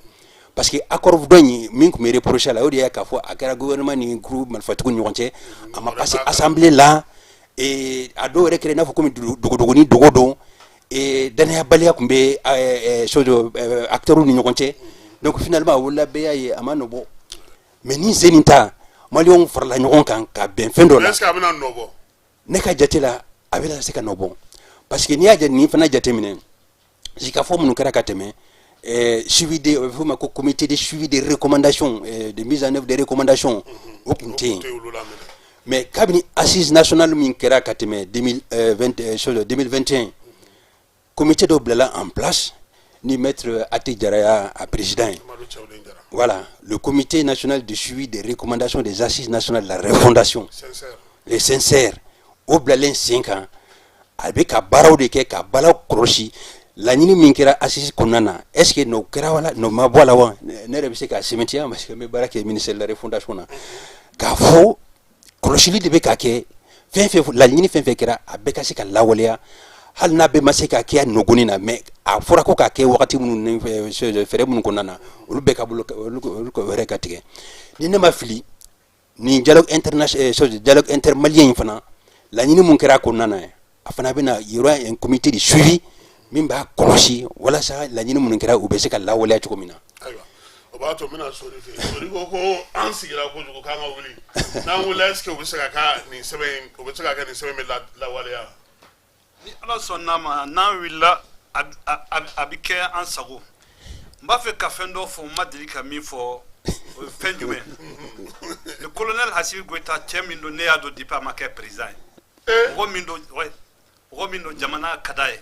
parce que accord dɔ in min tun bɛ reproché la, o de ye k'a fɔ a kɛra gouvernement ni groupe marifatigiw ni ɲɔgɔn cɛ, a ma passer assemblée la. A dɔw yɛrɛ kɛra i n'a fɔ komi dogodogonin dogo don, danayabaliya tun bɛ chose acteurs ni ɲɔgɔn cɛ. Donc finalement, a wolola, bɛɛ y'a ye, a ma nɔ bɔ. Mais ni sen nin ta, Maliyɛnw farala ɲɔgɔn kan ka bɛn fɛn dɔ la. Est ce que a bɛna nɔ bɔ? Ne ka jate la, a bɛna se ka nɔ bɔ, parce que n'i y'a nin fana jateminɛ, sigikafɔ minnu kɛra ka tɛmɛ, suivi de, o bɛ f'o ma ko comité de suivi des recommandations, de mise en œuvre des recommandations, o tun tɛ yen. Mais kabini assise nationale min kɛra ka tɛmɛ 2021, comité dɔ bilala en place ni maître Ati Jara y'a président ye. Voilà, le comité national de suivi des recommandations des assises nationales de la refondation, les CNSR. O bilalen sen kan, a bɛ ka baaraw de kɛ ka baaraw kɔlɔsi. Laɲini min kɛra assise kɔnɔna na, est ce que n'o kɛra wala n'o ma bɔ a la wa? Ne yɛrɛ bɛ se k'a sɛmɛntiya, parce que n bɛ baara kɛ ministère de la refondation na, k'a fɔ kɔlɔsili de bɛ ka kɛ. Fɛn fɛn laɲini, fɛn fɛn kɛra, a bɛɛ ka se ka lawaleya, hali n'a bɛɛ ma se ka kɛ a nɔgɔnin na. Mais a fɔra ko k'a kɛ wagati minnu ni fɛɛrɛ minnu kɔnɔna na, olu bɛɛ ka bolo, olu yɛrɛ ka tigɛ. Ni ne ma fili, nin dialogue international, dialogue intermalien in fana, laɲini mun kɛra a kɔnɔna na, a fana bɛna, il y aura un comité de suivi min b'a kɔlɔsi walasa laɲini minnu kɛra, u bɛ se ka lawaleya cogo min na. Ayiwa, o b'a to n bɛna Sori fɛ yen. Sori ko an sigira kojugu, k'an ka wuli. N'an wulila, est ce que u bɛ se ka kɛ nin sɛbɛn in, o bɛ se ka kɛ nin sɛbɛn bɛ lawaleya? Ni Ala sɔnn'a ma, n'an wulila, a bɛ kɛ an sago. N b'a fɛ ka fɛn dɔ fɔ, n ma deli ka min fɔ. O ye fɛn jumɛn? Le colonel Assimi Goïta, cɛ min don, ne y'a dɔn depuis a ma kɛ président ye. Mɔgɔ min don, ouais, mɔgɔ min don, jamana ka d'a ye,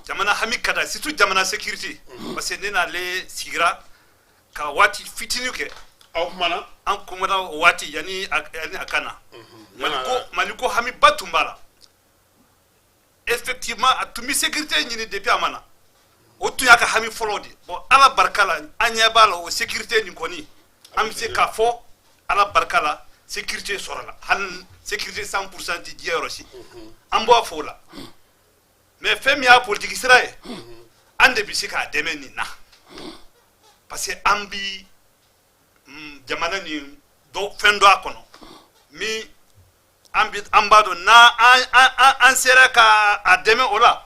jamana hami ka d'a ye, surtout jamana sécurité, parce que ne n'ale sigira ka waati fitinin kɛ. Aw kumana? An kumana o waati yanni a ka na. Mali ko hamiba tun b'a la. Effectivement, a tun bɛ sécurité ɲini depuis a ma na. O tun y'a ka hami fɔlɔ de. Bon, Ala barika la, an ɲɛ b'a la, o sécurité nin kɔni, an bɛ se k'a fɔ Ala barika la, sécurité sɔrɔla. Hali sécurité 100% ti diɲɛ yɔrɔ si, an b'a fɔ o la. Mais fɛn min y'a politique sira ye, an de bɛ se k'a dɛmɛ nin na, parce que an bi jamana nin dɔ fɛn dɔ a kɔnɔ min an bi an b'a dɔn n'an an sera ka a dɛmɛ o la.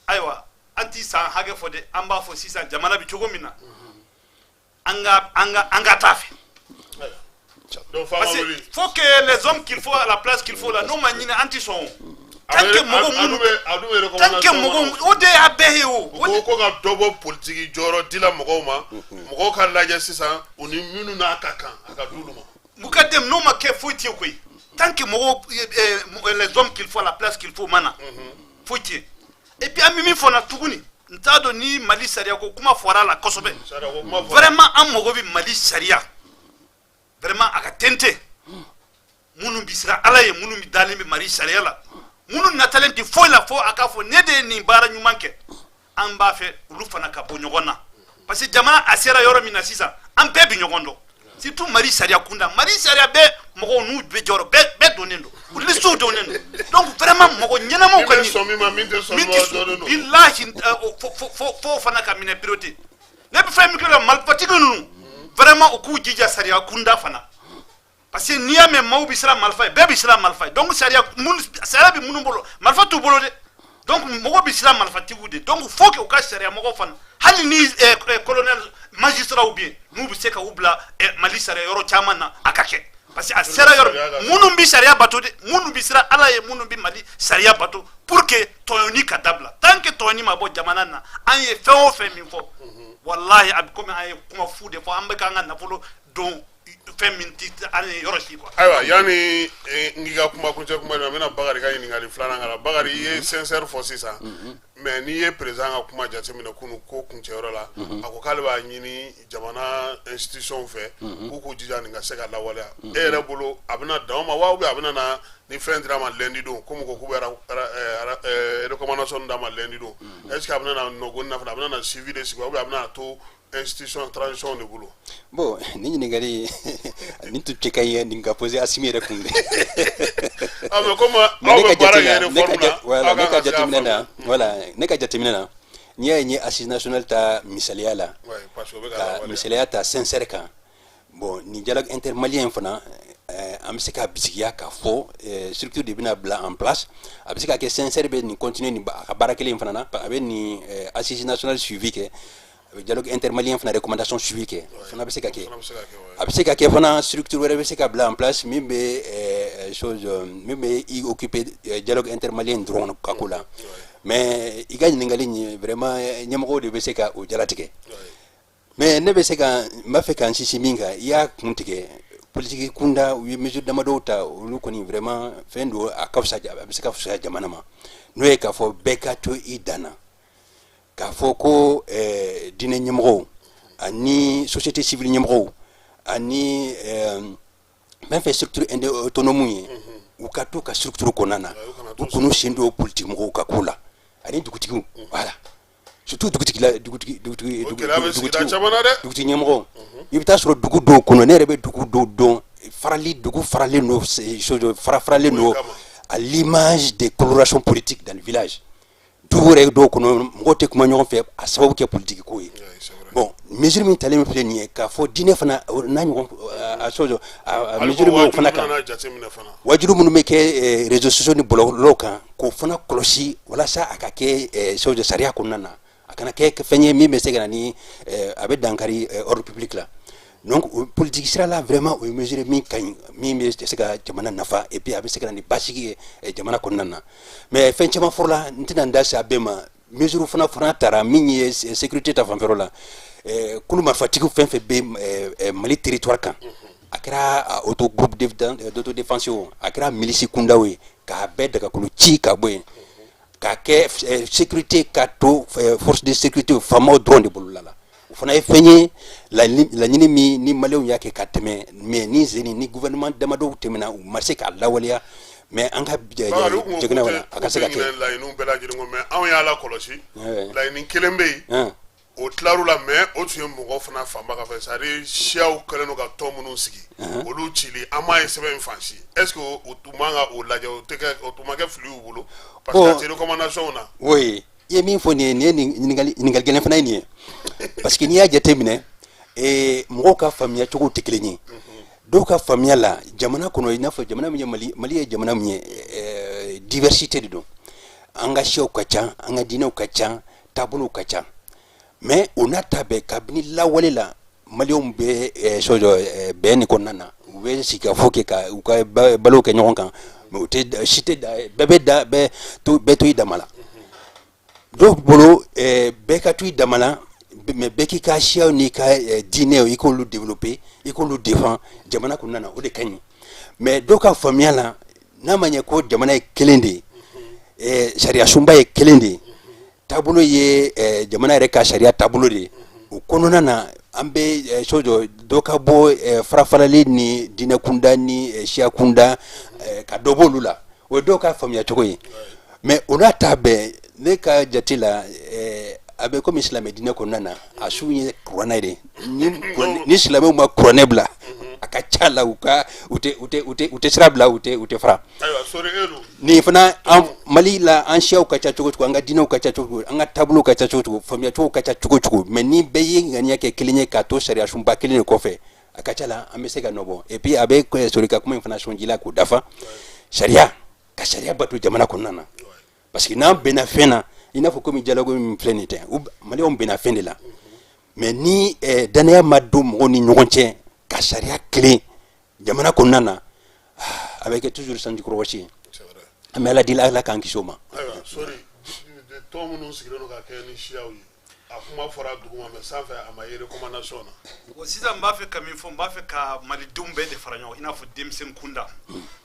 Ayiwa, an ti san hakɛ fɔ dɛ, an b'a fɔ sisan jamana bɛ cogo min na, an ka taa fɛ. Parce que faut que les hommes qu'il faut à la place qu'il faut là, n'o ma ɲini, an ti sɔn o. Tant que mɔgɔ minnu, tant que mɔgɔ, o de y'a bɛɛ ye o. O ko ka dɔ bɔ politiki jɔyɔrɔ di la mɔgɔw ma, mɔgɔw ka lajɛ sisan u ni minnu n'a ka kan, a ka d'olu ma. Mukadem, n'o ma kɛ, foyi tɛ koyi. Tant que mɔgɔw, les hommes qu'il faut à la place qu'il faut ma na, foyi tɛ. Et puis an bɛ min fɔ na tuguni, N t'a dɔn ni Mali sariya ko kuma fɔra a la kosɛbɛ. Vraiment, an mago bɛ Mali sariya, vraiment, a ka tente. Minnu bɛ siran Ala ye, minnu bɛ dalen bɛ Mali sariya la, minnu natalen tɛ foyi la fo a k'a fɔ ne de ye nin baara ɲuman kɛ, an b'a fɛ olu fana ka bɔ ɲɔgɔn na, parce que jamana a sera yɔrɔ min na sisan, an bɛɛ bɛ ɲɔgɔn dɔn, surtout Mali sariya kunda. Mali sariya bɛɛ mɔgɔw n'u bɛ jɔyɔrɔ bɛɛ donnen don, u listew donnen don. Donc vraiment, mɔgɔ ɲɛnamaw ka ɲini min bɛ sɔn min ma, min tɛ sɔn min ma, o dɔnnen don. Bilahi, fo fana ka minɛ priorité. Ne bɛ fɛn min kɛ la, marifatigi ninnu, vraiment, u k'u jija sariya kunda fana, parce que n'i y'a mɛn maaw bɛ siran marifa ye, bɛɛ bɛ siran marifa ye. Donc sariya minnu, sariya bɛ minnu bolo, marifa t'u bolo dɛ. Donc mɔgɔ bɛ siran marifatigiw de. Donc faut que u ka sariya mɔgɔw fana, hali ni colonel magistrat bɛ yen, n'u bɛ se ka u bila Mali sariya yɔrɔ caman na, a ka kɛ, parce que a sera yɔrɔ minnu bɛ sariya bato dɛ, minnu bɛ siran Ala ye, minnu bɛ Mali sariya bato, pour que tɔɲɔni ka dabila. Tant que tɔɲɔni ma bɔ jamana na, an ye fɛn o fɛn min fɔ, walahi, a bɛ komi an ye kuma fu de fɔ, an bɛ k'an ka nafolo don fɛn min ti an ye yɔrɔ si quoi. Ayiwa, yanni n k'i ka kuma kuncɛ kuma na, n bɛna Bakari ka ɲininkali filanan k'a la. Bakari, i ye CNSR fɔ sisan, mais n'i ye président ka kuma jateminɛ kunun ko kuncɛyɔrɔ la, a ko k'ale b'a ɲini jamana institution fɛ k'u jija nin ka se ka lawaleya. E yɛrɛ bolo, a bɛna dan o ma wa, ou bien a bɛna na ni fɛn dira ma lundi don, komi ko k'u bɛ recommandation d'a ma lundi don, est ce que a bɛna na nɔgɔni na fana, a bɛna na suivi de sigi wa, ou bien a bɛna to institution transition de bolo? Bon, ni ɲininkali nin tun cɛ ka ɲi nin ka poser Asimi yɛrɛ kun dɛ. Ah, mais comme aw bɛ baara kɛ réforme na, voilà, ne ka jateminɛ na, voilà, ne ka jateminɛ na, n'i y'a ye n ye assise nationale ta misaliya la, ka misaliya ta CNSR kan, bon, nin dialogue intermalien fana, an bɛ se ka bisigiya k'a fɔ structure de bɛna bila en place. A bɛ se ka kɛ CNSR bɛ nin continuer nin a ka baara kelen in fana na, a bɛ nin assise nationale suivi kɛ, a bɛ dialogue intermalien fana recommandation suivi kɛ fana. Bɛ se ka kɛ, a bɛ se ka kɛ fana structure wɛrɛ bɛ se ka bila en place min bɛ chose min bɛ i occuper dialogue intermalien dɔrɔn ka ko la. Mais i ka ɲininkali nin, vraiment, ɲɛmɔgɔw de bɛ se ka o jalatigɛ. Mais ne bɛ se ka n b'a fɛ ka n sinsin min kan, i y'a kun tigɛ politique kunda, u ye mesure damadɔw ta, olu kɔni vraiment fɛn don, a ka fisa, a bɛ se ka fisaya jamana ma, n'o ye k'a fɔ bɛɛ ka to i dan na, k'a fɔ ko diinɛ ɲɛmɔgɔw ani société civile ɲɛmɔgɔw ani fɛn fɛn structure autonome ye, u ka to ka structure kɔnɔna na, u k'u sen don politique mɔgɔw ka ko la, ani dugutigiw, voilà, surtout dugutigi la, dugutigi dugutigi dugutigi ɲɛmɔgɔ. I bɛ taa sɔrɔ dugu dɔw kɔnɔ, ne yɛrɛ bɛ dugu dɔw dɔn, farali dugu faralen don, chose fara faralen don à l'image des colorations politiques dans le village. Dugu yɛrɛ dɔw kɔnɔ, mɔgɔw tɛ kuma ɲɔgɔn fɛ, a sababu kɛ politique ko ye. Bon, mesure min talen filɛ nin ye, k'a fɔ diinɛ fana n'a ɲɔgɔn a chose a mesure b'o fana kan, wajulu minnu bɛ kɛ réseaux sociaux ni bɔlɔlɔw kan, k'o fana kɔlɔsi walasa a ka kɛ chose sariya kɔnɔna na, a kana kɛ fɛn ye min bɛ se ka na ni a bɛ dankari ordre public la. Donc politique sira la, vraiment, o ye mesure min ka ɲi, min bɛ se ka jamana nafa, et puis a bɛ se ka na ni basigi ye jamana kɔnɔna na. Mais fɛn caman fɔra, n tɛna n da se a bɛɛ ma. Mesure fana tara min ye sécurité ta fanfɛyɔrɔ la, kulu marifatigiw fɛn fɛn bɛ Mali territoire kan, a kɛra auto groupe d'autodéfense o, a kɛra milice kundaw ye, k'a bɛɛ dagakolo ci ka bɔ yen, k'a kɛ sécurité ka to force de sécurité faamaw dɔrɔn de bolo la. O fana ye fɛn ye, laɲini min ni maliyɛnw y'a kɛ ka tɛmɛ, mais ni zeni ni gouvernement damadɔw tɛmɛna, u ma se k'a lawaleya. Mais an ka jɛgɛnɛ wala a ka se ka kɛ. Laɲiniw bɛɛ lajɛlen kɔ, mais anw y'a lakɔlɔsi, laɲini kelen bɛ yen, o tilar'u la, mais o tun ye mɔgɔ fana fanba ka fɛ, c'est à dire siyaw kɛlen don ka tɔn minnu sigi, olu cili, an m'a ye sɛbɛn in fan si. Est ce que o tun man ka o lajɛ, o tɛ kɛ, o tun ma kɛ fili y'u bolo, parce que a tɛ recommandation na? Oui, i ye min fɔ nin ye, nin ye ɲininkali gɛlɛn fana ye nin ye, parce que n'i y'a jateminɛ, mɔgɔw ka faamuya cogo tɛ kelen ye. Dɔw ka faamuya la, jamana kɔnɔ, i n'a fɔ jamana min ye Mali, Mali ye jamana min ye, diversité de don, an ka siyaw ka ca, an ka diinɛw ka ca, taabolow ka ca. Mais o n'a ta bɛɛ, kabini lawale la, maliyɛnw bɛ chose bɛn nin kɔnɔna na, u bɛ sigikafɔ kɛ ka u ka balo kɛ ɲɔgɔn kan, mais u tɛ si tɛ bɛɛ bɛ da bɛɛ to, bɛɛ to i dama la. Dɔw bolo, bɛɛ ka to i dama la, mais bɛɛ k'i ka siyaw n'i ka diinɛw, i k'olu développer, i k'olu défend jamana kɔnɔna na, o de ka ɲi. Mais dɔw ka faamuya la, n'a ma ɲɛ ko jamana ye kelen de ye, sariya sunba ye kelen de ye, taabolo ye jamana yɛrɛ ka sariya taabolo de ye. O kɔnɔna na, an bɛ so jɔ, dɔ ka bɔ farafarali ni diinɛ kunda ni siya kunda, ka dɔ b'olu la. O ye dɔw ka faamuya cogo ye. Mais o n'a ta bɛɛ, ne ka jate la, a bɛ komi silamɛ diinɛ kɔnɔna na, a su ye kuranɛ de. Ni silamɛw ma kuranɛ bila, a ka ca la u ka u tɛ u tɛ u tɛ u tɛ sira bila, u tɛ fara. Nin fana, an Mali la, an siyaw ka ca cogo cogo, an ka diinɛw ka ca cogo cogo, an ka taabolow ka ca cogo cogo, faamuya cogo ka ca cogo cogo, mais ni bɛɛ ye ŋaniya kɛ kelen ye k'a to sariya sunba kelen de kɔfɛ, a ka ca la an bɛ se ka nɔ bɔ. Et puis a bɛ sori ka kuma in fana sɔn ji la k'o dafa, sariya, ka sariya bato jamana kɔnɔna na, parce que n'an bɛnna fɛn na, i n'a fɔ komi dialogue min filɛ nin tɛ, Maliyɛnw bɛnna fɛn de la, mais ni danaya ma don mɔgɔw ni ɲɔgɔn cɛ ka sariya kelen jamana kɔnɔna na, a bɛ kɛ toujours sanjikɔrɔ wɔsi ye. An bɛ Ala deli, Ala k'an kisi o ma. Ayiwa sori, tɔn minnu sigilen don ka kɛ ni siyaw ye, a kuma fɔra duguma, mais sanfɛ a ma ye recommandation na. Bon, sisan n b'a fɛ ka min fɔ, n b'a fɛ ka malidenw bɛɛ de fara ɲɔgɔn, i n'a fɔ denmisɛnnin kunda,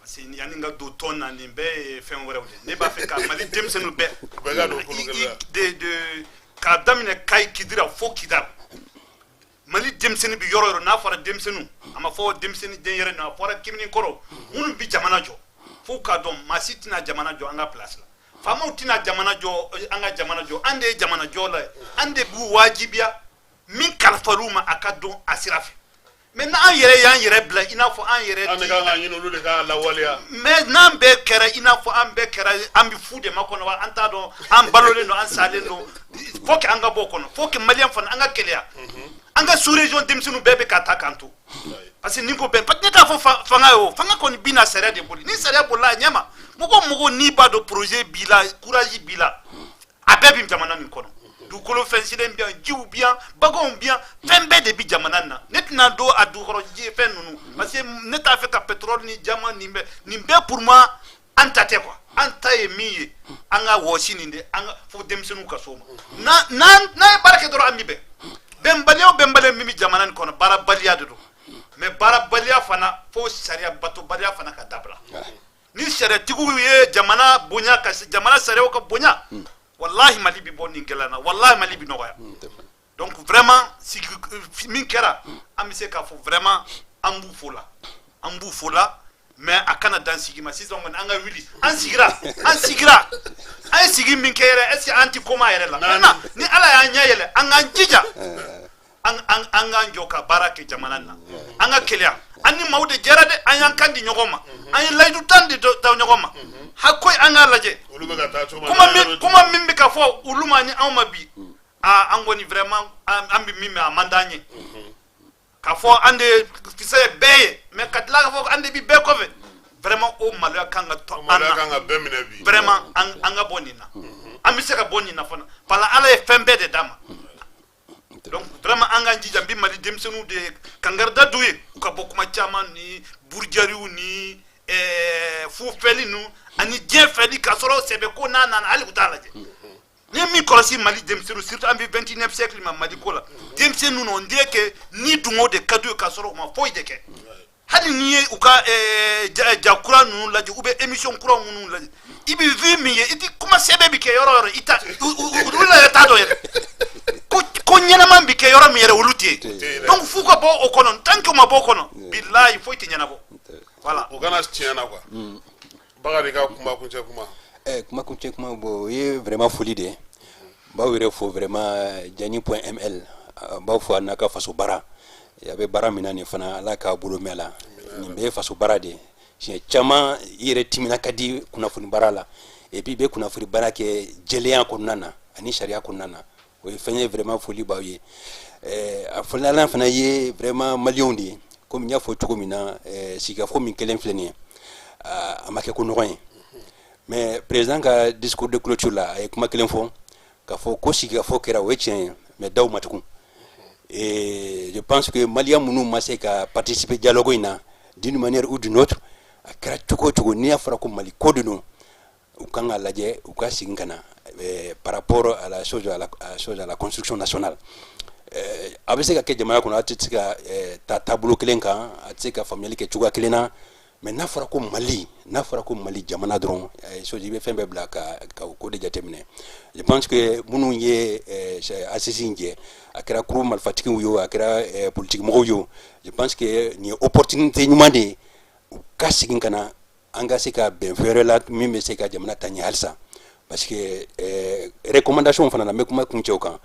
parce que yanni n ka don tɔn na, nin bɛɛ ye fɛn wɛrɛw de. Ne b'a fɛ ka Mali denmisɛnninw bɛɛ bɛɛ ka don kulu kelen la. De k'a daminɛ Kayi, Kidira fo Kidal, Mali denmisɛnnin bɛ yɔrɔ o yɔrɔ. N'a fɔra denmisɛnninw, a ma fɔ denmisɛnnin den yɛrɛ, a fɔra kimini kɔrɔ minnu bɛ jamana jɔ, f'u k'a dɔn maa si tɛna jamana jɔ an ka place la. Faamaw tɛna jamana jɔ an ka jamana jɔ. An de ye jamana jɔ la ye, an de b'u wajibiya min kalifal'u ma, a ka don a sira fɛ. Mais n'an yɛrɛ y'an yɛrɛ bila i n'a fɔ an yɛrɛ An de kan ka ɲini olu de k'a lawaleya. Mais n'an bɛɛ kɛra i n'a fɔ an bɛɛ kɛra, an bɛ fu de ma kɔnɔ wa, an t'a dɔn an balolen don, an salen don. Faut que an ka bɔ o kɔnɔ, faut que Maliyɛn fana an ka keleya. An ka sous région denmisɛnninw bɛɛ bɛ ka taa k'an to, parce que ni ko bɛn, parce que ne t'a fɔ fanga ye, o fanga kɔni bi na sariya de boli. Ni sariya bolila a ɲɛ ma, mɔgɔ o mɔgɔ n'i b'a dɔn projet b'i la, courage b'i la, a bɛɛ bi jamana nin kɔnɔ. Dugukolo fɛnsilen bi yan, jiw bi yan, baganw bi yan, fɛn bɛɛ de bi jamana nin na. Ne tɛna don a dugukɔrɔ ji fɛn ninnu, parce que ne t'a fɛ ka pétrole ni diamant nin bɛɛ, nin bɛɛ, pour moi an ta tɛ quoi. An ta ye min ye, an ka wɔsi nin de, an ka fo denmisɛnninw ka s'o ma. N'a ye baara kɛ dɔrɔn, an bi bɛn. Bɛnbaliya o bɛnbaliya min bɛ jamana nin kɔnɔ, baarabaliya de don. Mais baarabaliya fana, fo sariya batobaliya fana ka dabila. Ni sariyatigiw ye jamana bonya, ka jamana sariyaw ka bonya, wallahi Mali bi bɔ nin gɛlɛya na, wallahi Mali bi nɔgɔya. Donc vraiment, sigi min kɛra, an bɛ se k'a fɔ vraiment an b'u fo la, an b'u fo la. Mais a kana dan sigi ma. Sisan kɔni, an ka wuli. An sigira, an sigira, an ye sigi min kɛ yɛrɛ, est ce que an ti koma yɛrɛ la? Maintenant, ni Ala y'an ɲɛ yɛlɛ, an k'an jija, an k'an jɔ ka baara kɛ jamana na. An ka keleya. An ni maaw de jɛra dɛ, an y'an kan di ɲɔgɔn ma, an ye layidu tan de da ɲɔgɔn ma. Ha koyi, an k'a lajɛ. Olu bɛ ka taa cogo min Kuma min, kuma min bɛ ka fɔ olu ma ni anw ma bi, aa, an kɔni vraiment, an bɛ min mɛn, a man d'an ye k'a fɔ an de kisɛ ye bɛɛ ye, mais ka tila k'a fɔ an de bi bɛɛ kɔfɛ, vraiment o maloya kan ka to an maloya na. Kan ka bɛɛ minɛ bi. Vraiment, an ka bɔ nin na, an bɛ se ka bɔ nin na fana. Parce Ala ye fɛn bɛɛ de d'an ma. Donc vraiment, an k'an jija. N bɛ Mali denmisɛnninw de kangarida d'u ye, u ka bɔ kuma caman ni burujariw ni fufɛli ninnu ani diɲɛ fɛli, k'a sɔrɔ sɛbɛ ko n'a nana, hali u t'a lajɛ. Ni ye min kɔlɔsi Mali denmisɛnninw, surtout an bɛ 21e siècle ma Mali ko la, denmisɛnninw on dirait que ni dungo de ka d'u ye, k'a sɔrɔ u ma foyi de kɛ. Hali n'i ye u ka ja kura ninnu lajɛ ou bien émission kura minnu lajɛ, i bɛ vie min ye, i ti kuma sɛbɛn bɛ kɛ yɔrɔ o yɔrɔ, i ta olu yɛrɛ t'a dɔn yɛrɛ ko ɲɛnama bɛ kɛ yɔrɔ min yɛrɛ, olu tɛ yen. Donc f'u ka bɔ o kɔnɔ. Tant que u ma bɔ o kɔnɔ, bilayi, foyi tɛ ɲɛnabɔ. Voilà. U kana tiɲɛ na quoi. Bakari, ka kuma kuncɛ kuma. Kuma kuncɛ kuma, bon, o ye vraiment foli de ye. N b'aw yɛrɛ fo vraiment, jani.ml, n b'aw fo a n'a ka faso baara. A bɛ baara min na nin fana, Ala k'a bolo mɛn la. Nin bɛɛ ye faso baara de ye. Siɲɛ caman i yɛrɛ timina ka di kunnafoni baara la, et puis i bɛ kunnafoni baara kɛ jɛlenya kɔnɔna na ani sariya kɔnɔna na. O ye fɛn ye, vraiment foli b'aw ye. A filanan fana ye vraiment Maliyɛnw de ye. Komi n y'a fɔ cogo min na, sigikafɔ min kelen filɛ nin ye, a ma kɛ ko nɔgɔn ye, mais président ka discours de clôture la, a ye kuma kelen fɔ k'a fɔ ko sigikafɔ kɛra, o ye tiɲɛ ye, mais daw ma tugun. Et je pense que Maliyɛn minnu ma se ka participer dialogue in na, d'une manière ou d'une autre, a kɛra cogo o cogo, n'i y'a fɔra ko Mali ko de don, u kan ka lajɛ, u ka segin ka na par rapport à la chose à la construction nationale. A bɛ se ka kɛ jamana kɔnɔ, a tɛ se ka taa taabolo kelen kan, a tɛ se ka faamuyali kɛ cogoya kelen na. Mais n'a fɔra ko Mali, n'a fɔra ko Mali jamana dɔrɔn, Soji, i bɛ fɛn bɛɛ bila ka o ko de jateminɛ. Je pense que minnu ye assises in jɛ, a kɛra kuru marifatigiw ye o, a kɛra politique mɔgɔw ye o, je pense que nin ye opportunité ɲuman de ye u ka segin ka na, an ka se ka bɛn fɛn wɛrɛ la min bɛ se ka jamana ta ɲɛ halisa. Parce que recommandation fana na, n bɛ kuma kuncɛ o kan,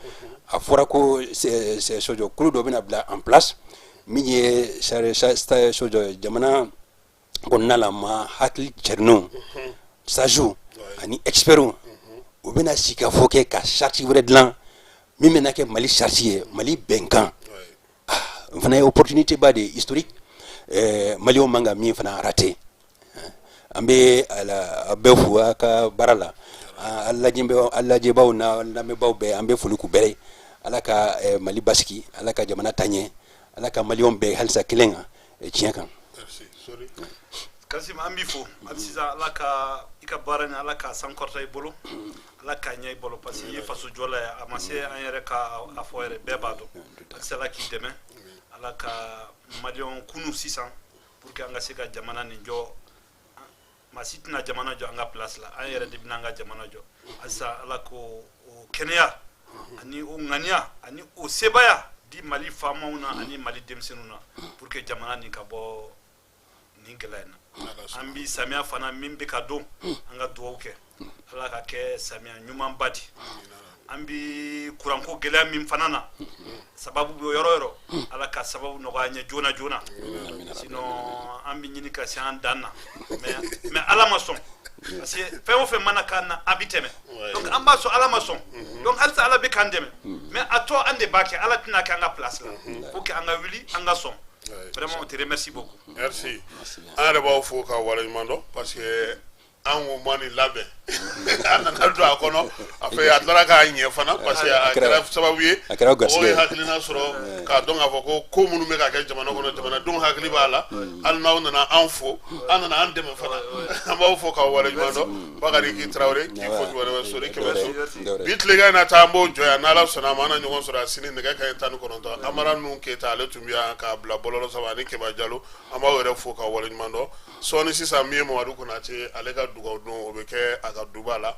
a fɔra ko sojɔ kulu dɔ bɛna bila en place min ye sojɔ jamana kɔnɔna la, ma hakili cɛrinw, sages ani experts, u bɛna sigikafɔ kɛ ka charte wɛrɛ dilan min bɛna kɛ Mali charte ye, Mali bɛnkan. O fana ye opportunité ba de ye, historique, maliyɛnw man ka min fana rater. An bɛ a bɛɛ fo a ka baara la, a lajɛbaw n'a lamɛnbaw bɛɛ, an bɛ foli k'u bɛɛ ye. Ala ka Mali basigi, Ala ka jamana taa ɲɛ, Ala ka maliyɛnw bɛɛ halisa kelen kan tiɲɛ kan. Kasim, an b'i fo hali sisan. Ala ka i ka baara ni Ala ka sankɔrɔta i bolo, Ala k'a ɲɛ i bolo, parce que i ye faso jɔla ye. A ma se an yɛrɛ ka a fɔ yɛrɛ, bɛɛ b'a dɔn. Halisa Ala k'i dɛmɛ, Ala ka maliyɛnw kunu sisan pour que an ka se ka jamana nin jɔ. Maa si tɛna jamana jɔ an ka place la, an yɛrɛ de bɛna an ka jamana jɔ. Halisa Ala k'o o kɛnɛya ani o ŋaniya ani o sebaya di Mali faamaw na ani Mali denmisɛnninw na pour que jamana nin ka bɔ nin gɛlɛya in na. An bi samiya fana min bɛ ka don, an ka dugawu kɛ Ala ka kɛ samiya ɲumanba di. An bi kuranko gɛlɛya min fana na, sababu bɛ yɔrɔ yɔrɔ, Ala ka sababu nɔgɔya an ye joona joona. Sinon an bɛ ɲini ka se an dan na, mais Ala ma sɔn, parce que fɛn o fɛn mana k'an na, a bɛ tɛmɛ. Donc an b'a sɔn, Ala ma sɔn. Donc halisa Ala bɛ k'an dɛmɛ, mais a tɔ an de b'a kɛ, Ala tɛna kɛ an ka place la. Faut que an ka wuli, an ka sɔn. Vraiment, on te remercie beaucoup. Merci, an yɛrɛ b'aw fo ka waleɲuman dɔn, parce que an ko ma nin labɛn, an nana don a kɔnɔ a fɛ, a tilara k'a ɲɛ fana, parce que a kɛra sababu ye a kɛra garisɛgɛ mɔgɔw ye ye. Hakilina sɔrɔ k'a dɔn k'a fɔ ko minnu bɛ ka kɛ jamana kɔnɔ, jamanadenw hakili b'a la. Hali n'aw nana an fo, an nana an dɛmɛ fana, an b'aw fo k'aw waleɲuman dɔn. Bakari, k'i Tarawele k'i fo k'i waleɲuman. Sori Kɛmɛso, bi tilegan in na taa, an b'o jɔ yan. N'Ala sɔnna a ma, an na ɲɔgɔn sɔrɔ a sini nɛgɛ kanɲɛ 19. Amara Nuhu Keyita, ale tun bɛ yan k'a bila bɔlɔlɔ sanfɛ, ani Keba Jalo, an b'aw yɛrɛ fo k'aw waleɲuman dɔn. Sɔɔni sisan, min ye Mamadu Konate, ale ka dugawu don, o bɛ kɛ a ka duba la.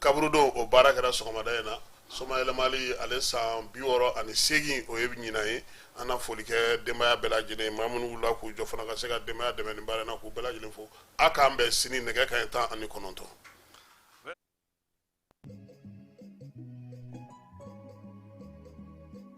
Kaburudon, o baara kɛra sɔgɔmada in na. Somayɛlɛmali, ale san 68, o ye ɲinan ye. An na foli kɛ denbaya bɛɛ lajɛlen ye, maa minnu wulila k'u jɔ fana ka se ka denbaya dɛmɛ nin baara in na, k'u bɛɛ lajɛlen fo. A k'an bɛn sini nɛgɛ kanɲɛ 19.